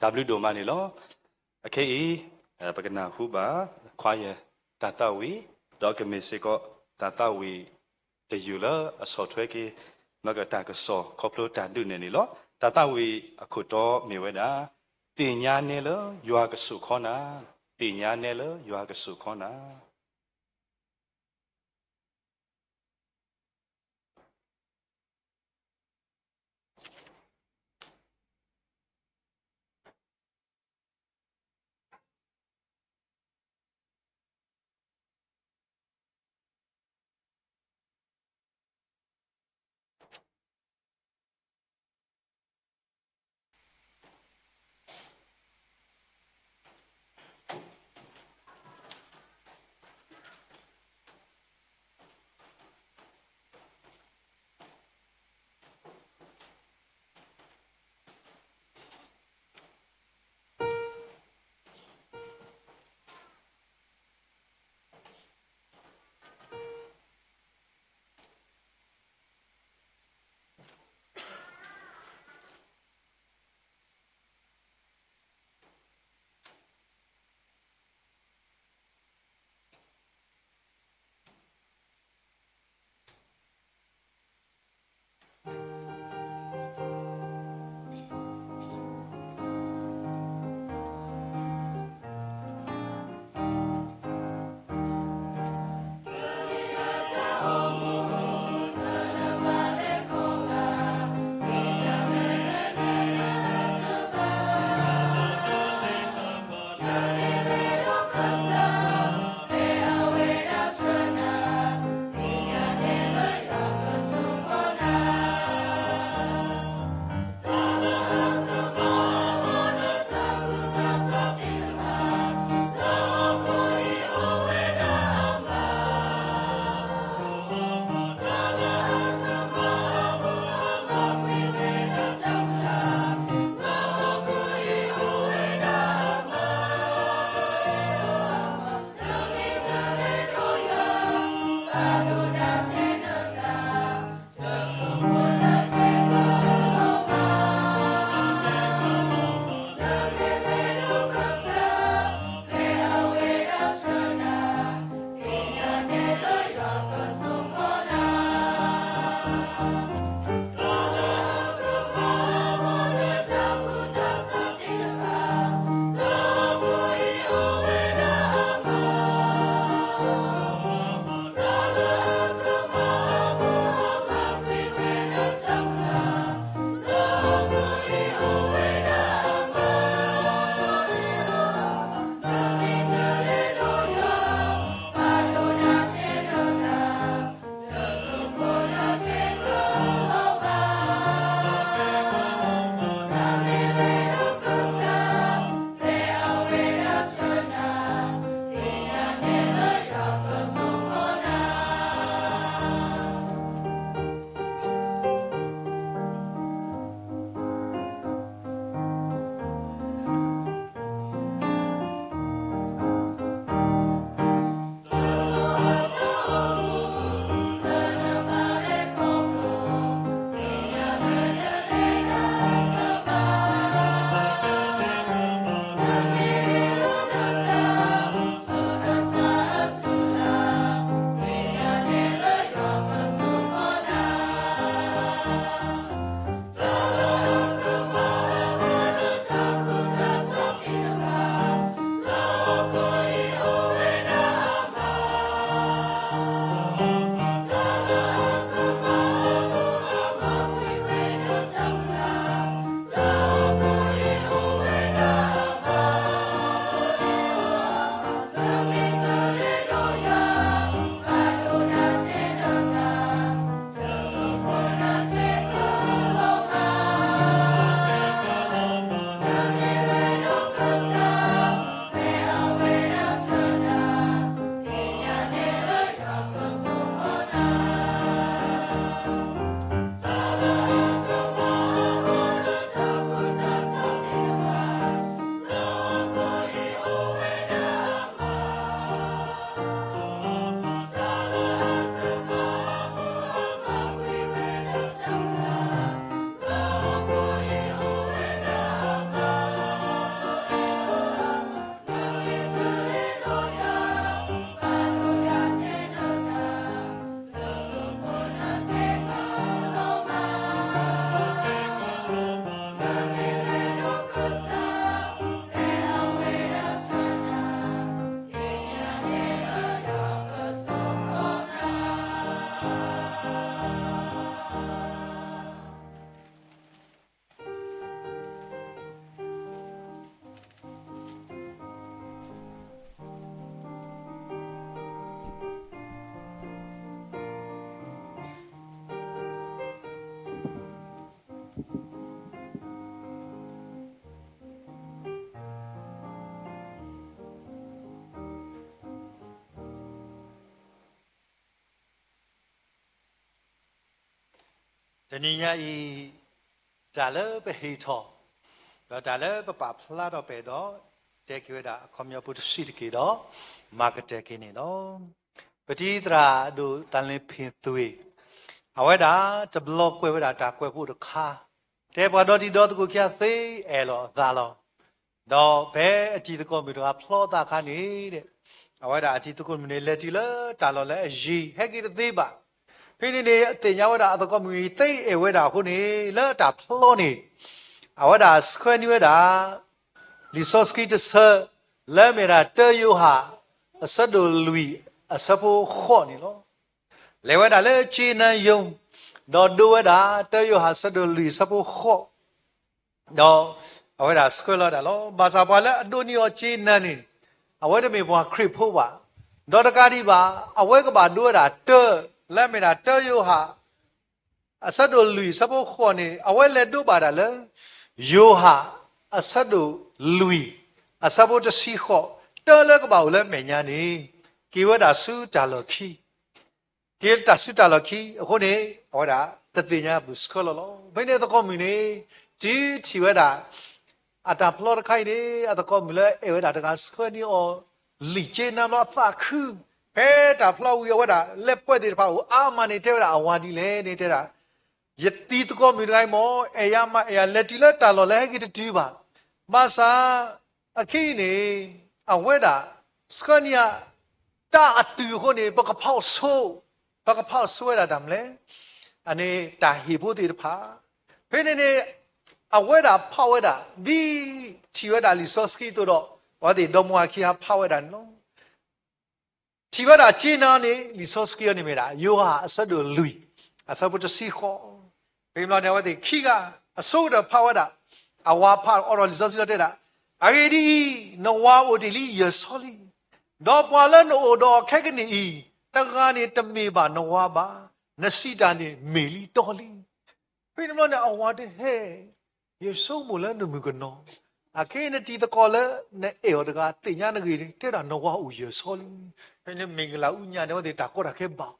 တၢ်ဘျုးဒိၣ်မးန့ၣ်လီၤ. အခဲအံၤ ပကနၢ်ဟူဘၣ် choir တၢ်သးဝံၣ် ဒီးကမ့ၢ်စ့ၢ်ကီး တၢ်သးဝံၣ်တယုၢ်လၢအဆီၣ်ထွဲက့ၤ မ့ၢ်ကတၢ်ကစီၣ်ခီဖျိတၢ်ဒုးနဲၣ်န့ၣ်လီၤ. တၢ်သးဝံၣ်အခိၣ်တီမ့ၢ်ဝဲဒၣ် သ့ၣ်ညါနဲလၢယွၤကစိာ်ခီနၤ, သ့ၣ်ညါနဲလၢယွၤကစိာ်ခီနၤ. တနံၤညါအံၤ တၢ်လၢပဟ့ၣ်ထီၣ် ဒီးတၢ်လၢပပာ်ဖျါထီၣ်ပဲာ်ဒီး တဲက့ၤဝဲဒၣ်အခီပညီဖိတဆံးတက့ၢ်ဒီး မၤကတၢၢ်က့ၤန့ၣ်လီၤ. ပတံၤသရၣ်ဒိၣ်တၢ်လ့ဖ့ၣ်သွံၣ် အဝဲဒၣ်တဘျီကွဲးဝဲဒၣ်တၢ်ကွဲးဖိတခါ, တဲပှၤဒီတံၤဒီသကိးခံဂၤသ့အဲၣ်လီၤအသးလီၤ. ဒီးဖဲအတံၤသကိးမုၣ်တဂၤဖျီသးအခါန့ၣ် အဝဲဒၣ်အတံၤသကိးမုၣ်န့ၣ် လဲၤတုၤလၢတၢ်လီၢ်လၢအယံၤ ဟဲက့ၤတသ့ဘၣ်. ဖဲန့ၣ်န့ၣ် သ့ၣ်ညါဝဲဒၣ်အသကိးမုၣ်အံၤသ့အဲၣ်ဝဲဒၣ်အဃိန့ၣ် လၢတၢ်ဖျီန့ၣ် အဝဲဒၣ်ဆှၢန့ၢ်ဝဲဒၣ် လံာ်စီဆှံတဆၢ လၢအမ့ၢ်ဒၣ်တၢယိၤဟၣ် အဆၢဒိၣ်လွံၢ် အဆၢဖိဃိးန့ၣ်လီၤ. လဲၤဝဲဒၣ်လၢကၠ့နါယိၤ ဒီးဒိဝဲဒၣ်တၢယိၤဟၣ်အဆၢဒိၣ်လွံၢ်အဆၢဖိဃိး ဒီးအဝဲဒၣ်ဆှၢလီၤဝဲဒၣ်လီၤ. ဘၣ်ဆၣ်ပှၤလၢအဒိးန့ၢ်အီၤကၠ့နါန့ၣ် အဝဲတမ့ၢ်ပှၤခရံာ်ဖိဘၣ်. ဒီးတကးဒံးဘၣ် အဝဲကဘၣ်ဒိဝဲဒၣ်တၢ လၢအမ့ၢ်ဒၣ်တၢယိၤဟၣ် အဆၢဒိၣ်လွံၢ်အဆၢဖိဃိးန့ၣ် အဝဲလဲၤဒိးဘၣ်ဒၣ်လၢ ယိၤဟၣ် အဆၢဒိၣ်လွံၢ် အဆၢဖိတဆံဃိး, တၢလၢကဘၣ်အိၣ်လၢမဲာ်ညါန့ၣ် က့ၤဝဲဒၣ်ဆူတၢ်လီၢ်ခံ က့ၤတၢ်ဆူတၢ်လီၢ်ခံအဃိန့ၣ် အဝဲဒၣ်တသ့ၣ်ညါပူၤဆှၢလီၤလီၤ. ဖဲန့ၣ်သကိးမုၣ်န့ၣ် တုၤထံၣ်ဝဲဒၣ် အတၢ်ဖျီတခါအံၤန့ၣ် အသကိးမုၣ်လၢအဲၣ်ဝဲဒၣ်တဂၤဆှၢန့ၢ်အီၤ လံာ်ကၠ့နါဘျီအသးခု, ဖဲတၢ်ဖျီဝံၤအဝဲဒၣ် လဲၤပှဲၤသ့ၣ်တဖၣ်အိၣ်အါမးန့ၣ် တဲဝဲဒၣ်အဝၤဒ်လဲၣ်န့ၣ် တဲဒၣ် ယတံၤသကိးမုၣ်တဂၤအံၤမ့ၢ် အဲၣ်ယၤမး အဲၣ်ယၤ လဲၤတုၤလၢတၢ်လီၢ်လၢဟဲက့ၤတတုၤဘၣ်. ဘၣ်ဆၣ် အခဲအံၤန့ၣ် အဝဲဒၣ် ဆှၢန့ၢ်ယၤ တၢ်အတုၤအဃိန့ၣ် ပကဖီၣ်ဆိ, ပကဖီၣ်ဆိဝဲဒၣ်တၢ်မနုၤလဲၣ်, အန့ၣ်တၢ်ဟ့ၣ်ဖိသ့ၣ်တဖၣ်. ဖဲန့ၣ်န့ၣ် အဝဲဒၣ်ဖီၣ်ဝဲဒၣ် ဒ်ထံၣ်ဝဲဒၣ်လံာ်စီဆှံအသိးဒီး အဝဲသ့ၣ်ဒီမါဝၤခံဂၤဖးဝဲဒၣ်န့ၣ်လီၤ. ထံၣ်ဝဲဒၣ်ကၠ့နါန့ၣ် လံာ်စီဆှံအံၤန့ၣ်မ့ၢ်ဒၣ် ယိၤဟၣ်အဆၢဒိၣ်လွံၢ် အဆၢဖိတဆံဃိး. ဖဲန့ၣ်ဘျီန့ၣ် အဝဲသ့ၣ်ခံဂၤ အဆိကတၢၢ်ဖးဝဲဒၣ်, အဝၤဖးအိးထီၣ်လံာ်စီဆှံလီၤတဲဒၣ်, အဂ့ၢ်ဒ်အံၤ, နဝၤအိၣ်တ့ၢ်လံယၢၤဆီလံ. ဒီးပှၤလၢနအိၣ်ဒီးအီၤခဲကနံၣ်အံၤ, တဂၤန့ၣ်တမ့ၢ်ဘၣ်နဝၤဘၣ်, နစံးတၢ်န့ၣ်မ့ၢ်လံတီလံ. ဖဲန့ၣ်ဘျီန့ၣ် အဝၤတဲဟဲ ယဆိကမိၣ်လၢနမုၣ်ကနီၤ, အခဲအံၤနတံၤသကိးလၢနအဲၣ်အီၤတဂၤ သ့ၣ်ညါနဂ့ၢ် တဲဒၣ်နဝၤအိၣ်ယၢၤဆီလံ. ဖဲန့ၣ်မ့ၢ်ကလၢအူညါန့ၣ် အဝဲသ့ၣ်တၢ်ကီတၢ်ခဲဘၣ်.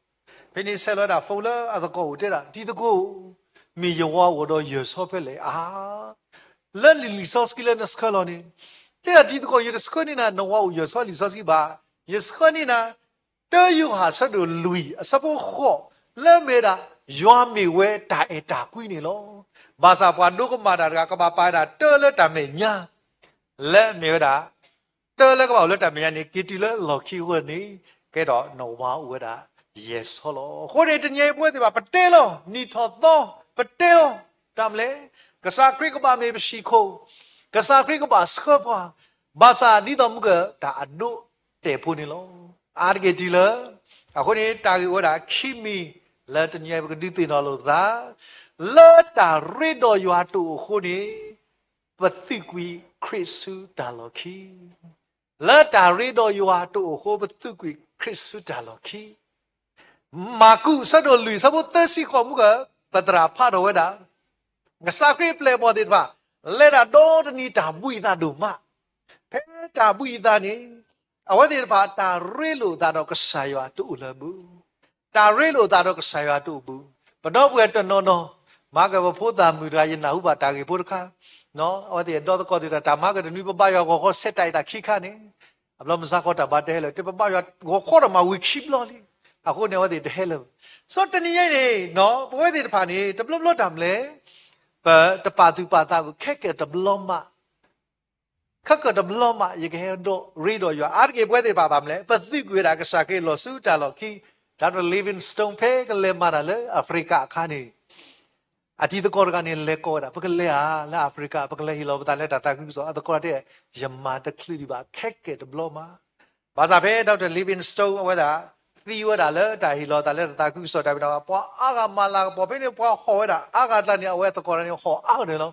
ဖဲန့ၣ်ဆဲးလီၤဝဲဒၣ် phone လၢအသကိးအိၣ်တဲဒၣ် တံၤသကိး, မ့ၢ်ယဝၤအိၣ်ဒီးယၢၤဆီဖဲလဲၣ်ဧါ. လၢလံာ်စီဆှံလၢနဆှၢလီၤန့ၣ်, တဲဒၣ်တံၤသကိး ယတဆှၢန့ၢ်နၤ နဝၤအိၣ်ယၢၤဆီလံာ်စီဆှံဘၣ်. ယဆှၢန့ၢ်နၤ တၢယိၤဟၣ်အဆၢဒိၣ်လွံၢ် အဆၢဖိဃိး လၢအမ့ၢ်ဝဲဒၣ် ယွၤမ့ၢ်ဝဲတၢ်အဲၣ်တၢ်ကွံန့ၣ်လီၤ. ဘၣ်ဆၣ်ပှၤဒိကမၣ်တၢ်တဂၤ ကဘၣ်ပာ်ဝဲဒၣ်တၢလၢတၢ်မဲာ်ညါ လၢအမ့ၢ်ဝဲဒၣ် တၢလၢကဘၣ်အိၣ်လၢတၢ်မဲာ်ညါန့ၣ် က့ၤတုၤလၢလီၢ်ခံအဃိန့ၣ် ကဲဒီးနဝၤအိၣ်ဝဲဒၣ်ယဲၢ်ဆီလီၤ. အဃိန့ၣ် တနံၤအံၤပဝဲသ့ၣ်တဖၣ် ပတဲလီၤ နံၣ်ထီၣ်သီ, ပတဲလီၤ တၢ်မနုၤလဲၣ်, ကစၢ်ခရံာ်ကဘၣ်မ့ၢ်ပဆံးခိၣ်, ကစၢ်ခရံာ်ကဘၣ်ဆှၢပှၤ, ဘၣ်ဆၣ်ဒ်သိးမုၢ်က တၢ်အဒိအတဲာ်ဖိန့ၣ်လီၤ. အါတက့ၢ်တုၤလၢ အဃိန့ၣ် တၢ်ဂ့ၢ်ဝဲဒၣ်ခံမံၤ လၢတနံၤအံၤပကဒုးသ့ၣ်နီၣ်လိာ်ပသး, လၢတၢ်ရ့ဒီးယွၤတအိၣ်အဃိန့ၣ် ပသွံၣ်ကွံာ်ခရံာ်ဆူတၢ်လီၢ်ခံ, လၢတၢ်ရ့ဒီးယွၤတအိၣ်အဃိ ပသွံၣ်ကွံာ်ခရံာ်ဆူတၢ်လီၢ်ခံ. မၢ်ကူး အဆၢဒိၣ်လွံၢ် အဆၢဖိသၢဆံဃိး မုၢ်က ပသရၣ်ဖးထီၣ်ဝဲဒၣ် ကစၢ်ခရံာ်အပျဲၢ်အဘီၣ်သ့ၣ်တဖၣ် လဲၤဒၣ်ဒီတနံၤတၢ်ဘှံးအသးဒိၣ်မး, ဖဲတၢ်ဘှံးအသးန့ၣ် အဝဲသ့ၣ်တဖၣ် တၢ်ရ့လိာ်အသးဒီးကစၢ်ယွၤတအိၣ်လၢၤဘၣ်. တၢ်ရ့လိာ်အသးဒီးကစၢ်ယွၤတအိၣ်ဘၣ်. ပဒီပုၢ်ဝဲၢ်တနီၤနီၤ မၤကပဖိသၣ်မုၣ်တဂၤ ယနၢ်ဟူဘၣ်တၢ်ဂ့ၢ်ဖိတခါ, အဝဲသ့ၣ်ဒီသကိးသ့ၣ်တဖၣ် တၢ်မၤကတနွံ ပဘါယွၤဂီၤခီဆဲးတၢ်အံၤသးခံခါန့ၣ်, အဘျီမုၢ်ဆါခီတၢ်ဘါတဟဲလၢၤ, တဲပဘါယွၤဂီၤခီဒီးမၤဝံၤခံဘျီလံ, အဃိန့ၣ် အဝဲသ့ၣ်တဟဲလၢၤဘၣ်. စီၤတနံၤညါအံၤန့ၣ် ပဝဲသ့ၣ်တဖၣ်န့ၣ် တဘျီဘျီတၢ်မနုၤလဲၣ်, ပတပာ်သူၣ်ပာ်သးဘၣ် ခဲကတဘျီမး ခဲကတဘျီမး ယကဟဲဒီးရ့ဒီးယွၤ အါတက့ၢ်ပဝဲသ့ၣ်တဖၣ်ဘၣ်မနုၤလဲၣ်, ပသွံၣ်ကွံာ်ဝဲဒၣ်ကစၢ်ခရံာ်လီၤဆူတၢ်လီၢ်ခံ, ဒီး Livingstone ဖဲကလဲၤမၤတၢ်လၢအဖရံကၤအခါန့ၣ်, အတံၤသကိးတဂၤန့ၣ် လဲၤကိးဝဲဒၣ် ပကလဲၤဧါ လၢအဖရံကၤ ပကလဲၤဟ့ၣ်လီၤပသးလၢတၢ်သးခုကစီၣ်, အသကိးတဲ ယမၤတချုးဒံးဘၣ် ခဲကတဘျီမး ဘၣ်ဆၣ်ဖဲ Doctor Livingstone အဝဲဒၣ် သံဝဲဒၣ်လၢတၢ်ဟ့ၣ်လီၤသးလၢတၢ်သးခုကစီၣ်တၢ်မ့ၢ်တၢ် ပှၤအါဂၤမၤလၤကပီၤ ဖဲန့ၣ် ပှၤဟီၣ်ဝဲဒၣ် အါဂၤတဂၤန့ၣ် အဝဲသကိးတဂၤန့ၣ် ဟီၣ်အါဂၤန့ၣ်လီၤ.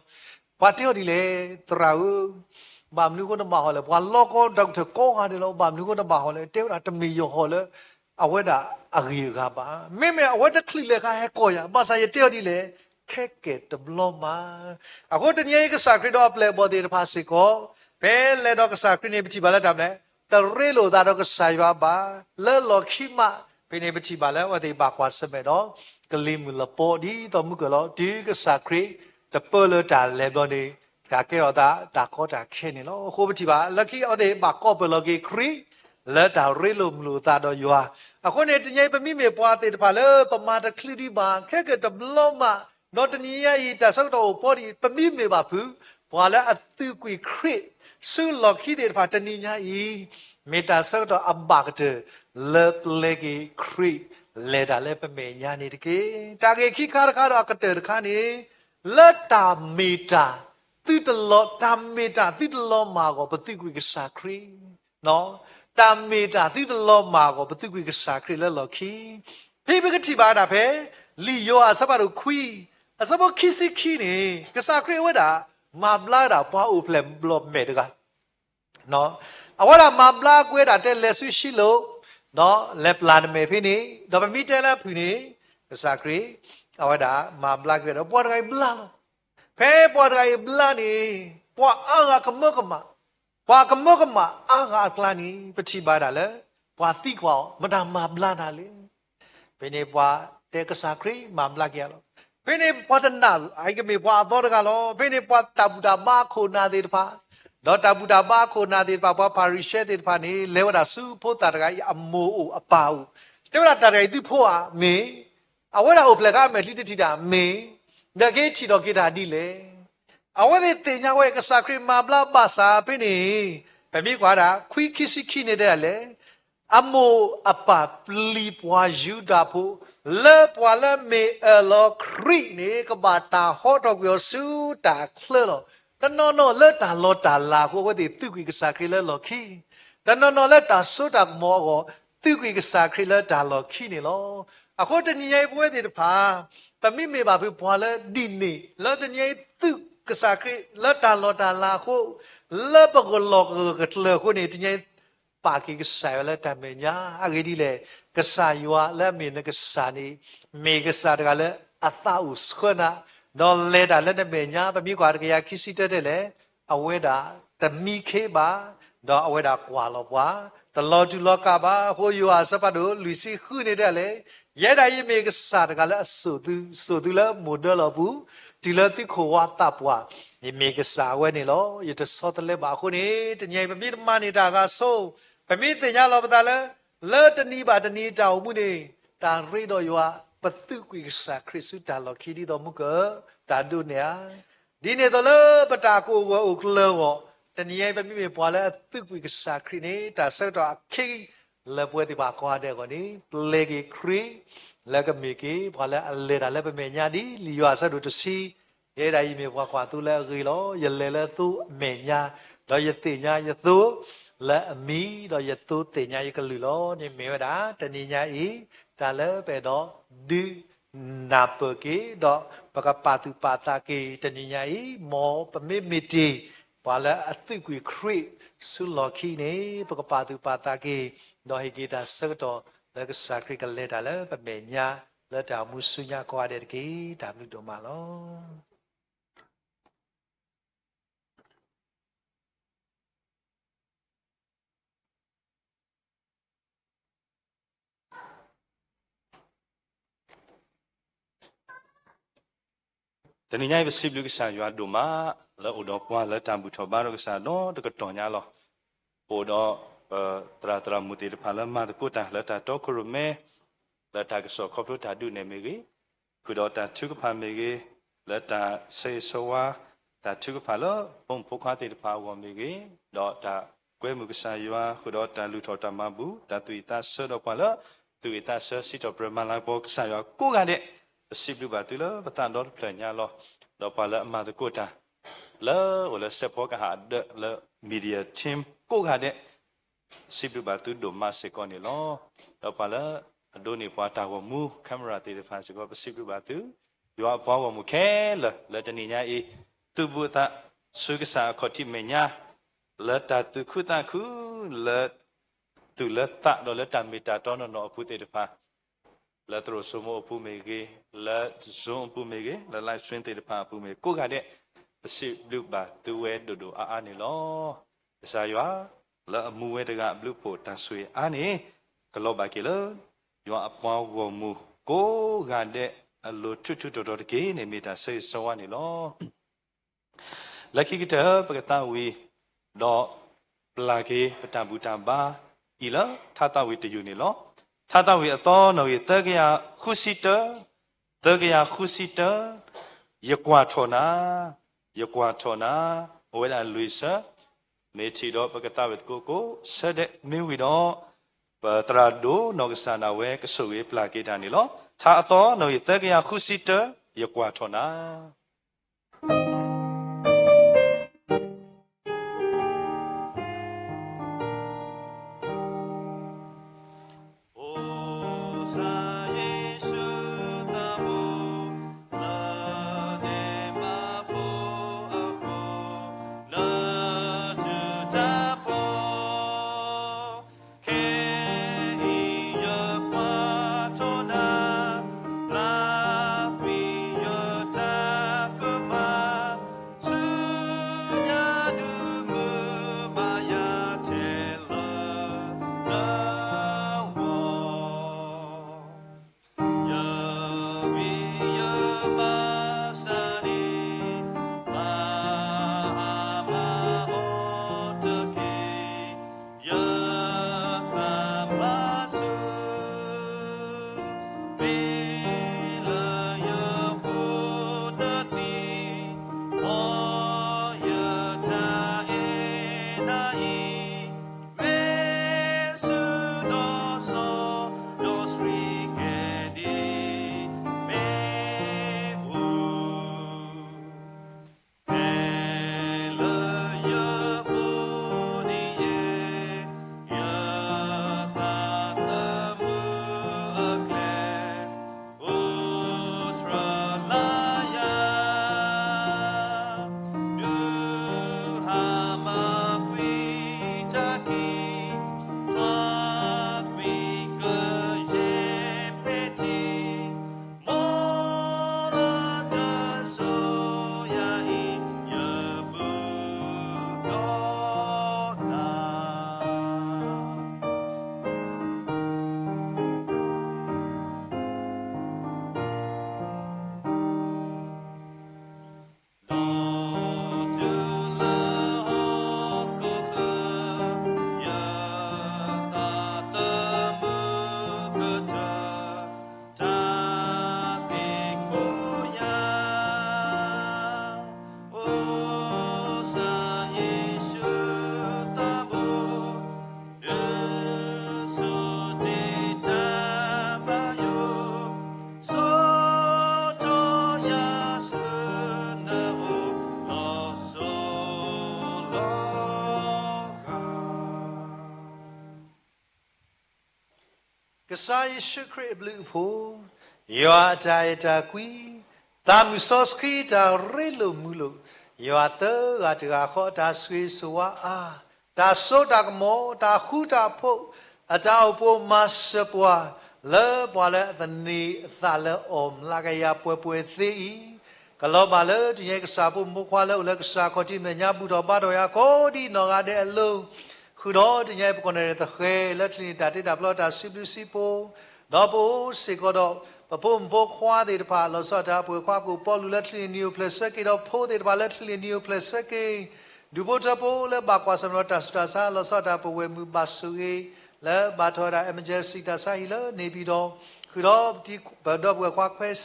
ပှၤတဲအီၤဒ်လဲၣ်, သရၣ်ဧၢ, ဘၣ်မနုၤအဃိနဘၣ်ဟီၣ်လဲၣ်, ပှၤလီကီ Doctor ကိးဂၤန့ၣ်လီၤ, ဘၣ်မနုၤအဃိနဘၣ်ဟီၣ်လဲၣ်, တဲဝဲဒၣ် တမ့ၢ်ယဟီၣ်လၢ အဝဲဒၣ်အဂ့ၤအဂၤဘၣ်. မ့မ့ၢ်အဝဲတချုးလဲၤခါဟဲကိးယၤ, ဘၣ်ဆၣ်ယတဲအီၤဒ်လဲၣ်, ခဲကတဘျီမး. အဃိတနံၤအံၤ ကစၢ်ခရံာ်ဒီးအပျဲၢ်အဘီၣ်သ့ၣ်တဖၣ်စ့ၢ်ကီး, ဖဲလဲၤဒီးကစၢ်ခရံာ်န့ၣ် ပထံၣ်ဘၣ်လၢတၢ်မနုၤလဲၣ်, တရ့လိာ်သးဒီးကစၢ်ယွၤဘၣ်. လၢလီၢ်ခံမး ဖဲန့ၣ်ပထံၣ်ဘၣ်လၢအဝဲသ့ၣ်ဘၣ်ကွၢ်ဆၢၣ်မဲာ်ဒီး ကလံၤမုၢ်လပီ ဒ်သိးမုၢ်ကၢၤလီၤ. တုၤကစၢ်ခရံာ်တပၢလၢတၢ်လဲၤဘျီန့ၣ် တၢ်ကဲထီၣ်သးတၢ်ကီတၢ်ခဲန့ၣ်လီၤ. အဃိပထံၣ်ဘၣ် လၢခံအဝဲသ့ၣ်ဘၣ်ကိးပၢၢ်လီၤက့ၤခရံာ် လၢတၢ်ရ့လိာ်မုာ်လိာ်သးဒီးယွၤ. အဃိန့ၣ် တနံၤအံၤ ပမ့မ့ၢ်ပှၤသ့ၣ်တဖၣ်လၢပမၤတချုးဒံးဘၣ် ခဲကတဘျီမး, ဒီးတနံၤညါအံၤ တၢ်ဆၢကတီၢ်အိၣ်ပှဲၤဒံး ပမ့မ့ၢ်ဘၣ်ဖုး ပှၤလၢအသုးကွံာ်ခရံာ် ဆူလီၢ်ခံသ့ၣ်တဖၣ် တနံၤညါအံၤ မ့ၢ်တၢ်ဆၢကတီၢ်အဘၣ်ကတၢၢ် လၢပျဲက့ၤခရံာ် လဲၤတၢ်လၢပမဲာ်ညါန့ၣ်တက့ၢ်. တၢ်ဂ့ၢ်ခံခါတခါဒီးအကတၢၢ်တခါန့ၣ် လၢတၢ်မ့ၢ်တၢ်သုတလီၤ, တၢ်မ့ၢ်တၢ်သုတလီၤမၢ်အဂီၢ် ပသုးကွံာ်ကစၢ်ခရံာ် တၢ်မ့ၢ်တၢ်သုတလီၤမၢ်အဂီၢ် ပသုးကွံာ်ကစၢ်ခရံာ်လၢလီၢ်ခံ. ဖဲပကထံၣ်ဘၣ်ဒၣ်ဖဲ လံာ်ယိၤဟၣ်အဆၢဖးဒိၣ်ခွံ အဆၢဖိခံဆံခံန့ၣ် ကစၢ်ခရံာ်အဝဲဒၣ် မၤဘျါဒၣ်ပှၤအိၣ်ဖျဲၣ်ဘျီၣ်မဲာ်တဂၤ အဝဲဒၣ်မၤဘျါကွံာ်ဒၣ်တဲလဲၤဆူၡံလိၣ်, ဒီးလဲၤပျၢ်နမဲာ်ဖဲန့ၣ်, ဒီးပမ့ၢ်တဲလၢအဖုၣ်န့ၣ် ကစၢ်ခရံာ် အဝဲဒၣ်မၤဘျါကွံာ်ဒီးပှၤတဂၤအံၤဘျါလီၤ. ဖဲပှၤတဂၤအံၤဘျါန့ၣ် ပှၤအါဂၤကမၢကမၣ်, ပှၤကမၢကမၣ်အါဂၤအကျါန့ၣ် ပထံၣ်ဘၣ်ဒၣ်လၢ ပှၤသံကွၢ်အီၤ မတၤမၤဘျါနၤလဲၣ်. ဖဲန့ၣ်ပှၤတဲကစၢ်ခရံာ်မၤဘျါက့ၤအီၤလီၤ. ဖဲန့ၣ်ပှၤတနာ်အံၤကမ့ၢ်ပှၤအသီတဂၤလီၤ. ဖဲန့ၣ်ပှၤတၢ်ဘူၣ်တၢ်ဘါခိၣ်နၢ်သ့ၣ်တဖၣ်, ဒီးတၢ်ဘူၣ်တၢ်ဘါခိၣ်နၢ်သ့ၣ်တဖၣ် ပှၤဖၤရံၤၡဲသ့ၣ်တဖၣ်န့ၣ် လဲၤဝဲဒၣ်ဆူဖိသၣ်တဂၤအံၤအမိၢ်အိၣ်အပၢ်အိၣ်, တဲဝဲဒၣ်တၢ်တဂၤအံၤသုဖိဧါ, မ့ၢ် အဝဲဒၣ်အိၣ်ဖျဲၣ်ဃာ်အမဲာ်ချံတထံၣ်တၢ် မ့ၢ် ဒီးကဟဲထံၣ်ထီၣ်က့ၤတၢ်ဒ်လဲၣ်. အဝဲသ့ၣ်သ့ၣ်ညါဝဲကစၢ်ခရံာ်မၤဘျါဘၣ်ဆၣ်ဖဲန့ၣ် ပမ့ၢ်ကွၢ်ဒၣ် ခွံခံဆံခံန့ၣ်တဲဒ်လဲၣ်, အမိၢ်အပၢ်ပျံၤပှၤယူဒၤဖိ လၢပှၤလၢမ့ၢ်အၢၣ်လီၤခရံာ်န့ၣ် ကဘၣ်တၢ်ဟီထီၣ်ကွံာ်အီၤဆူတၢ်ချၢလီၤ. တနီၤနီၤလၢတၢ်လီၤတၢ်လၤအဃိ အဝဲသ့ၣ်သုးကွံာ်ကစၢ်ခရံာ်လၢလီၢ်ခံ, တနီၤနီၤလၢတၢ်စိတၢ်ကမီၤအဂီၢ် သုးကွံာ်ကစၢ်ခရံာ်လၢတၢ်လီၢ်ခံန့ၣ်လီၤ. အဃိတနံၤညါအံၤ ပဝဲသ့ၣ်တဖၣ် ပမ့မ့ၢ်ဘၣ်ဖုးပှၤလၢဒ်န့ၣ် လၢတနံၤညါအံၤသုးကစၢ်ခရံာ်လၢတၢ်လီၤတၢ်လၤအဃိ, လၢပဂီၢ်လီၢ်ကဂၢၢ်ကကျၢၤအဃိန့ၣ် တနံၤညါအံၤ ပာ်က့ၤကစၢ်ယွၤလၢတၢ်မဲာ်ညါ အဂ့ၢ်ဒ်လဲၣ်, ကစၢ်ယွၤလၢအမ့ၢ်နကစၢ်န့ၣ် မ့ၢ်ကစၢ်တဂၤလၢအသးအိၣ်ဆှၢနၤ, ဒီးလဲၤတၢ်လၢနမဲာ်ညါ ပမ့ၢ်ကွၢ်တကယၤခံဆံတၢတဲလဲၣ်, အဝဲဒၣ်တမံခ့ဘၣ်, ဒီးအဝဲဒၣ်ကွၢ်လီၤပှၤ, တလီၤတူာ်လီၤကာ်ဘၣ်. အဃိယိၤဟၣ်အဆၢဖးဒိၣ်လွံၢ်ဆံဃုန့ၣ်တဲလဲၣ်, ယဲဒၣ်အံၤမ့ၢ်ကစၢ်တဂၤလၢအစိာ်သု, စိာ်သုလၢမိၢ်ဒၢလီၢ်ပူၤ, တုၤလၢသုခိၣ်ဝါသးပှၢ်, ယမ့ၢ်ကစၢ်အဝဲန့ၣ်လီၤ. ယတဆီတလဲဘၣ်အဃိန့ၣ် တနံၤအံၤပမ့ၢ်တမၤန့ၢ်တၢ်အဂၤဆိ, ပမ့ၢ်သ့ၣ်ညါလီၤပသးလၢ လၢတနံၤဘၣ်တနံၤတၢ်အိၣ်မူန့ၣ် တၢ်ရ့ဒီးယွၤ ပသုးကွံာ်ကစၢ်ခရံာ်ဆူတၢ်လီၢ်ခံဒ်သိးမုၢ်ကၢၤ တၢ်ဒိးန့ၢ်ဧါ. ဒ်န့ၣ်အသိးလၢပတၢ်ကအိၣ်ဂၢၢ်အိၣ်ကျၢၤအဂီၢ်, တနံၤအံၤပမ့မ့ၢ်ပှၤလၢအသုးကွံာ်ကစၢ်ခရံာ်န့ၣ် တၢ်ဆၢကတီၢ်အခ့ လၢပဝဲသ့ၣ်တဖၣ်ကိးဂၤဒဲးအဂီၢ်န့ၣ် ပျဲက့ၤခရံာ် လၢကမ့ၢ်က့ၤပှၤလၢအလဲၤတၢ်လၢပမဲာ်ညါဒ်လံာ်ယိၤဟၣ်အဆၢဒိၣ်တဆံ ယဲဒၣ်အံၤမ့ၢ်ပှၤကွၢ်သိလၢအဂ့ၤလီၤ. ယလဲၤလၢသိအမဲာ်ညါ, ဒီးယသ့ၣ်ညါယသိလၢအမံၤ, ဒီးယသိသ့ၣ်ညါယကလုၢ်လီၤန့ၣ် မ့ၢ်ဝဲဒၣ် တနံၤညါအံၤ တၢ်လၢပအဲၣ်ဒိးဒုးနၢ်ပၢၢ်က့ၤ, ဒီးပကပာ်သူၣ်ပာ်သးက့ၤ တနံၤညါအံၤ မ်ပမ့မ့ၢ်တ့ၢ် ပှၤလၢအသုးကွံာ်ခရံာ်ဆူလီၢ်ခံန့ၣ် ပကပာ်သူၣ်ပာ်သးက့ၤ, ဒီးဟ့ၣ်က့ၤတၢ်ဆၢကတီၢ်လၢကစၢ်ခရံာ်ကလဲၤတၢ်လၢပမဲာ်ညါ လၢတၢ်အိၣ်မူဆူညါကိးဂၤဒဲးတက့ၢ်. တၢ်ဘျုးဒိၣ်မးလီၤ. တနံၤညါအံၤ ပစံးဘျုးကစၢ်ယွၤဒိၣ်မး လၢအိၣ်ဒီးပှၤလၢတၢ်ဘူၣ်ထီၣ်ဘါထီၣ်ကစၢ်ဒီတကတီၢ်ညါလီၤ. အိၣ်ဒီးပသရၣ်သရၣ်မုၣ်သ့ၣ်တဖၣ်လၢမၤသကိးတၢ်လၢတၢ်တီခိၣ်ရိၣ်မဲ လၢတၢ်ကစီၣ်ခီဖျိတၢ်ဒုးနဲၣ်မ့ၢ်ဂ့ၤ, ဃုာ်ဒီးတၢ်ထုကဖၣ်မ့ၢ်ဂ့ၤ, လၢတၢ်ဆၢဂ့ၤဆၢဝါ တၢ်ထုကဖၣ်လၢဖိမုၣ်ဖိခွါသ့ၣ်တဖၣ်အဂီၢ်မ့ၢ်ဂ့ၤ, ဒီးတၢ်ကွဲမုာ်ကစၢ်ယွၤ ဃုာ်ဒီးတၢ်လုၢ်ထီၣ်တၢ်မၤဘူၣ် တၢ်သူၣ်ဝံၣ်သးဆၢဒီးပှၤလၢ သူၣ်ဝံၣ်သးဆၢစံးထီၣ်ပတြၢၤမၤလၤကပီၤကစၢ်ယွၤကိးဂၤဒဲး, ပစံးဘျုးဘၣ်သုလၢပသးဒီတဖျၢၣ်ညါလီၤ. ဒီးပှၤလၢအမၤသကိးတၢ် လၢအိၣ်လၢစဲးဖီကဟၣ်အဒၢးလၢ media team ကိးဂၤဒဲး စံးဘျုးဘၣ်သုဒိၣ်မးစ့ၢ်ကီးန့ၣ်လီၤ. ဒီးပှၤလၢအဒိးန့ၢ်ပှၤတၢ်ဂီၤမူ camera သ့ၣ်တဖၣ်စ့ၢ်ကီး ပစံးဘျုးဘၣ်သု, ယွၤအပှၤဂီၢ်မုၢ်ခဲလၢာ် လၢတနံၤညါအံၤ သုးဘူးအသး ဆူကစၢ်အခီၣ်ထံးမဲာ်ညါ လၢတၢ်သူၣ်ခုသးခု လၢ သူၣ်လၢသးဒီးလၢတၢ်မ့ၢ်တၢ်တီနီၢ်နီၢ်အပူၤသ့ၣ်တဖၣ် လၢသရိာ်စိမိၤအပူၤမ့ၢ်ဂ့ၤ, လၢ Zoom အပူၤမ့ၢ်ဂ့ၤ, လၢ live stream သ့ၣ်တဖၣ်အပူၤမ့ၢ်ဂ့ၤ ကိးဂၤဒဲး ပစံးဘျုးဘၣ်သုဝဲဒိၣ်ဒိၣ်အါအါန့ၣ်လီၤ. ကစၢ်ယွၤ လၢအမူဝဲတဂၤအဘျုးအဖှိၣ်တၢ်ဆိၣ်ဂ့ၤအါန့ၣ် ကလီၤဘၣ်က့ၤလၢ ယွၤအပှၤဂီၢ်မုၢ်ကိးဂၤဒဲး အလိၤထူးထူးတီၤတီၤတက့ၢ်န့ၣ် မ့ၢ်တၢ်ဆၢဂ့ၤဆၢဝါန့ၣ်လီၤ. လၢခံကတၢၢ် ပကသးဝံၣ် ဒီးပျၢ်က့ၤ ပတၢ်ဘူၣ်တၢ်ဘါအံၤလၢ ထါသးဝံၣ်တယုၢ်န့ၣ်လီၤ. ထါသးဝံၣ်အသီနီၣ်ဂံၢ်သၢကယၤဃုဆံတၢ, သၢကယၤဃုဆံတၢ, ယကွၢ်ထီၣ်နၤ, ယကွၢ်ထီၣ်နၤ, အဝဲဒၣ်လွံၢ်ဆၢ, မ့ၢ်ထံၣ်ဒီးပကသးဝံၣ်သကိးကိးဆၢဒဲး မ့ၢ်ဝံၤဒီး ပသရၣ်ဒိၣ်နီၢ်ကစၢ်ဒၣ်ဝဲကဆိၣ်ဂ့ၤပျၢ်က့ၤတၢ်န့ၣ်လီၤ. ထါအသီနီၣ်ဂံၢ်သၢကယၤဃုဆံတၢ, ယကွၢ်ထီၣ်နၤ. အိၣ်စ့ၢ်ယ့ၣ်ၡူးသးဘိ, လၢန့ၣ်ဘၣ်ဘိအဃိ, လၢတၢ်ဖီ ခဲအံၤယကွၢ်ထီၣ်နၤ, ပျၢ်ကွံာ်ယတၢ်ကမၣ်, ဆူညါဒုးမုာ်ဘၣ်ယၤထဲလၢ နဝီ ယဂံၢ်ယဘါစၢ်န့ၣ် မၤဟါမၤအီၤတက့ၢ်. ယသးဘၣ်ဆူၣ် မ့ၢ်လၢယဃိနသံ, မ်ယတၢ်အဲၣ်နၤအံၤ မ့ၢ်ဆူၣ်ဒီးစီၤ ဒီးဆှံကဲဒ်မ့ၣ်အူ ဖဲလၢယပူၤဒ်ယဲ, ယသးသမူအကျဲ အိၣ်ဆှၢလၢယၤ, ဒုးဟါမၢ်ကွံာ်တၢ်ခံ, ထွါကွံာ်ကယဲၢ်ဖဲထံ မ်လၢတၢ်စိၤယၤအံၤ ယဘူၣ်ထီၣ်နၤ. ဒီးတုၤလၢဟီၣ်ခိၣ်ချၢ ယသးသမူကတၢၢ် တၢ်သံကွၢ်ယၤ, အိၣ်စ့ၢ်ယ့ၣ်ၡူးသးဘိ, ဒုးစိတ့တၢ်ဘၣ်ယိၣ်, စိာ်ထီၣ်ယၤဆူနအိၣ်လီၤစိၤလီၤဃာ်. ကစၢ်ယ့ၣ်ၡူးခရံာ်အဘျုးအဖှိၣ်, ယွၤအတၢ်အဲၣ်တၢ်ကွံ, သးမုၢ်စီဆှံတၢ်ရ့လိာ်မုာ်လိာ်, ယွၤသၢဂၤတဂၤဃီအတၢ်ဆိၣ်ဂ့ၤဆိၣ်ဝါအါ, တၢ်စိတၢ်ကမီၤ, တၢ်ဃူတၢ်ဖိး, အတၢ်အိၣ်ဖှိၣ်မၤစၢၤပှၤ, လၢပှၤလၢအသန့ၤအသးလၢအီၣ်မးကယၤပှဲၤပှဲၤသ့အံၤ, ကလီၤဘၣ်လၢတနံၤအံၤကစၢ်ဖိမုၣ်ဖိခွါလၢအိၣ်လၢကစၢ်ခီၣ်ထံးမဲာ်ညါဘူၣ်ထီၣ်ဘါထီၣ်ယၤကိးဒံးနီၢ်ဂၤဒဲးအလိၤ, ဃုာ်ဒီးတနံၤအံၤပကီၢ်န့ၣ်သဃဲၤ လၢချံန့ၣ်တၢ်တ့တၢ်ဖျီတၢ်စံးဘျုးစံးဖှိၣ်, ဒီးပအိၣ်စ့ၢ်ကီးဒီး ပဖိမုၣ်ဖိခွါသ့ၣ်တဖၣ် လီၤဆီဒၣ်တၢ်ပှဲၤခွါကူၣ်ပီလူၤလၢချံန့ၣ်နံၤအိၣ်ဖျဲၣ်ဆၢက့ၤ ဒီးဖိသ့ၣ်တဖၣ်လၢချံန့ၣ်နံၤအိၣ်ဖျဲၣ်ဆၢက့ၤ, ဒူၣ်ဖိထၢဖိလၢဘၣ်ကွၢ်ဆၢၣ်မဲာ်ဒီးတၢ်ဆူးတၢ်ဆါ လီၤဆီဒၣ်တၢ်ပဝဲမုၢ်ဘၣ်ဆိၣ်ဂ့ၤ, လၢဘၣ်ထီၣ်ဝဲဒၣ် emergency တၢ်ဆါဟံၣ်လၢန့ၣ်ပၠံၣ်တီၣ်, ဃုာ်ဒီးပဒီပုၢ်ဝဲၢ်ခွါခွဲး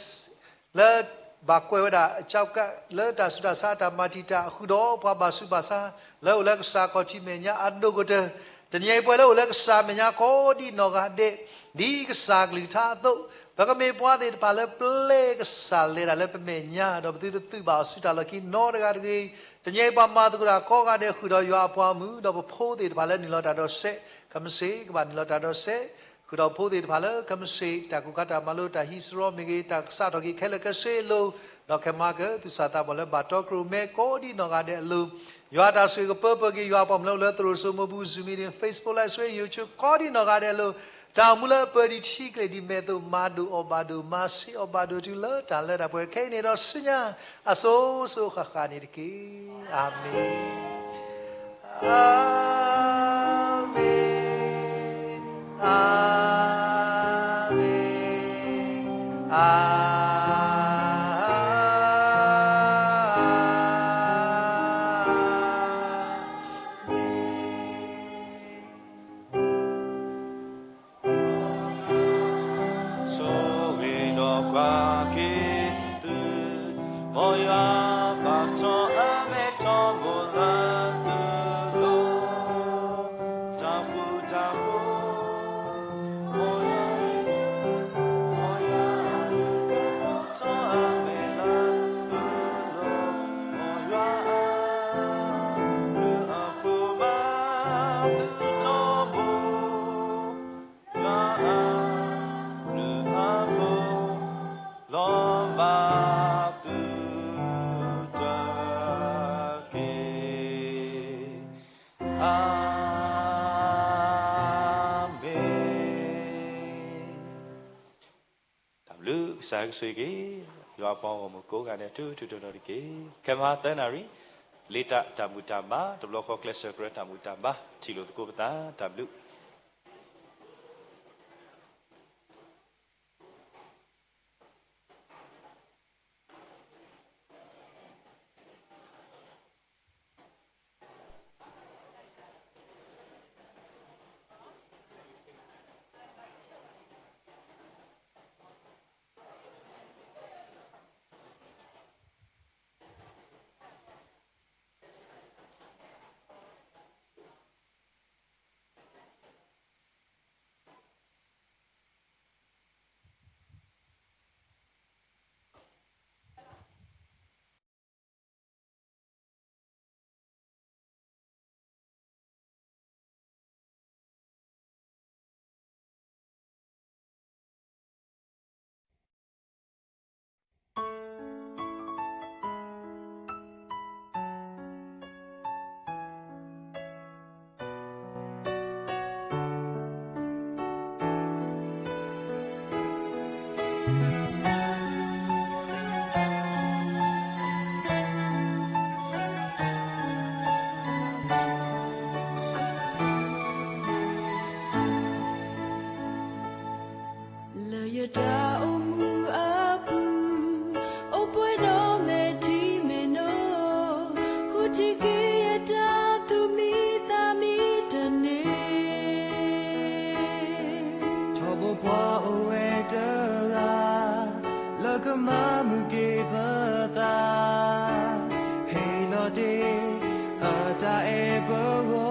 လၢဘၣ်ကွဲးဝဲဒၣ် ကၠီကး လၢတၢ်ဆူးတၢ်ဆါတၢ်မၤတံာ်တာ် ဃုာ်ဒီးပှၤဘၣ်ဆူးဘၣ်ဆါ လၢအိၣ်လၢကစၢ်ခီၣ်ထံးမဲာ်ညါအဒိၣ်ကတၢၢ်, တနံၤအံၤပှဲၤလၢအိၣ်လၢကစၢ်မဲာ်ညါကိးဒံးနီၢ်ဂၤဒဲး, ဒ်ကစၢ်ကလုၢ်ကထါအသိး, ပကမ့ၢ်ပှၤသ့ၣ်တဖၣ်လၢပျဲကစၢ်လဲၤတၢ်လၢပမဲာ်ညါ ဒီးပသုတသုးဘၣ်အီၤဆူတၢ်လီၢ်ခံနီတဂၤတဂ့ၤ, တနံၤအံၤပှၤမၤသကိးတၢ်ကိးဂၤဒဲးဃုာ်ဒီးယွၤအပှၤမုၣ် ဒီးပဖိသ့ၣ်တဖၣ်လၢနုာ်လီၤတၢ်ဒီးစဲး, ခဲမုၢ်ဆ့ၣ်ကဘၣ်နုာ်လီၤတၢ်ဒီးစဲး, ဃုာ်ဒီးဖိသ့ၣ်တဖၣ်လၢခဲမုၢ်ဆ့ၣ် တၢ်ကူၣ်ခါတၢ်မၤလိတၢ်ဟံးစရီမ့ၢ်ဂ့ၤ တၢ်ကစးထီၣ်က့ၤခဲလၢာ်ခဲဆ့အလိၤ, ဒီးခဲမၤကၢသုးစၢ်သးဘီၣ်လၢဘၣ်တီကျိၤမဲကိးဒံးနီၢ်ဂၤဒဲးအလိၤ, ယွၤတၢ်ဆိၣ်ဂ့ၤကပၢပှဲၤက့ၤယွၤအပှၤမုၣ်လၢအိၣ်လၢသရိာ်စိမိၢ်ပူၤ Zoom meeting, Facebook Live Stream, YouTube ကိးဒံးနီၢ်ဂၤဒဲးအလိၤ, တၢ်အိၣ်မူလၢအပၢၤဒံးထံကလ့ၢ်ဒံးမဲာ်သိး မၤဒိၣ်အီၣ်ဘၣ်ဒိၣ် မၤဆံးအီၣ်ဘၣ်ဒိၣ်တုၤလၢတၢ်လၢတၢ်ပှဲၤခဲအံၤန့ၣ်ဒီးဆူညါ အစိၤစိၤဃၣ်ဃၣ်န့ၣ်တက့ၢ်. အၤမ့ၣ်, အၤမ့ၣ်, အၤမ့ၣ်, အၤ ယွၤဘၣ်ထီၣ်အမဲထီၣ်ဘိလၢသုလိၤ, တၢ်ဃူတၢ်ဖိး, မ်ယွၤ, မ်ယွၤအကလုၢ်ကဘီထီၣ်အမဲလၢသုလိၤ, မ်ယွၤအကလုၢ်အဖိး ဘၣ်သုထီဘိ, ယွၤအကလုၢ်အဖိး လီၤဘၣ်သုတက့ၢ်. အၤမ့ၣ်. တၢ်ဘျုး, ကစၢ်ကဆိၣ်ဂ့ၤက့ၤ ယွၤအပှၤဂီၢ်မုၢ်ကိးဂၤဒဲး ထူထူတီတီတက့ၢ်. ခဲမဟါသၢနၣ်ရံၣ် လ့တၢ်တၢ်ဘူၣ်တၢ်ဘါ တဘျီဃီကျဲးစၢးကြၢးတၢ်ဘူၣ်တၢ်ဘါ ထံၣ်လိာ်သကိးပသး. တၢ်ဘျုး. လၢယတၢ်အိၣ်မူအပူၤ အိၣ်ပှဲၤဒီးမဲာ်ထံမဲာ်နိ, ဃုထံၣ်က့ၤယတၢ်သူၣ်မံသးမံတန့ၢ်, ထီဘိပှၤအိၣ်ဝဲတဂၤ လၢကမၤမုာ်က့ၤပသး, ဟ့ၣ်လီၤတ့ၢ်အတၢ်အဲၣ်ပဂီၢ်